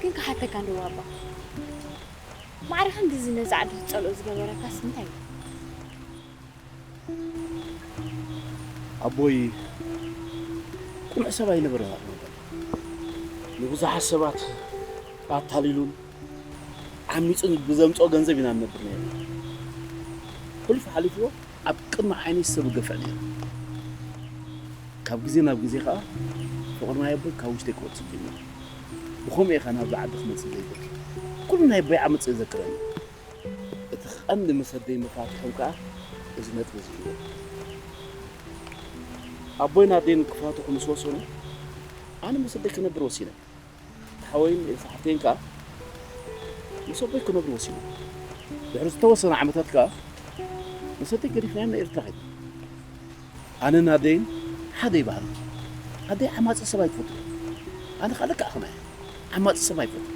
ግን ክሓተካ እንዶ ባባ፣ ማዕረ ክንድዚ ነዛ ዓዲ ክትጸልኦ ዝገበረካስ እንታይ እዩ? ኣቦይ ቅኑዕ ሰብ ኣይነበረን። ንብዙሓት ሰባት ኣታሊሉን ዓሚጹን ብዘምጽኦ ገንዘብ ኢና ንነብር ነይርና። ሕሉፍ ሓሊፍዎ ኣብ ቅድሚ ዓይነይ ሰብ እገፍዕ ነይረ። ካብ ግዜ ናብ ግዜ ከኣ ፍቕሪ ናይ ኣቦይ ካብ ውሽጠይ ክወጽእ ጀሚሩ። ብኸምኡ እየ ከኣ ናብዚ ዓዲ ክመጽእ ዘይደሊ። ኩሉ ናይ ኣቦይ ዓመጽ እየ ዘክረኒ። እቲ ቀንዲ ምስ ኣደይ መፋትሖም ከኣ እዚ ነጥቢ እዚ እዩ። ኣቦይን ኣደይን ክፋትሑ ምስ ወሰኑ፣ ኣነ ምስ ኣደይ ክነብር ወሲነ። ሓወይን ኤልሳ ሓፍተይን ከኣ ምስ ኣቦይ ክነብሩ ወሲኖም። ድሕሪ ዝተወሰነ ዓመታት ከኣ ምስ ኣደይ ገዲፍናዮም ንኤርትራ ከድና። ኣነን ኣደይን ሓደ ይበሃል። ኣደይ ዓማጺ ሰብ ኣይትፈቱን። ኣነ ከኣ ልክዕ ከማይ ዓማጺ ሰብ ኣይፈቱን።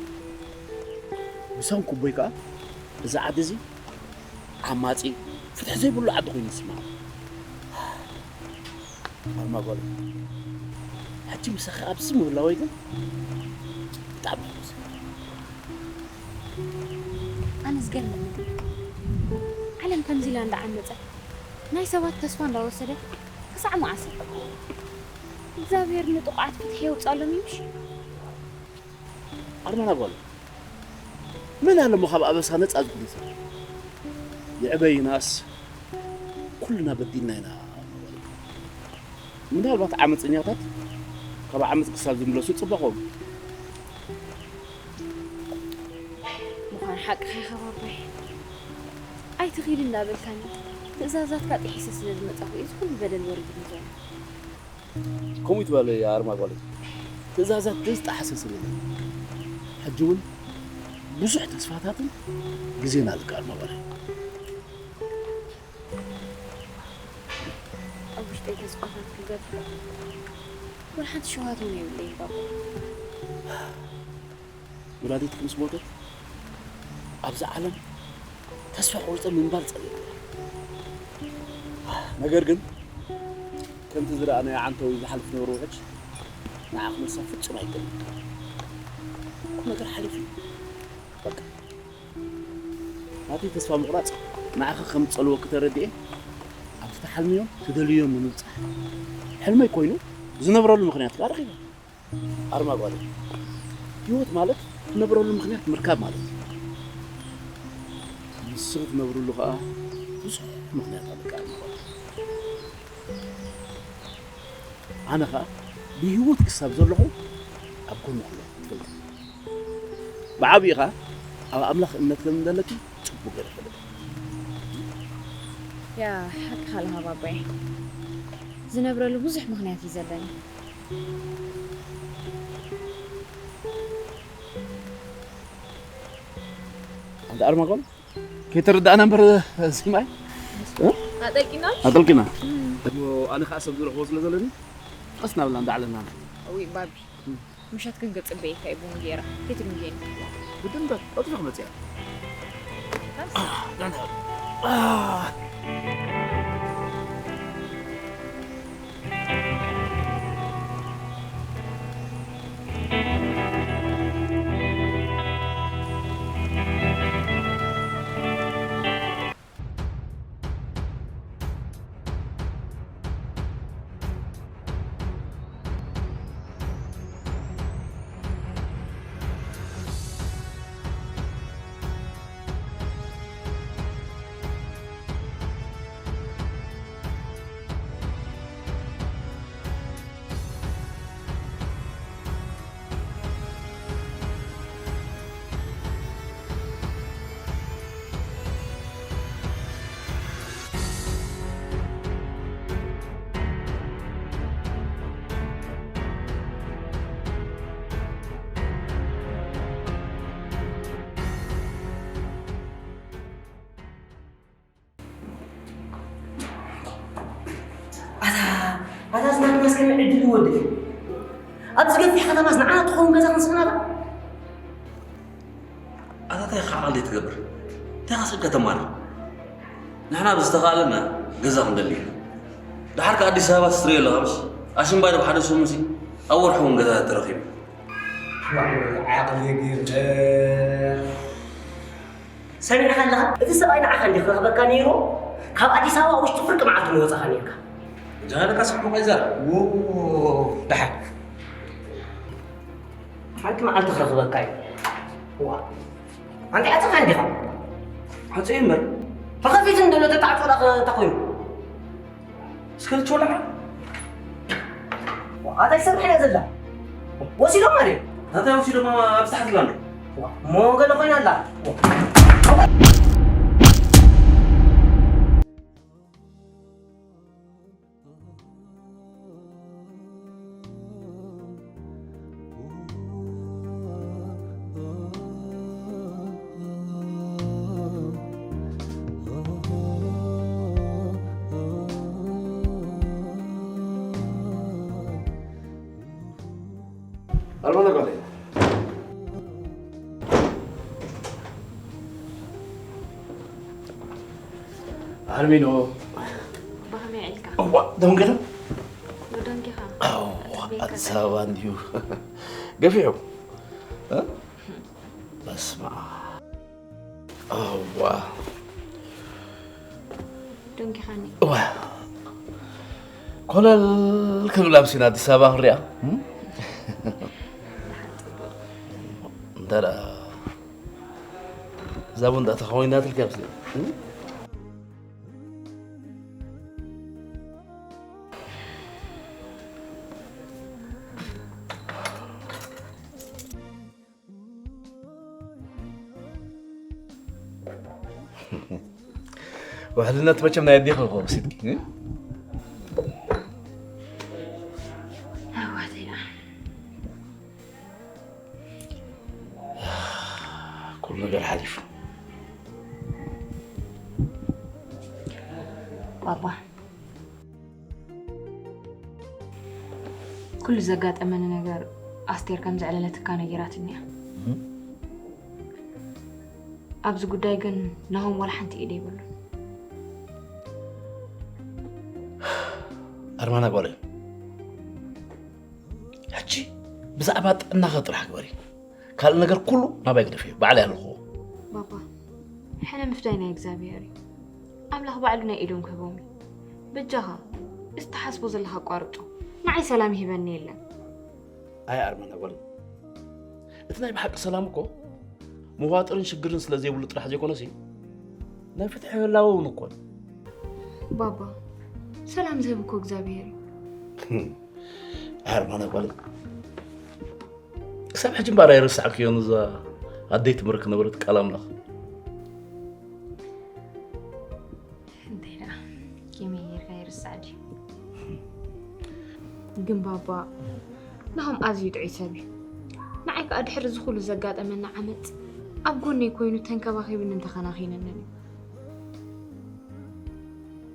ብሰንኩ ኣቦይ ከኣ እዚ ዓዲ እዚ ዓማጺ፣ ፍትሒ ዘይብሉ ዓዲ ኮይኑ ይስምዓኒ። ኣርማ ጓለይ፣ ሕጂ ምሳኺ ኣብዚ ምህላወይ ግን ብጣዕሚ ሕጉስ እየ። ኣነ ዝገርመኒ ግን፣ ዓለም ከምዚ ኢላ እንዳዓመጸት፣ ናይ ሰባት ተስፋ እንዳወሰደት፣ ክሳዕ መዓስ? እግዚኣብሔር ንጥቑዓት ፍትሒ የውጻሎም እዩ ምሽ? ኣርማና ጓለይ፣ መን ኣሎ እሞ ካብ ኣበሳ ነጻ ዝኾነ ሰብ? ይዕበ ይንኣስ፣ ኩልና በዲልና ኢና። ምናልባት ዓመፀኛታት ካብ ዓመፅ ክሳብ ዝምለሱ ፅባቐኦም። ምዃን ሓቅኻ ኢኻ ባባይ። ኣይትኺድ እንዳበልካኒ፣ ትእዛዛትካ ጥሒሰ ስለ ዝመጻኹ እዩ እዚ ኩሉ በደል ወሪዱኒ ዘሎ። ከምኡ ይትበል ኣርማ ጓለይ። ትእዛዛት ዝጠሓሰ ሰብ የለን። ሕጂ እውን ብዙሕ ተስፋታትን ግዜን ኣለካ ኣርማ ጓለይ። ኣብ ውሽጠይ ተስፋታት ክገብር ወላ ሓንቲ ሸውሃት እውን የብለይን ባባ። ወላዲትኪ ምስ ሞተት ኣብዚ ዓለም ተስፋ ቆሪጸ ምንባር ጸሊኤ ነይረ። ነገር ግን ከምቲ ዝረኣናዮ ዓንተው ዝሓልፍ ዝነበረ ውሕጅ ንዓ ክመልሳ ፍጹም ኣይክእልን። ኩሉ ነገር ሓሊፉ እዩ። በቃ ናተይ ተስፋ ምቑራጽ ንዓኺ ከም ዝጸልወኪ ተረዲኤ ኣብቲ ትሓልምዮ ትደልዮ ንምብጻሕ ሕልመይ ኮይኑ ዝነብረሉ ምኽንያት ከኣ ረኺበ። ኣርማ ጓለይ፣ ህይወት ማለት ትነብረሉ ምኽንያት ምርካብ ማለት እዩ። ንስኺ ትነብርሉ ከኣ ብዙሕ ምኽንያት ኣለካ ኣርማ ጓለይ። ኣነ ኸኣ ብህይወት ክሳብ ዘለኹ ኣብ ጎንኺ እየ ትፈልጢ። ብዓብዪ ኸኣ ኣብ ኣምላኽ እምነት ከም ዘለኪ ጽቡቕ ገይረ እፈልጥ። ያ ሓቅኻ ኣለኻ ባባይ። ዝነብረሉ ብዙሕ ምኽንያት እዩ ዘለኒ። ኣንታ ኣርማጎን ከይተረዳእና እምበር እዚ ማይ ኣጠልቂና ኣጠልቂና። እሞ ኣነ ከዓ ሰብ ዝረኽቦ ስለ ዘለኒ ቀስ እናበልና እንዳዕለልና። ዊ ባቢ ምሸት ግን ገጽበይ እንታይ ቡን ገይራ ከይትድንገየኒ። ብደንበ ቀልጢፈ ክመፅእ እያ። ኣታ ኣታ ዝናብ ማስከመ ዕድል ይወድእ ኣብዚ ገፊሕ ከተማስ ንዓና ትኸውን ገዛ ክንስእና ዶ ኣታ እንታይ ኻቕ ኣለ ትገብር እንታይ ኻስብ ከተማር ንሕና ብዝተኻእለና ገዛ ክንደሊ ኢና ድሓር ከ ኣዲስ ኣበባ ትስትሪዮ ኣለኻ ምሽ ኣሽምባይ ዶ ሓደ ሰሙን ሲ ኣብ ወርሒ እውን ገዛ ተረኺቡ ዓቕሊ ግበር ሰሚዕኻ ኣለኻ እቲ ሰብኣይ ንዓኻ እንዲ ክረኽበካ ነይሩ ካብ ኣዲስ ኣበባ ውሽጢ ፍርቂ መዓልቲ ምወፃኻ ነይርካ ጃሃለካ ስሕሙቕ ይዘር ደሓር ሓንቲ መዓልቲ ክረኽበካ እዩ ኣንቲ ዓፀኻ እንዲኻ ሓፀይ እምበር ተኸፊቱ እንደሎ ተጣዕፆ ዳ ተኮይኑ እስከ ልትወላዓ ኣታ ይሰርሕ እያ ዘላ ወሲዶም ማለት ናታይ ወሲዶም ኣብ ታሕቲ ላሎ ሞገለ ኮይና ኣላ ኣርማና ጓለይ ኣርሚኖ ብኸመይ ኢልካ እዋ ደንገለ ብደንጊኻ ኣዲስ ኣበባ እንዲዩ ገፊሑ በስማ እዋ ደንጊኻኒ እዋ ኮለል ክብል ኣምሲና ኣዲስ ኣበባ ክንሪኣ እንተ እዛ ቡንዳ ተኸወይናትልካ ኣብዚ ውሕልነት መቸም ናይ ኣዴኺ ኢኹ ወሲድኪ ኣዋተያ ኩሉ ነገር ሓሊፉ ባባ ኩሉ ኩሉ ዘጋጠመኒ ነገር ኣስቴር ከም ዘዕለለትካ ነጊራትኒ እያ። ኣብዚ ጉዳይ ግን ናሆም ዋላ ሓንቲ ኢደ የብሉን። ኣርማና ጓለይ፣ ሕጂ ብዛዕባ ጥዕናኻ ጥራሕ ግበሪ። ካልእ ነገር ኩሉ ናባይ ግደፍዮ፣ ባዕለይ ኣለኹዎ። ባባ፣ ሕነ ምፍዳይ ናይ እግዚኣብሔር እዩ። ኣምላኽ ባዕሉ ናይ ኢዶም ክህቦም እዩ። በጃኻ፣ እዚ ትሓስቦ ዘለኻ ኣቋርጾ። ንዓይ ሰላም ይህበኒ የለን። ኣይ ኣርማና ጓለይ፣ እቲ ናይ ብሓቂ ሰላም እኮ መዋጥርን ሽግርን ስለ ዘይብሉ ጥራሕ ዘይኮነሲ፣ ናይ ፍትሒ ህላወ እውን እኮ እዩ። ባባ፣ ሰላም ዝህብ እኮ እግዚኣብሔር እዩ። ኣርማና ጓለይ፣ ክሳብ ሕጂ እምበኣር ኣይረሳዕክዮን እዛ ኣደይ ትምህርክ ነበረት ቃል ኣምላኽ። እንታይ ደኣ፣ ከመይ ጌርካ ይርሳዕ ድዩ? ግን ባባ፣ ናሆም ኣዝዩ ጥዑይ ሰብ እዩ። ንዓይ ከኣ ድሕሪ እዚ ኩሉ ዘጋጠመና ዓመጽ ኣብ ጎነይ ኮይኑ ተንከባኺቡንን ተኸናኺኑንን እዩ።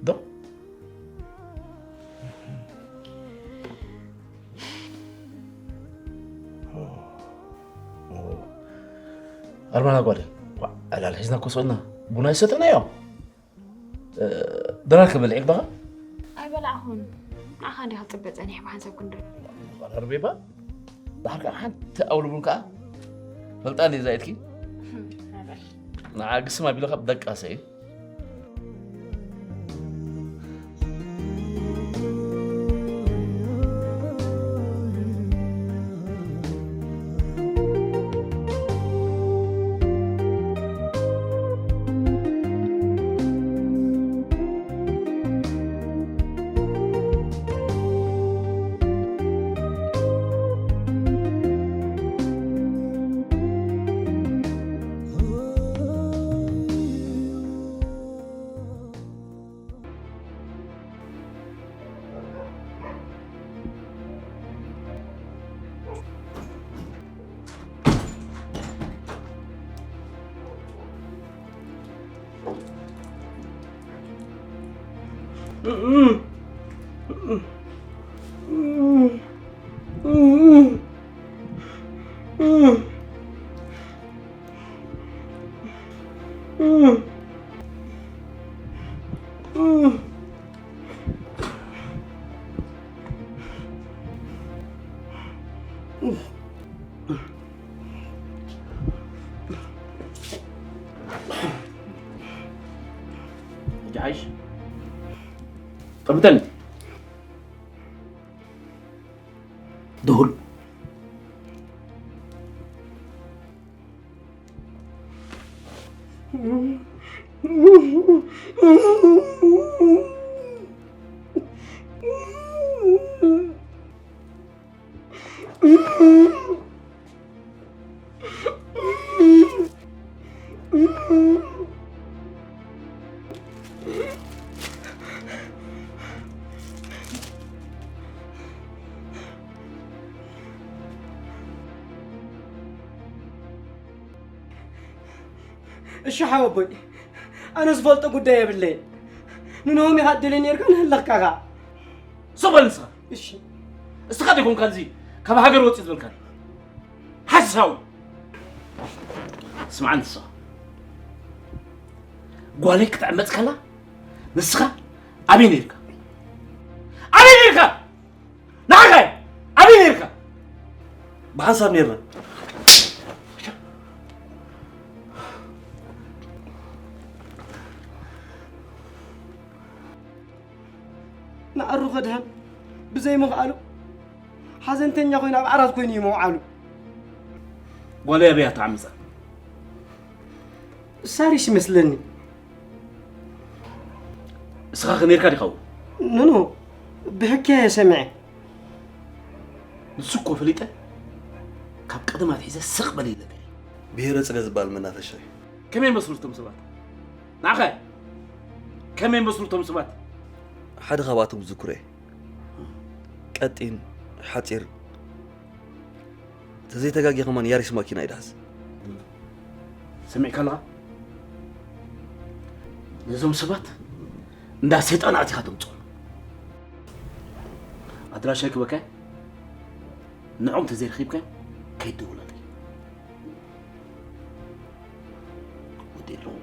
ዶ? ኣርማና ጓለይ፣ ዋ፣ ዕላል ሒዝና እኮ ስቕና ቡና ይሰተናዮ። እ፣ ድራር ክበልዕ ይግባኻ? ኣይበላዕኹን። ንዓኻ እንዲኻ ክጽበ ጸኒሐ ብሓንሳብ ክንዶ። ርቤባ፣ ድሓር ከዓ ሓንቲ ኣውልቡን ከዓ ፈልጣ እንዲ ዛይትኪ። ንዓ ግስም ኣቢለካ ብደቃሰ እዩ። جعيش. طب تاني. دهول. እሺ ሓወቦይ፣ ኣነ ዝፈልጦ ጉዳይ የብለይን። ንንሆም ኢኻ ትደልዮ ነይርካ፣ ንህለኽካ ኸዓ። ስቕ በል ንስኻ። እሺ። እስኻ ዶ ይኮንካ እዚ ካብ ሃገር ወፂእ ዝበልካኒ? ሓሳዊ። ስምዓኒ ንስኻ። ጓለይ ክትዕመፅ ከላ ንስኻ ኣበይ ነይርካ? ኣበይ ነይርካ? ንዓኻ ኣበይ ነይርካ? ብሓንሳብ ነይርና። ንኣሩ ከድሕን ብዘይምኽኣሉ ሓዘንተኛ ኮይኑ ኣብ ዓራት ኮይኑ እዩ ምውዓሉ። ጓለይ ኣበይ እያ ተዓሚፃ? ሳሪስ ይመስለኒ። እስኻ ከ ነይርካ ዲኻ ኣብኡ? ኖኖ፣ ብሕክያ እየ ሰሚዐ። ንሱ እኮ ፈሊጠ ካብ ቀደም ኣትሒዘ ስቕ በል ኢለካ እየ። ብሄረ ጽገ ዝበሃል መናፈሻ እዩ። ከመይ ይመስሉ እቶም ሰባት? ንዓኸ ከመይ ይመስሉ እቶም ሰባት? ሓደ ካብኣቶም ዝዝክሮ እየ። ቀጢን፣ ሓጺር፣ ተዘይተጋግየ ከማን ያሪስ ማኪና እዩ ድሓዝ። ሰሚዕካ ኣለኻ? ነዞም ሰባት እንዳ ሰይጣን ኣቲኻ ተምፅኦም። ኣድራሻይ ክበካ? ንዖም ተዘይረኺብካዮም ከይትደውለለይ። ወዲ ኣለኹ።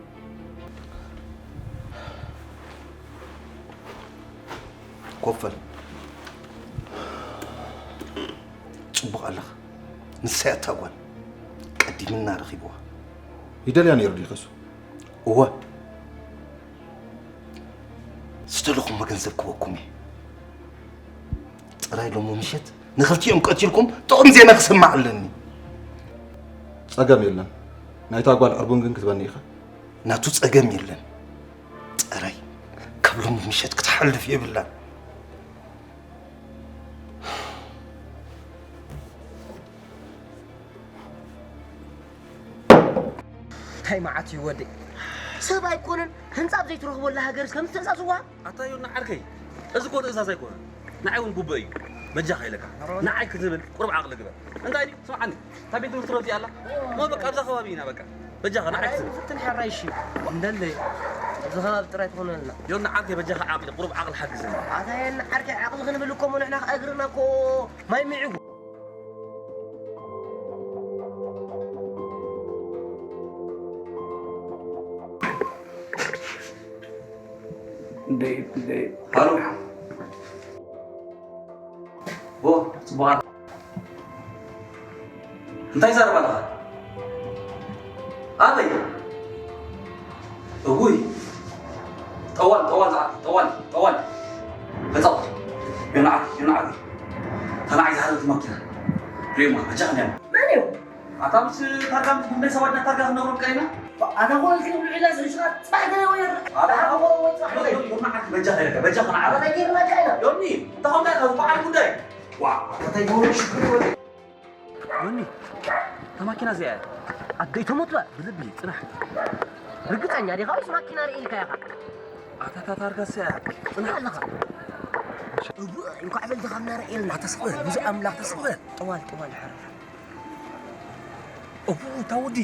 ኮፈል። ጽቡቕ ኣለኻ። ንሳ እያ እታ ጓል ቀዲምና ረኺብዋ። ይደልያ ነይሩ ድዩ ከሱ? እወ። ዝደለኹሞ ገንዘብ ክበኩም እየ። ጥራይ ሎሚ ምሸት ንኽልቲኦም ቀቲልኩም ጥዑም ዜና ክሰማዕ ኣለኒ። ጸገም የለን። ናይታ ጓል ዕርቡን ግን ክትበኒ ኢኻ። ናቱ ጸገም የለን። ጥራይ ካብ ሎሚ ምሸት ክትሓልፍ የብላን። እንታይ መዓት እዩ ወደይ? ሰብ ኣይኮነን ህንጻ ኣብ ዘይትረኽበላ ሃገርስ ከምዚ ትእዛዝ ይወሃብ? ኣታ ዮና ዓርከይ፣ እዚ እኮ ትእዛዝ ኣይኮነን። ንዓይ እውን ግቡእ እዩ። በጃኻ ኢለካ። ንዓይ ክትብል ቁሩብ ዓቕሊ ግበር። እንታይ ድዩ? ስምዓኒ። እታ ቤት ትምህርቲ ዶ እዚኣ ኣላ? እሞ በቃ ኣብዛ ከባቢ ኢና በቃ። በጃኻ ንዓይ ኣይ ክትብል። ፍትን ሕራይ እሺ። እንደለ ኣብዚ ከባቢ ጥራይ ትኾነልና። ዮና ዓርከይ በጃኻ ዓቕሊ፣ ቁሩብ ዓቕሊ ሓግዘኒ። ኣታ ዮና ዓርከይ ዓቕሊ ክንብል እኮ እሞ ንሕና ከኣ እግርና እኮ ማይ ምዒጉ። እንዴ፣ እንዴ። ሃሎ። ኦ፣ ጽቡቕ። እንታይ ይዛረብ ኣለኻ? ኣበይ? እውይ። ጠዋል፣ ጠዋል፣ ጠዋል፣ ጠዋል። መጻወት። ዮናዓት፣ ዮናዓት። ተናዓይ ዝሃለት ማኪና። ሪማ፣ መቻ ክንያም። መን እዩ? ኣታ ምስ ታርጋ ምስ ጉዳይ ሰባትና ታርጋ ክንነግሮም ቀሪና። ኣታ ኾል ግን ብልዕላ ዝርሽና ጽባሕ ገለ ወይ ኣታ ኾል ወይ ጽባሕ ገለ። ዮኒ፣ ዮኒ፣ መዓት በጃ ኸይረካ፣ በጃ ኸና ዓረባ። ኣታ ጌርና ካይና። ዮኒ፣ እንታይ ኾንካ ኢኻ ዝበዓል ጉዳይ? ዋ፣ ኣታ እንታይ ገብሩ ሽግር ይወደ። ዮኒ፣ እታ ማኪና እዚኣ እያ። ኣደይ ተሞትባ፣ ብልቢ ጽናሕ። ርግጸኛ ዲኻ ወይስ ማኪና ርኢልካ ኢኻ? ኣታ እታ ታርጋ እዚኣ እያ። ጽናሕ ኣለኻ። እቡ፣ እንኳዕ በልድኻ ምናረ ኤልና። ኣታ ስቕ በል፣ ብዙ ኣምላኽ ተስቕ በል። ጠዋል፣ ጠዋል፣ ሓረር። እቡ፣ እታ ወዲ።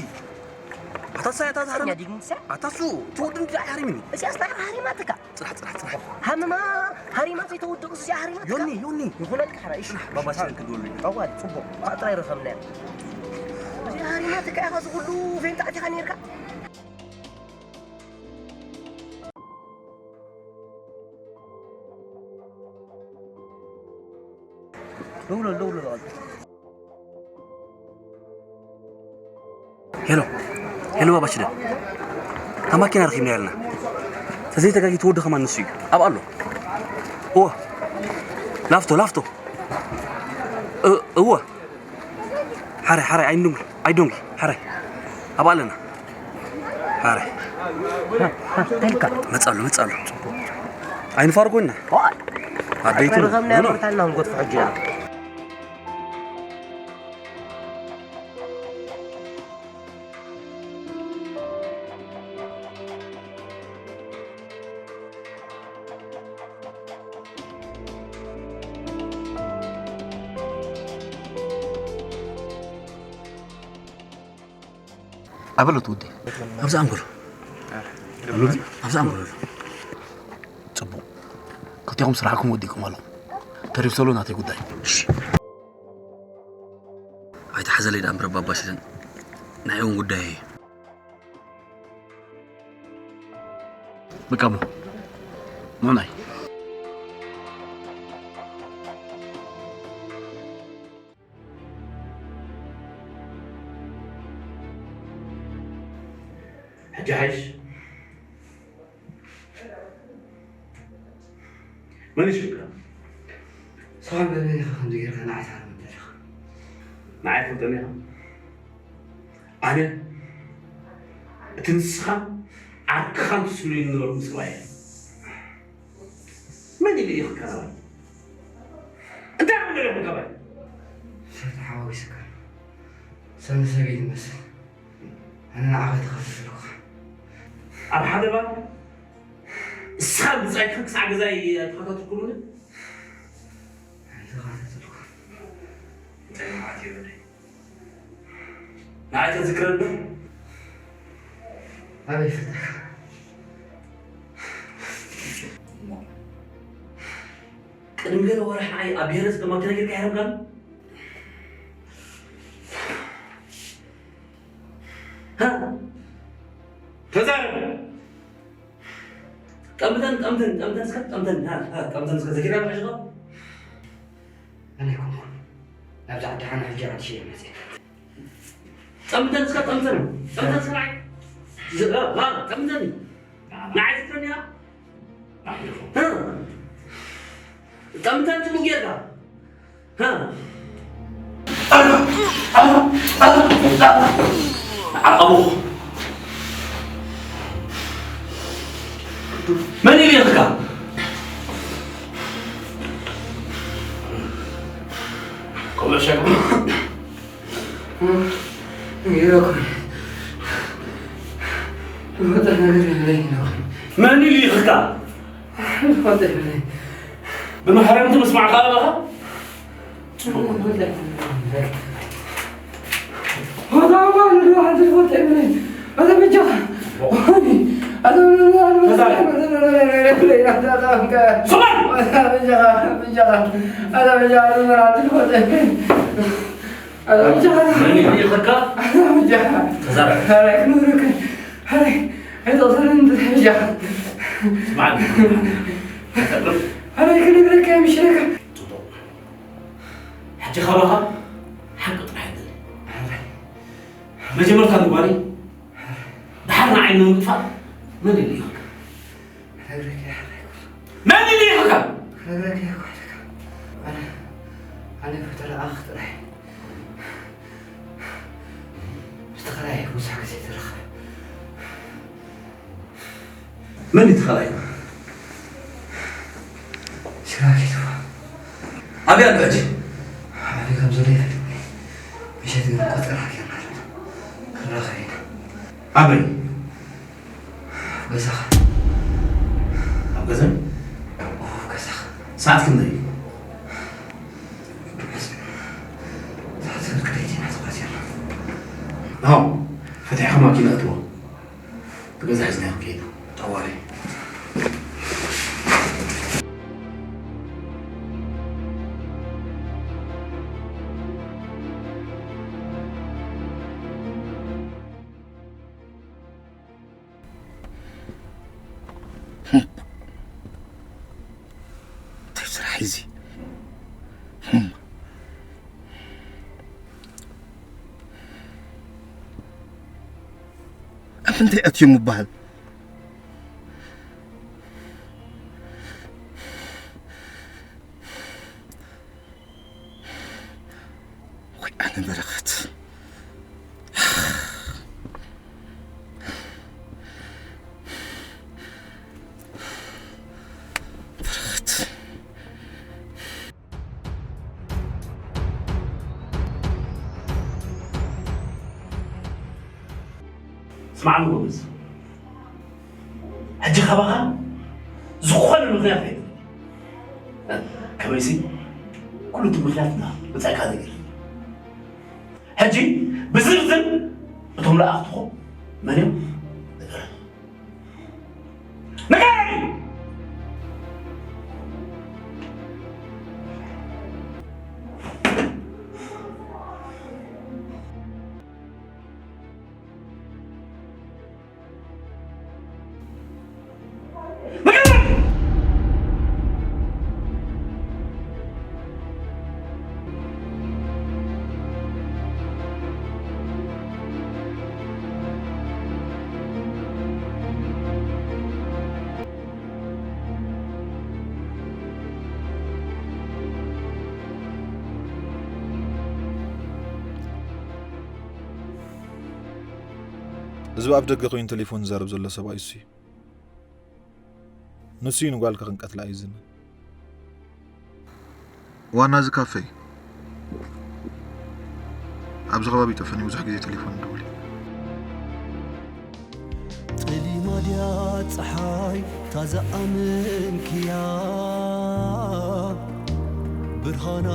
ኣታ ሳይ፣ ኣታ ዛህራ። ዲግምሳ? ኣታ ሱ፣ ትወድን ዲኣ ሓሪምኒ። እዚኣ ስታር ሃሪማትካ። ጽናሕ፣ ጽናሕ፣ ጽናሕ። ሃመማ ሃሪማ ዘይተወድኡ እዚኣ ሃሪማትካ። ዮኒ፣ ዮኒ። ይኹነልካ ሓራ፣ እሺ። ጽናሕ፣ ባባ ሽረን ክድወሉ። ጠዋል፣ ጽቡቕ። እኳ ጥራይ ረኸብናያ። እዚኣ ሃሪማትካ ኢኻ ዝኹሉ ፌንጣ ኣቲኻ ነይርካ። ደውሎ፣ ደውሎ፣ ደውሎ። ሄሎ፣ ሄሎ፣ ባባ ሽደን። እታ ማኪና ረኺብና ኣለና። ተዘይተጋጊ ትወዲ ከማን ንሱ እዩ። ኣብ ኣሎ። እወ። ላፍቶ፣ ላፍቶ። እ-፣ እወ። ሓራይ፣ ሓራይ፣ ኣይንዱንጊ፣ ኣይዶንጊ፣ ሓራይ። ኣብ ኣለና። ሓራይ። ተልካ። መጻሉ፣ መጻሉ። ኣይንፋር ኮይና። ዋይ። ኣደይቱ። ረኸብና ኖ፣ ኖ። ያመርታልና ንጎት ፈሕጅ። ኣበሎ ትውዲ። ኣብዚ ኣንጎሎ። ኣብዚ ኣንጎሎ። ጽቡቕ። ክልቲኹም ስራሕኩም ወዲእኩም ኣለኹም። ተሪፍ ዘሎ ናተይ ጉዳይ። እሺ። ኣይትሓዘለይ ደኣ እምበር ባባ ሽደን። ናይ እውን ጉዳይ እየ። በቃ እሞ። ምዕናይ። ሕጂ ሓይሽ። መን ይሽብካ? ሰብኣን በበይንኻ ከምዚ ጌርካ ንዓይ ትሃርም ዘለኻ? ንዓይ ትፈልጠኒ ኢኻ? ኣነ እቲ ንስኻን ዓርክኻን ትስሉኒ ዝነበርኩም ሰብኣይ እየ። መን ኢሉ እዩ ክቀረበኒ? እንታይ ክብል ኣለኹም ካባይ? ሰቲ ሓዋዊስካ። ሰኒ ሰበይቲ ትመስል። ኣነ ንዓኻ ተኸፍት ኣለኹ። ኣብ ሓደ ባር ንስኻ ብጻይካ ክሳዕ ገዛይ ኣይተኸታተልኩምን? ኣይተኸታተልኩ። እንታይ መዓት እዩ ወደይ? ንዓይ ተዝክረኒ? ኣበይ ይፈልጠካ? እሞ፣ ቅድሚ ገለ ወርሒ ንዓይ ኣብ ብሄረ ጽገ ማኪና ጌርካ ይሃረምካኒ? ሃ? ተዛረብ። ጠምተን፣ ጠምተን፣ ጠምተን እስከ፣ ጠምተን፣ ሃ፣ ሃ፣ ጠምተን እስከ ዘኪራ ብሕሽኻ? ኣነ ኣይኮንኩን። ናብዛ ዓዲ ሓና ሕጂ ዓዲ ሽየ መፅእ። ጠምተን እስከ፣ ጠምተን፣ ጠምተን እስከ ንዓይ። ዝ-፣ እ፣ እ፣ ጠምተን። ንዓይ ዝትረኒ እያ። እ፣ ጠምተን ጽቡቅ ጌርካ። እ። ዓቐቡ። መን ኢሉ ይኽካ? ከምኡ ሸግሩ። ይረኩም። ዝወጣ ነገር የለኝ ነው። መን ኢሉ ይኽካ? ዝወጣ የለኝ። ብመሕረምቲ ምስማዕካ ኣለኻ? ሕጂ ካባኻ ሓቂ ጥራሕ ይደሊ። መጀመርታ ንጓለይ ድሓር ንዓይ ንምጥፋእ መን ኢሉ ይኽካ? መን ኢሉ ይኽካ? ኣነ ፈተራ ኣኽ ጥራሕ። ምስ ተኸራይ ብዙሕ ግዜ ተረኸበ። መን እዩ ተኸራይ? ሽራፊቱ። ኣበይ ኣሎ ሕጂ? ኣበይ ከም ዘሎ ይፈልጥኒ። ምሸት ግን ቆጸራ ጌርና ኣለና። ክንራኸብ ኢና። ኣበይ? ኣብ ገዛኻ። ኣብ ገዛይ? ኦ፣ ኣብ ገዛኻ። ሰዓት ክንደይ? ሰዓት ፍርቂ ለይቲ ኢና ተጓዚርና። ናሆም፣ ፈቲሕካ ማኪና እትዎ። ብገዛ ሒዝናዮ ክንከይድ። ጠዋሊ። እንታይ ስራሕ እዚ? ኣብ ምንታይ ኣትዮም ምበሃል? ወይ ኣነ በረኸት። በረኸት። ስማዕኒ ጎበዝ፣ ሕጂ ካባኻ ዝኾነ ምኽንያት ኣይደልን። ከመይሲ ኩሉ እቲ ምኽንያት ኢና መጻእካ ነገር። ሕጂ ብዝርዝር እቶም ለኣኽትኹም መን እዮም? ንገረኒ። ንገረኒ! እዚ ኣብ ደገ ኮይኑ ቴሌፎን ዝዛረብ ዘሎ ሰብኣይ እሱ እዩ። ንሱ እዩ ንጓልካ ክንቀትላ እዩ ዝብል። ዋና እዚ ካፌ እዩ። ኣብዚ ከባቢ ይጠፍእን እዩ፣ ብዙሕ ግዜ ቴሌፎን ይድውል እዩ። ጠሊማ ድያ ጸሓይ ታዛ ኣመንክያ፣ ብርሃና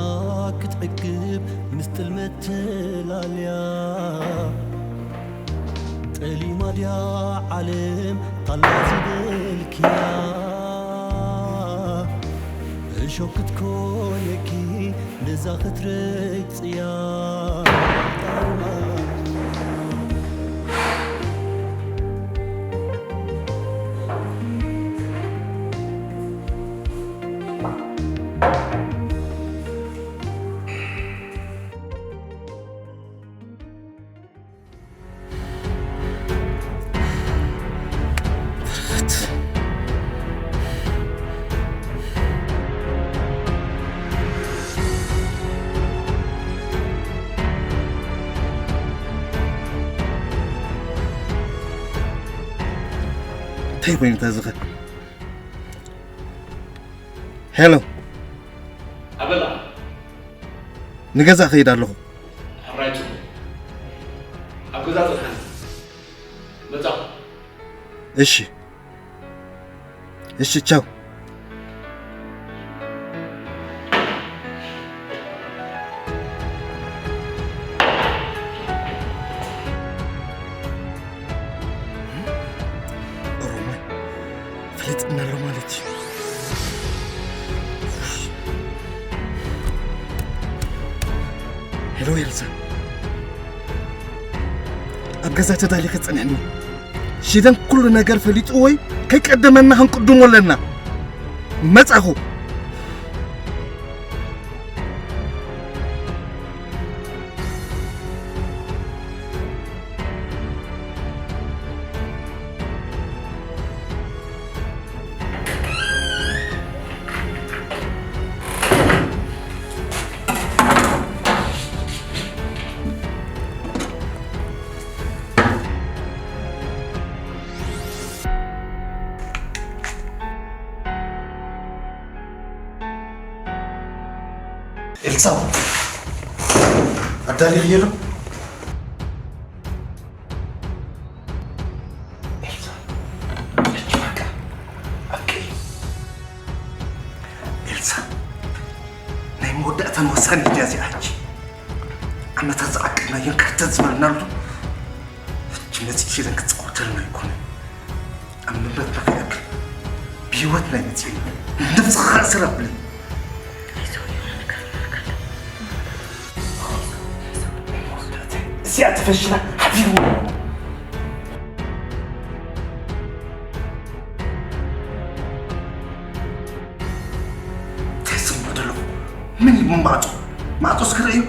ክትዕቅብ ምስ ጥልመት ተላልያ። ጠሊማ ድያ ዓለም ታላ ዝበልክያ፣ እሾክ ክትኮነኪ ነዛ ክትረግጽያ። እንታይ ኮይኑ ተዝኸ? ሄሎ፣ ኣበላ። ንገዛ ከይድ ኣለኹ። ሕራይ ጽቡቕ። ኣብ ገዛ ጽንሓኒ። መጻኹ። እሺ። እሺ፣ ቻው። ኦሮማይ ፈሊጥና ኣሎ ማለት እዩ። ሄሎ ኤልሳ፣ ኣብ ገዛ ተዳሊኺ ጽንሕኒ። ሽደን ኩሉ ነገር ፈሊጥዎ እዩ። ከይቀደመና ክንቅድሞ ኣለና። መጻኹ። ኤልሳ፣ ኣዳሊኽዮ ዶ? ኤልሳ፣ ሕጂ በቃ ኣብቅዒ። ኤልሳ፣ ናይ መወዳእታን ወሳኒት ድያ እዚኣ? ሕጂ ዓመታት ዝዓቀብናዮን ክሕተት ዝበልናሉ ሕጂ መጺእኪ ኢለን ክጻወተልና ኣይኮነን። ኣብ ንብረትና ከይኣክል ብህይወትና እዩ መጺእና። ነብስኻ ከኣ ስር ኣብለይ። እዚኣ ተፈሽላ ሓፊሩ። እንታይ ዝሰምዕ ዘለኹ? ምን እዩ ማዕጾ? ማዕጾ እስኪ ርእዩ።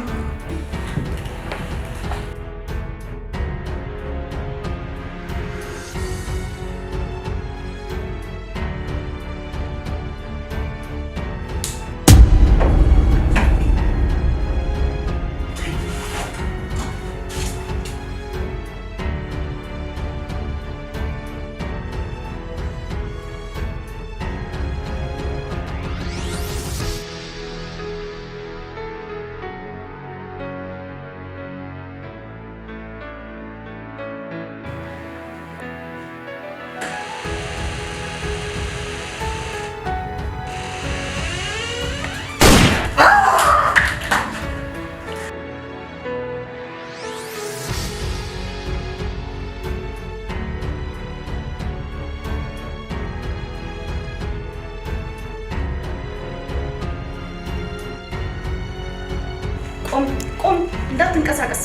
ቁም፣ ቁም፣ እንዳትንቀሳቀስ።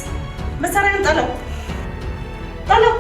መሳርያን ጣለው። ጣለው።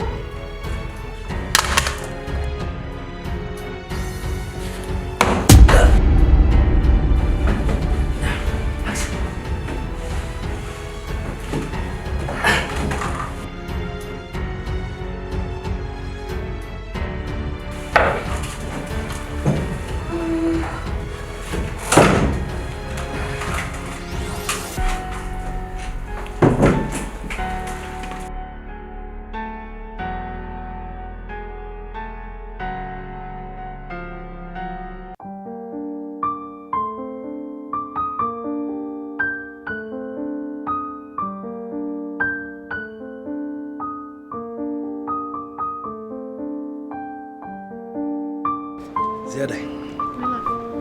ዝያዳይ፣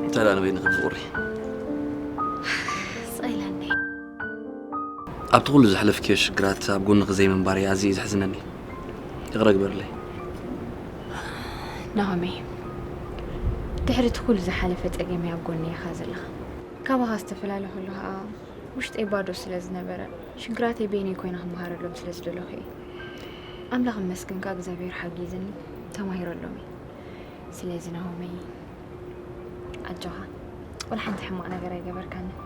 እንታይ ደኣ ንበይንኺ ትፍቕሪ? ስቕ ኢለኒ። ኣብቲ ኩሉ ዘሕለፍክዮ ሽግራት ኣብ ጎንኺ ዘይምንባረይ ኣዝዩ እዩ ዘሕዝነኒ። ይቕረ ግበርለይ። ናሆመይ፣ ድሕሪ እቲ ኩሉ ዝሓለፈ ጸገመይ ኣብ ጎነይ ኢኻ ዘለኻ። ካባኻ ዝተፈላለ ከሎ ኸኣ ውሽጠይ ባዶ ስለ ዝነበረ፣ ሽግራተይ በይነይ ኮይነ ክመሃረሎም ስለ ዝደለኹ እየ። ኣምላኽ ይመስገን ከኣ እግዚኣብሔር ሓጊዝኒ ተማሂረሎም እየ። ስለዚ ናሆመይ፣ ኣጆኻ፣ ወላ ሓንቲ ሕማቕ ነገር ኣይገበርካንን።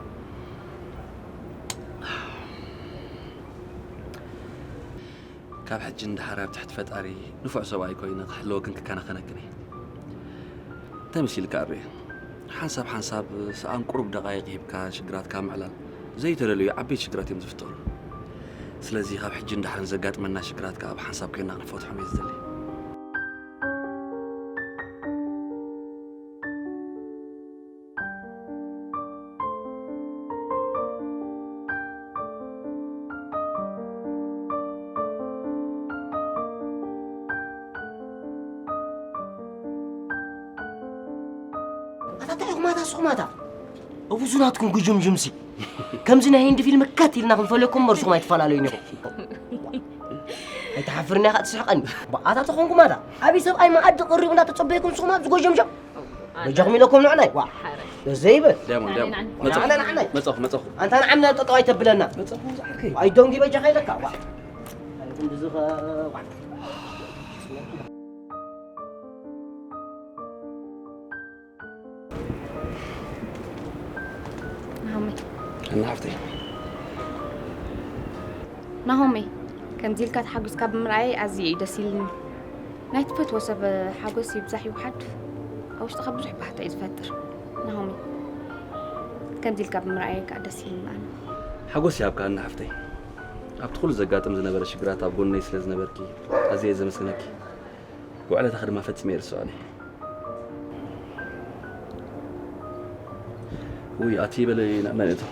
ካብ ሕጂ ንደሓር ኣብ ትሕቲ ፈጣሪ ንፉዕ ሰብኣይ ኮይነ ክሕልወክን ክከናኸነክን እየ። እንታይ መሲልካ ኣሮየ? ሓንሳብ ሓንሳብ ሰኣን ቁሩብ ደቓይቕ ሂብካ ሽግራትካ ምዕላል ዘይተደለዩ ዓበይቲ ሽግራት እዮም ዝፍጠሩ። ስለዚ ካብ ሕጂ ንደሓር ንዘጋጥመና ሽግራት ከኣ ብሓንሳብ ኮይና ክንፈትሖም እየ ዝደሊ። ሱኹማታ ሱኹማታ እብዙ ናትኩም ጉጅምጅምሲ ከምዚ ናይ ህንዲ ፊልም ከት ኢልና ክንፈልየኩም እምበር ሱኹም ኣይትፈላለዩን ኢኹም። ኣይትሓፍርና ኢኻ ትስሕቀኒ። ብኣታ ተኾንኩም ኣታ ዓብዪ ሰብኣይ መኣዲ ቅሪቡ እንዳተጸበየኩም ሱኹም ኣብዚ ጎጀምጀም በጃኹም ኢለኩም ንዕናይ ዋ ዘይብል ዳይሞን ዳይሞን መጻኹ ንዓና ንዓናይ መጻኹ መጻኹ ኣንታ ንዓምና ጠጠው ኣይተብለና መጻኹ ዝዓርከይ ኣይዶንጊ በጃኻ ኢለካ ዋ ኣይኩም ብዝኸ ዋ ናሆመይ እና ሓፍተይ ናሆመይ ከምዚ ኢልካ ተሓጒስካ ብምርኣየይ ኣዝየ እዩ ደስ ኢልኒ። ናይ ትፈትዎ ሰብ ሓጎስ ይብዛሕ ይውሓድ ኣብ ውሽጥኻ ብዙሕ ባህታ እዩ ዝፈጥር። ናሆመይ ከምዚ ኢልካ ብምርኣየይ ከዓ ደስ ኢልኒ ኣነ። ሓጎስ ይሃብካ እና ሓፍተይ ኣብቲ ኩሉ ዘጋጥም ዝነበረ ሽግራት ኣብ ጎነይ ስለ ዝነበርኪ ኣዝየ እየ ዘመስግነኪ። ውዕለታኺ ድማ ፈጺመ ኣይርስዖን እየ። ውይ ኣቲ በለ ኢና መን እቶ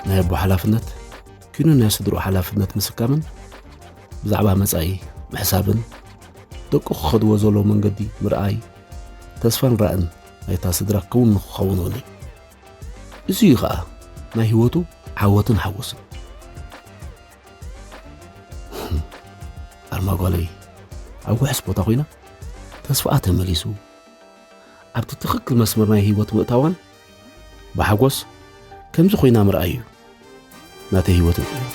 ናይ ኣቦ ሓላፍነት ኪኑ ናይ ስድርኡ ሓላፍነት ምስካምን ብዛዕባ መጻኢ ምሕሳብን ደቁ ክኸድዎ ዘለዎ መንገዲ ምርኣይ ተስፋን ራእን ናይታ ስድራ ክውን ንክኸውን እውን እዩ። እዚ እዩ ኸኣ ናይ ህይወቱ ዓወትን ሓጎስን። ኣርማ ጓለይ ኣብ ውሕስ ቦታ ኮይና ተስፋኣ ተመሊሱ ኣብቲ ትኽክል መስመር ናይ ህይወት ምእታዋን ብሓጎስ ከምዚ ኮይና ምርኣይ እዩ ናተይ ህይወት ውጥን።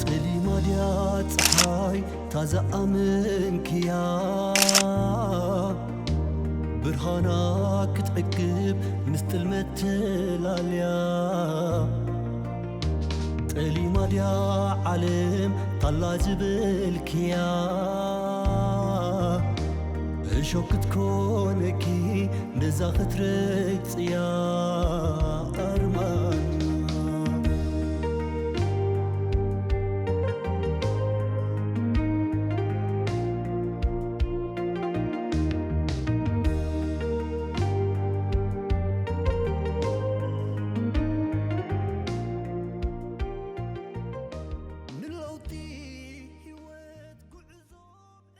ጠሊማ ድያ ፀሓይ ታዝኣመንክያ ብርሃና ክትዕቅብ ምስ ጥልመት ተላልያ ጠሊማ ድያ ዓለም ታላ ዝበልክያ እሾክ ክትኮነኪ ነዛ ክትረግፅያ ኣርማ